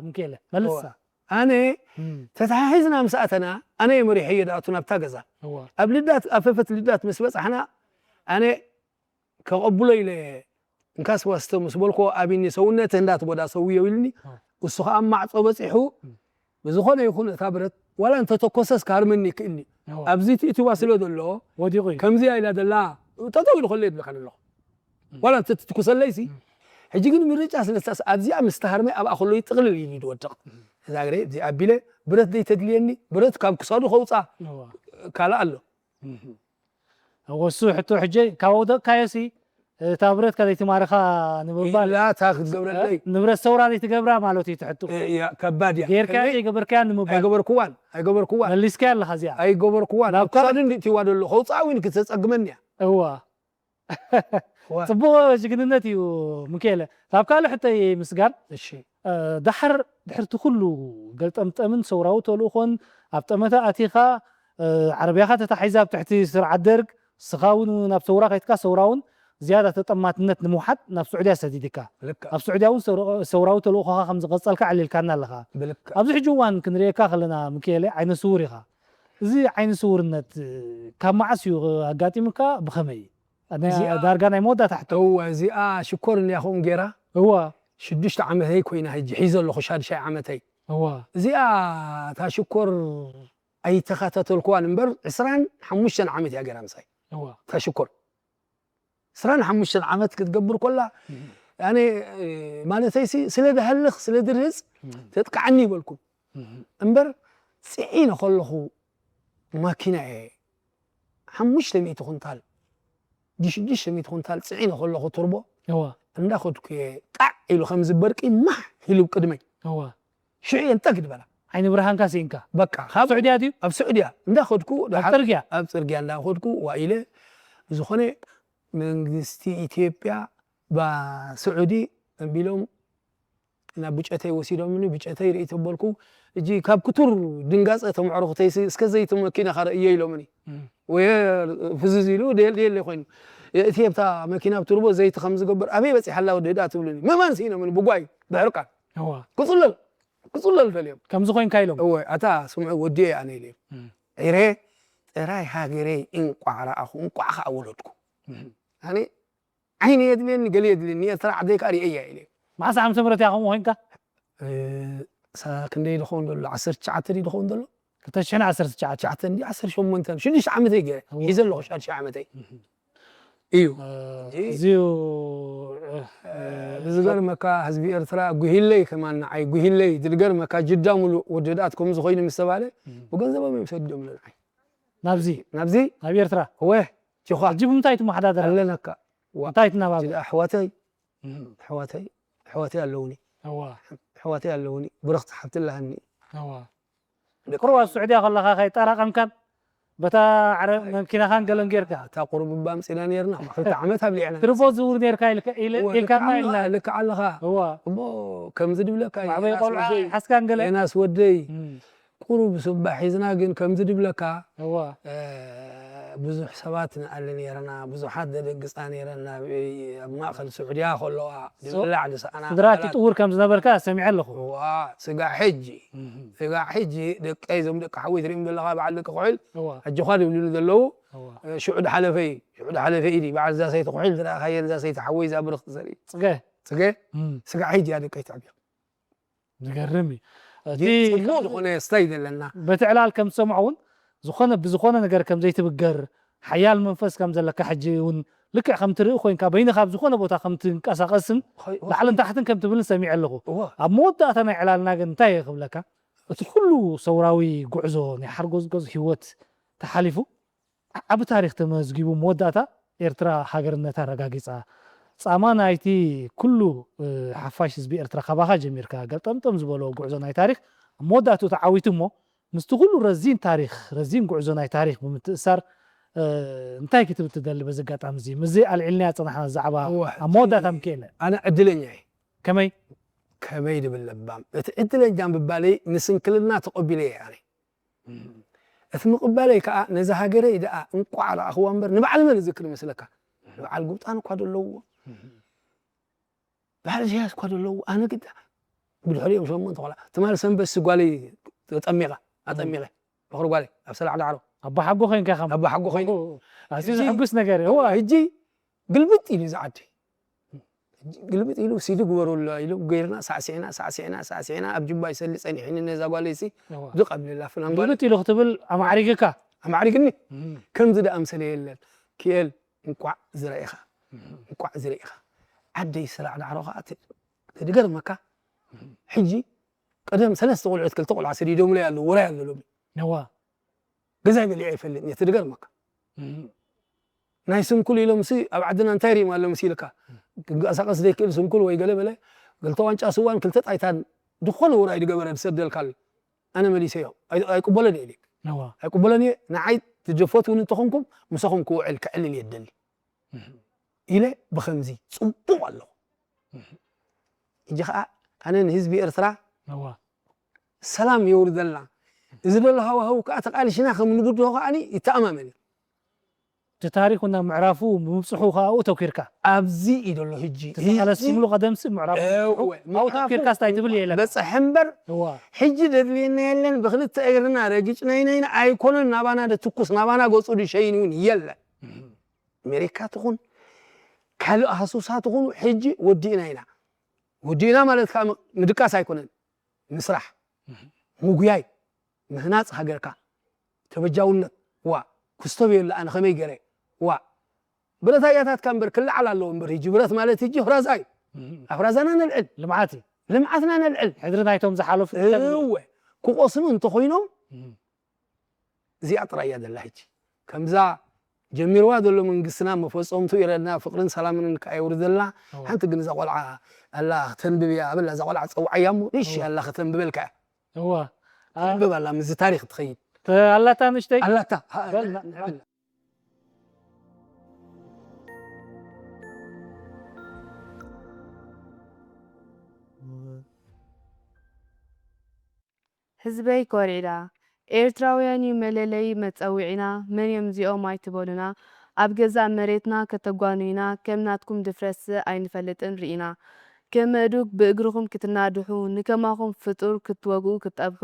ሚካኤለ፣ መልሳ። እወ። ኣነ እም። ተተሓሒዝና ምስ ኣተና፣ ኣነ እየ መሪሐዮ ዝኣቱ ናብታ ገዛ። እወ። ኣብ ልዳት፣ ኣብ ፈፈት ልዳት ምስ በጻሕና፣ ኣነ ከቐብሎ ኢለ እንካስ ዋስተ ምስ በልኮ ኣብኒ ሰውነትህ እንዳትጎዳ ሰውዮ ኢልኒ። እ። እሱ ከዓ ኣብ ማዕፆ በፂሑ ብዝኾነ ይኹን እታ ብረት ዋላ እንተተኮሰስ ክሃርመኒ ይክእልኒ። እዋ። ኣብዚ ትእትዋ ስለ ዘሎ ወዲቑ እዩ። ከምዚያ ኢላ ደላ ጠጠው ኢሉ ከሎ የድልካ ኣለኹ። ዋላ እንተትትኩሰለይሲ ሕጂ ግን ምርጫ ስለስታስ ኣብዚኣ ምስ ተሃርመ ኣብኣ ከሎ ይጥቕልል ኢሉ ይወድቕ። እዛ ግረ እዚ ኣቢለ ብረት ዘይተድልየኒ ብረት ካብ ክሳዱ ከውፃ እዋ። ካልእ ኣሎ። እወ፣ እሱ ሕቶ ሕጂ ካብ ኣውደቕካዮሲ እታ ብረትካ ዘይትማርኻ ንምባል ኢላ እታ ክትገብረለይ ንብረት ሰውራ ዘይትገብራ ማለት እዩ ትሕቱ። እያ፣ ከባድ እያ። ጌርካ ከመይ? ዘይገበርካያ ንምባል ኣይገበርኩዋን ኣይገበርኩዋን መሊስካያ ኣለኻ እዚኣ። ኣይገበርኩዋን ናብ ኣብ ክሳዱ እንዲእትዋ ደሎ ከውፃእ እውን ክተፀግመኒ እያ። እዋ እዋ። ፅቡቕ ጅግንነት እዩ። ምክኤለ፣ ካብ ካልእ ሕቶ ምስጋር እሺ እ፣ ዳሕር ድሕርቲ ኩሉ ገልጠምጠምን ሰውራዊ ተልእኾን ኣብ ጠመተ ኣቲኻ እ፣ ዓረብያኻ ተታሒዛ ኣብ ትሕቲ ስርዓት ደርግ ንስኻ እውን ናብ ሰውራ ከይትካ ሰውራ እውን ዝያዳ ተጠማትነት ንምውሓድ ናብ ስዑድያ ሰዲድካ ልክዕ ኣብ ስዑድያ እውን ሰውራ- ሰውራዊ ተልእኾኻ ከም ዝቐጸልካ ኣዕሊልካና ኣለኻ። ብልክዕ ኣብዚ ሕጂ እዋን ክንርእየካ ከለና ምክኤለ ዓይነ ስውር ኢኻ። እዚ ዓይነ ስውርነት እ፣ ካብ መዓስ እዩ ኣጋጢሙካ? ብኸመይ? ናይ- እዚኣ- ዳርጋ ናይ መወዳእታ ሕቶ። እወ እዚኣ ሽኮር እንዲያ ከምኡ ገይራ እዋ ሽዱሽተ ዓመተይ ኮይና ሕጂ ሒዘ ኣለኹ ሻድሻይ ዓመተይ እዋ እዚኣ እታ ሽኮር ኣይተኸታተልኩዋን እምበር ዕስራን ሓሙሽተን ዓመት እያ ገይራ ምሳይ እዋ እታ ሽኮር ዕስራን ሓሙሽተን ዓመት ክትገብር ኮላ ኣነ ማለተይሲ ስለ ድሃልኽ ስለ ድርህፅ ተጥቃዓኒ ይበልኩም እምበር ፅዒነ ከለኹ ማኪና እየ ሓሙሽተ ሚእቲ ኩንታል ድሽዱሽተ ሚእቲ ኩንታል ፅዒነ ከለኹ ቱርቦ እዋ እንዳኸድኩ እየ ቃዕ ኢሉ ከምዚ በርቂ ማሕ ኢሉ ቅድመይ እዋ ሽዑ እየ እንጠግድ በላ ዓይኒ ብርሃንካ ስኢንካ በቃ ካብ ስዑድያ ድዩ ኣብ ስዑድያ እንዳኸድኩ ኣብ ፅርግያ ኣብ ፅርግያ እንዳኸድኩ ዋ ኢለ ብዝኾነ መንግስቲ ኢትዮጵያ ባ ስዑዲ ኣቢሎም ናብ ብጨተይ ወሲዶምኒ ብጨተይ ርኢ ተበልኩ እጂ ካብ ክቱር ድንጋፀ ተምዕሩኽተይሲ እስከ ዘይቲ መኪናኻ ርእዮ ኢሎምኒ እም። ወየ ፍዝዝ ኢሉ ደየል ደየለ ኮይኑ እቲ ኣብታ መኪና ብትርቦ ዘይቲ ከም ዝገብር ኣበይ በፂሓ ኣላ ወዲ ህዳ ትብሉኒ ምእማን ስኢኖምኒ ብጓይ ብሕርቃን እዋ ክፅለል ክፅለል ደልዮም ከምዚ ኮይንካ ኢሎም እወ ኣታ ስምዑ ወዲኤ ኣነ ኢለ እም። ዒረ ጥራይ ሃገረይ እንቋዕ ረኣኹ እንቋዕ ከዓ ወለድኩ እም። ኣነ ዓይነ የድልየኒ ገለ የድልየኒ ኤርትራ ዓደይ ከዓ ርእየያ ኢለ መዓስ ዓመተ ምህረት እያ ከምኡ ኮይንካ እ፣ ሳ- ክንደይ ድኸውን ዘሎ ዓሰርተ ትሽዓተ ድዩ ድኸውን ዘሎ ክልተ ሽሕን ዓሰርተ ትሽዓተ ትሽዓተ እንዲ ዓሰርተ ሸሞንተ ሽዱሽተ ዓመተይ ገይረ እወ። ሒዘ ኣለኹ ሻድሻ ዓመተይ እዩ እዚዩ ዝገርመካ ህዝቢ ኤርትራ ጉሂለይ ከማን ንዓይ ጉሂለይ ዝገርመካ ጅዳ ሙሉእ ወደዳት ከም ዝኾይኑ ምስ ተባለ ብገንዘቦም እዮም ሰዲዶም ንዓይ ናብዚ ናብዚ ናብ ኤርትራ ወ ጅኻ ሕጂ ብምንታይ ትመሓዳደር ኣለነካ ዋ እንታይ ትናባብ ጅዳ ኣሕዋተይ ኣሕዋተይ ኣሕዋተይ ኣለውኒ እዋ ኣሕዋተይ ኣለውኒ ብረኽቲ ሓብቲ ኣለሃኒ እዋ ደቂ- ቁሩብ ኣብ ስዑድያ ከለኻ ከይጠራቐምካን በታ ዓረ መኪናኻን ገለን ጌርካ እታ ቁሩብ እባ ኣምፂና ነርና ክልተ ዓመት ኣብሊዕና ትርፎ ዝውር ኔርካ ኢልካ- ኢል- እወ፣ ኢልካና ልክዕ ኣለኻ፣ ኢልና ልክዕ ኣለኻ እዋ እሞ ከምዚ ድብለካ እዩ፣ ዓበይ የናስ ቆልዓ ወደይ፣ ሓስካን ገለ የናስ ወደይ እም፣ ቁሩብ ስባ ሒዝና ግን ከምዚ ድብለካ እዋ እ፣ ብዙሕ ሰባት ንኣሊ ነይርና ብዙሓት ደደግፃ ነይረና ኣብ ማእኸል ስዑድያ ከለዋ ዝብላዕ ዝሰኣና ስድራ እቲ ጥውር ከም ዝነበርካ ሰሚዐ ኣለኹ ዋ ስጋዕ ሕጂ እም፣ ስጋዕ ሕጂ ደቀይ እዞም ደቂ ሓወይ ትሪኦም ዘለኻ በዓል ደቂ ክሑል እዋ ኣጆኻ ድብሉኒ ዘለዉ እዋ እ፣ ሽዑ ድሓለፈ እዩ ሽዑ ድሓለፈ እዩ በዓል እዛ ሰይቲ ክሑል ዝረኣኻየን እዛ ሰይቲ ሓወይ እዛ ብርኽቲ ዘርኢ ፅገ ፅገ እም፣ ስጋዕ ሕጂ እያ ደቀይ ትዕብዮ ዝገርም እዩ እቲ ፅቡቅ ዝኾነ ስታይ ዘለና በቲ ዕላል ከም ዝሰምዖ እውን ዝኾነ ብዝኾነ ነገር ከም ዘይትብገር ሓያል መንፈስ ከም ዘለካ ሕጂ እውን ልክዕ ከም ትርኢ ኮይንካ በይንኻ ኣብ ዝኾነ ቦታ ከም ትንቀሳቐስን ላዕልን ታሕትን ከም ትብልን ሰሚዐ ኣለኹ እወ ኣብ መወዳእታ ናይ ዕላልና ግን እንታይ እየ ክብለካ እቲ ኩሉ ሰውራዊ ጉዕዞ ናይ ሓርጎዝጎዝ ህይወት ተሓሊፉ ዓቢ ታሪኽ ተመዝጊቡ መወዳእታ ኤርትራ ሃገርነታ ኣረጋጊጻ ጻማ ናይቲ ኩሉ ሓፋሽ ህዝቢ ኤርትራ ካባኻ ጀሚርካ ገልጠምጠም ዝበሎ ጉዕዞ ናይ ታሪኽ ኣብ መወዳእትኡ ተዓዊቱ እሞ ምስቲ ኩሉ ረዚን ታሪኽ ረዚን ጉዕዞ ናይ ታሪኽ ብምትእሳር እንታይ ክትብል ትደሊ በዚ ኣጋጣሚ እዚ ምስዚ ኣልዒልናያ ዝጸናሕና ዛዕባ ኣብ መወዳእታ ምክኤለ ኣነ ዕድለኛ እየ ከመይ ከመይ ድብል ለባም እቲ ዕድለኛ ምባለይ ንስንክልና ተቐቢለ እየ ኣነ እቲ ምቕባለይ ከዓ ነዚ ሃገረይ ደኣ እንቋዕ ረኣኽዋ እምበር ንባዕሊ መን ዝክር ይመስለካ ንበዓል ጉብጣን እኳ ደለዎ በዓል ኢሳያስ እኳ ደለዎ ኣነ ግዳ ብድሕሪኦም ሸሞንተ ቆልዓ ትማል ሰንበት ጓለይ ተጠሚቐ ኣጠሚቐ ምኽሪ ጓለይ ኣብ ሰላዕ ዳዕሮ ኣቦ ሓጎ ኮይንካ ከም ኣቦ ሓጎ ኮይኑ ኣዝዩ ዘሕጉስ ነገር እዩ እዋ ሕጂ ግልብጥ ኢሉ እዚ ዓዲ ግልብጥ ኢሉ ሲዲ ግበረሉ ኢሉ ገይርና ሳዕሲዕና ሳዕሲዕና ሳዕሲዕና ኣብ ጅባ ይሰሊ ጸኒሕኒ ነዛ ጓለይሲ እዋ። ድቕ ኣብለላ ፍናን ጓል ግልብጥ ኢሉ ክትብል ኣማዕሪግካ ኣማዕሪግኒ እም። ከምዚ ደኣምሰለ የለን ክኤል እንቋዕ ዝረኢኻ እንቋዕ ዝረኢኻ ዓደይ ስራዕ ዳዕሮ ከዓ ትድገርመካ ሕጂ ቀደም ሰለስተ ቆልዑት ክልተ ቆልዓ ሰዲዶምለይ ኣለዉ ወራይ ኣሎ ሎሚ ነዋ ገዛይ በሊዐ ይፈልጥ እየ ትድገርመካ እም። ናይ ስንኩል ኢሎምሲ ኣብ ዓድና እንታይ ሪእማ ኣለምሲ ኢልካ ክንቀሳቀስ ዘይክእል ስንኩል ወይ ገለ በለ ክልተ ዋንጫ ስዋን ክልተ ጣይታን ዝኾነ ውራይ ዝገበረ ዝሰደልካ ኣሎ ኣነ መሊሰዮ ኣይ- ኣይቅበሎን እየ ኢለ ነዋ ኣይቅበሎን እየ ንዓይ ትጀፈት እውን እንተኾንኩም ምሳኹም ክውዕል ክዕልል እየ ደሊ ኢለ ብኸምዚ ፅቡቕ ኣለኹ ሕጂ ከዓ ኣነ ንህዝቢ ኤርትራ ነዋ ሰላም የውርደልና እዚ ዘሎ ሃዋህው ከዓ ተቃልሽና ከም ንብድሆ ከዓ ይተኣማመን እዩ እቲ ታሪክ ናብ ምዕራፉ ምብፅሑ ከኣኡ ተኪርካ ኣብዚ እዩ ዘሎ ሕጂ ተቃለስ ምሉ ቀደምሲ ምዕራፉ እወ፣ ኣብኡ ተኪርካ ስታይ ትብል የለን በፅሐ እምበር እዋ ሕጂ ደድልየና የለን ብክልተ እግርና ረጊጭ ናይናይና ኣይኮነን ናባና ደትኩስ ናባና ገፁ ድሸይን እውን የለን ኣሜሪካ ትኹን ካልእ ሃሱሳ ትኹኑ ሕጂ ወዲእና ኢና ወዲእና ማለት ከዓ ምድቃስ ኣይኮነን ምስራሕ ምጉያይ ምህናፅ ሃገርካ ተበጃውነት ዋ ክስቶ በየሉ ኣነ ከመይ ገረ ዋ ብረት ኣያታትካ እምበር ክለዓል ኣለዎ እምበር ህጂ ብረት ማለት ህጂ ኣፍራዛ እዩ ኣፍራዛና ነልዕል ልምዓት እዩ ልምዓትና ነልዕል ሕድሪ ናይቶም ዝሓለፉ እወ ክቆስኑ እንተኮይኖም እዚኣ ጥራይ እያ ዘላ ሕጂ ከምዛ ጀሚርዋ ዘሎ መንግስትና መፈፀምቱ ይረድና ፍቅርን ሰላምን ከኣ የውርደልና ሓንቲ ግን እዛ ቆልዓ ኣላ ክተንብብ እያ ኣበላ እዛ ቆልዓ ፀውዓያ እሞ እሺ ኣላ ከተንብበልካ እያ እዋ ተንብብ ኣላ ምስዚ ታሪክ ትኸይድ ኣላታ ንሽተይ ኣላታ በልና። ህዝበይ ኮሪዕና ኤርትራውያን ዩ መለለዪ መጸዊዕና መን ዮም እዚኦም ኣይትበሉና ኣብ ገዛእ መሬትና ከተጓኑዩና ከም ናትኩም ድፍረትስ ኣይንፈልጥን ርኢና ከም ኣእዱግ ብእግርኹም ክትናድሑ ንከማኹም ፍጡር ክትወግኡ ክትጠብሑ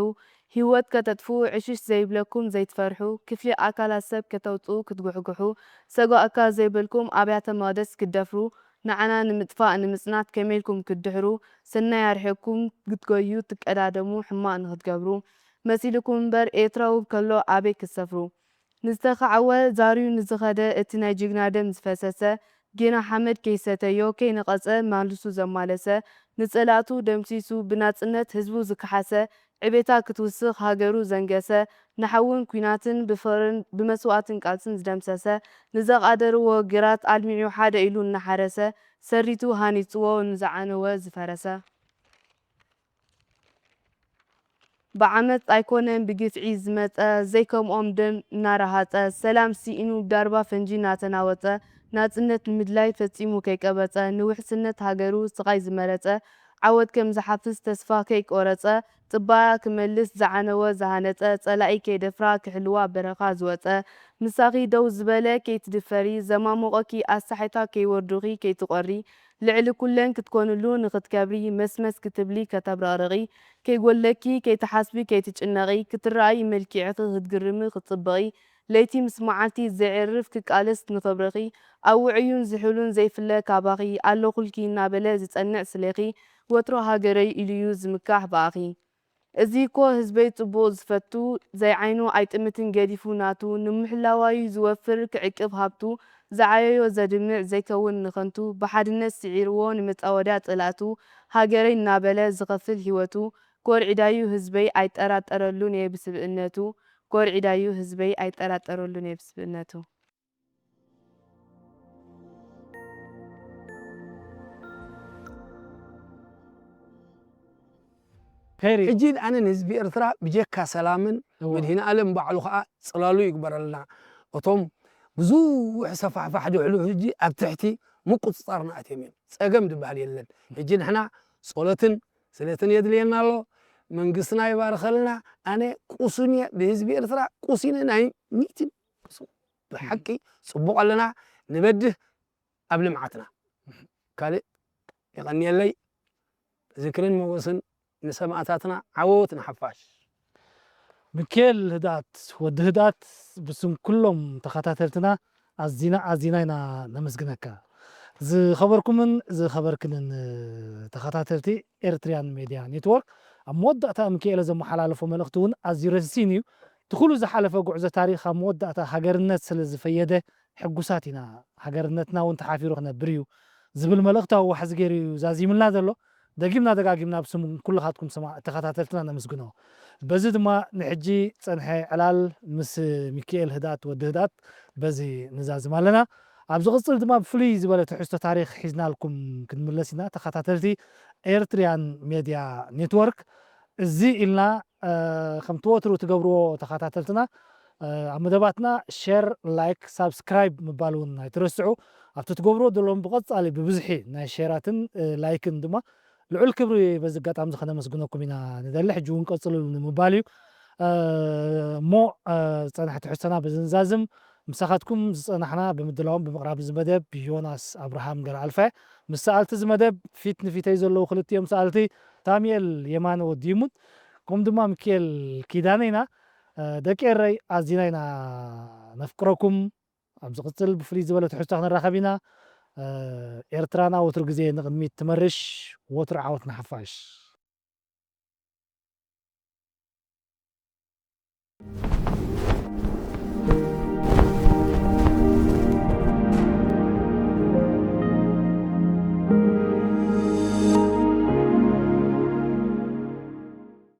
ሂወት ከተጥፍኡ ዕሽሽ ዘይብለኩም ዘይትፈርሑ ክፍሊ ኣካላት ሰብ ከተውጽኡ ክትጉሕጉሑ ሰጓእ እካ ዘይበልኩም ኣብያተ መቅደስ ክትደፍሩ ንዓና ንምጥፋእ ንምጽናት ከመይ ኢልኩም ክትድሕሩ ሰናይ ኣርሒቕኩም ክትጎዩ ትቀዳደሙ ሕማቕ ንኽትገብሩ መሲልኩም እምበር ኤርትራዊ ከሎ ኣበይ ክትሰፍሩ ንዝተኻዕወ ዛርዩ ንዝኸደ እቲ ናይ ጅግና ደም ዝፈሰሰ ጌና ሓመድ ከይሰተዮ ከይነቐጸ ማልሱ ዘማለሰ ንጸላእቱ ደምሲሱ ብናጽነት ህዝቡ ዝከሓሰ ዕቤታ ክትውስኽ ሃገሩ ዘንገሰ ንሓውን ኲናትን ብፍቕርን ብመስዋእትን ቃልስን ዝደምሰሰ ንዘቓደርዎ ግራት ኣልሚዑ ሓደ ኢሉ እናሓረሰ ሰሪቱ ሃኒጽዎ ንዝዓነወ ዝፈረሰ ብዓመጽ ኣይኮነን ብግፍዒ ዝመጸ ዘይከምኦም ደም እናረሃጸ ሰላም ስኢኑ ብዳርባ ፈንጂ እናተናወጸ ናጽነት ንምድላይ ፈጺሙ ከይቀበጸ ንውሕስነት ሃገሩ ስቓይ ዝመረጸ ዓወት ከም ዝሓፍስ ተስፋ ከይቆረጸ ጽባያ ክመልስ ዝዓነወ ዝሃነጸ ጸላኢ ከይደፍራ ክሕልዋ በረኻ ዝወጸ ምሳኺ ደው ዝበለ ከይትድፈሪ ዘማሙቐኪ ኣሳሒታ ከይወርዱኺ ከይትቖሪ ልዕሊ ኩለን ክትኮንሉ ንኽትከብሪ መስመስ ክትብሊ ከተብረቕርቒ ከይጎለኪ ከይትሓስቢ ከይትጭነቒ ክትረኣዪ መልኪዕኺ ክትግርሚ ክትጽብቒ ለይቲ ምስ መዓልቲ ዘየዕርፍ ክቃለስ ንኽብርኺ ኣብ ውዑዩን ዝሑሉን ዘይፍለ ካባኺ ኣለኹልኪ እናበለ ዝጸንዕ ስሌኺ ወትሩ ሃገረይ ኢሉዩ ዝምካሕ ብኣኺ እዚ እኮ ህዝበይ ጽቡቕ ዝፈቱ ዘይዓይኑ ኣይጥምትን ገዲፉ ናቱ ንምሕላዋዩ ዝወፍር ክዕቅብ ሃብቱ ዝዓየዮ ዘድምዕ ዘይከውን ንኸንቱ ብሓድነት ስዒርዎ ንመጻወድያ ጸላእቱ ሃገረይ እናበለ ዝኸፍል ሂወቱ ኮርዒዳዩ ህዝበይ ኣይጠራጠረሉን እየ ብስብእነቱ ኮርዒዳዩ ህዝበይ ኣይጠራጠረሉን እየ ብስብእነቱ ከይሪ ሕጂ ኣነ ንህዝቢ ኤርትራ ብጀካ ሰላምን እዋ። መድህን ኣለም ባዕሉ ከዓ ፅላሉ ይግበረልና እቶም ብዙሕ ሰፋሕፋሕ ድሕሉ ሕጂ ኣብ ትሕቲ ምቁፅፃርና ኣትዮም እዮም ፀገም ዝበሃል የለን ሕጂ ንሕና ፆሎትን ስለትን የድልየና ኣሎ መንግስትና ይባርኸልና ኣነ ቁሱን እየ ብህዝቢ ኤርትራ ቁሲነ ናይ ሚእቲ ብሓቂ ፅቡቕ ኣለና ንበድህ ኣብ ልምዓትና ካልእ የቐንየለይ ዝክርን ሞገስን ንሰማእታትና ዓወት ንሓፋሽ ሚካኤል ህድኣት ወዲ ህድኣት ብስም ኩሎም ተኸታተልትና ኣዚና ኣዚና ኢና ነመስግነካ ዝኸበርኩምን ዝኸበርክንን ተኸታተልቲ ኤርትሪያን ሜድያ ኔትወርክ፣ ኣብ መወዳእታ ምክኤለ ዘመሓላለፎ መልእኽቲ እውን ኣዝዩ ረሲን እዩ። እቲ ኩሉ ዝሓለፈ ጉዕዞ ታሪኽ ኣብ መወዳእታ ሃገርነት ስለ ዝፈየደ ሕጉሳት ኢና። ሃገርነትና እውን ተሓፊሩ ክነብር እዩ ዝብል መልእኽታዊ ዋሕዚ ገይሩ እዩ ዛዚምልና ዘሎ። ደጊምና ደጋጊምና ብስም ኩልኻትኩም ሰማ-፣ ተኸታተልትና ነመስግኖ። በዚ ድማ ንሕጂ ጸንሐ ዕላል ምስ ሚካኤል ህዳት ወዲ ህዳት በዚ ንዛዝም ኣለና። ኣብ ዝቕጽል ድማ ብፍሉይ ዝበለ ትሕዝቶ ታሪኽ ሒዝናልኩም ክንምለስ ኢና። ተኸታተልቲ ኤርትሪያን ሜድያ ኔትወርክ፣ እዚ ኢልና፣ እ፣ ከምቲ ወትሩ ትገብርዎ ተኸታተልትና፣ እ፣ ኣብ መደባትና ሼር፣ ላይክ፣ ሳብስክራይብ ምባል እውን ኣይትረስዑ። ኣብቲ ትገብርዎ ዘለኹም ብቐጻሊ ብብዝሒ ናይ ሼራትን፣ እ፣ ላይክን ድማ ልዑል ክብሪ በዚ ኣጋጣሚ እዚ ከነመስግነኩም ኢና ንደሊ። ሕጂ እውን ቀጽሉ ንምባል እዩ። እ፣ እሞ፣ እ፣ ዝጸንሐ ትሕዝቶና በዚ ንዛዝም። ምሳኻትኩም ዝጸናሕና ብምድላውን ብምቕራብ እዚ መደብ ዮናስ ኣብርሃም ገረኣልፋ። ምስ ሰኣልቲ እዚ መደብ ፊት ንፊተይ ዘለዉ ክልቲኦም ሰኣልቲ ሳሙኤል የማነ ወዲ ይሙን፣ ከምኡ ድማ ሚካኤል ኪዳነ ኢና። እ፣ ደቂ ኤረይ ኣዚና ኢና ነፍቅረኩም። ኣብ ዝቕጽል ብፍልይ ዝበለ ትሕዝቶ ክንራኸብ ኢና። እ፣ ኤርትራና ወትሩ ግዜ ንቕድሚት ትመርሽ፣ ወትሩ ዓወት ንሓፋሽ።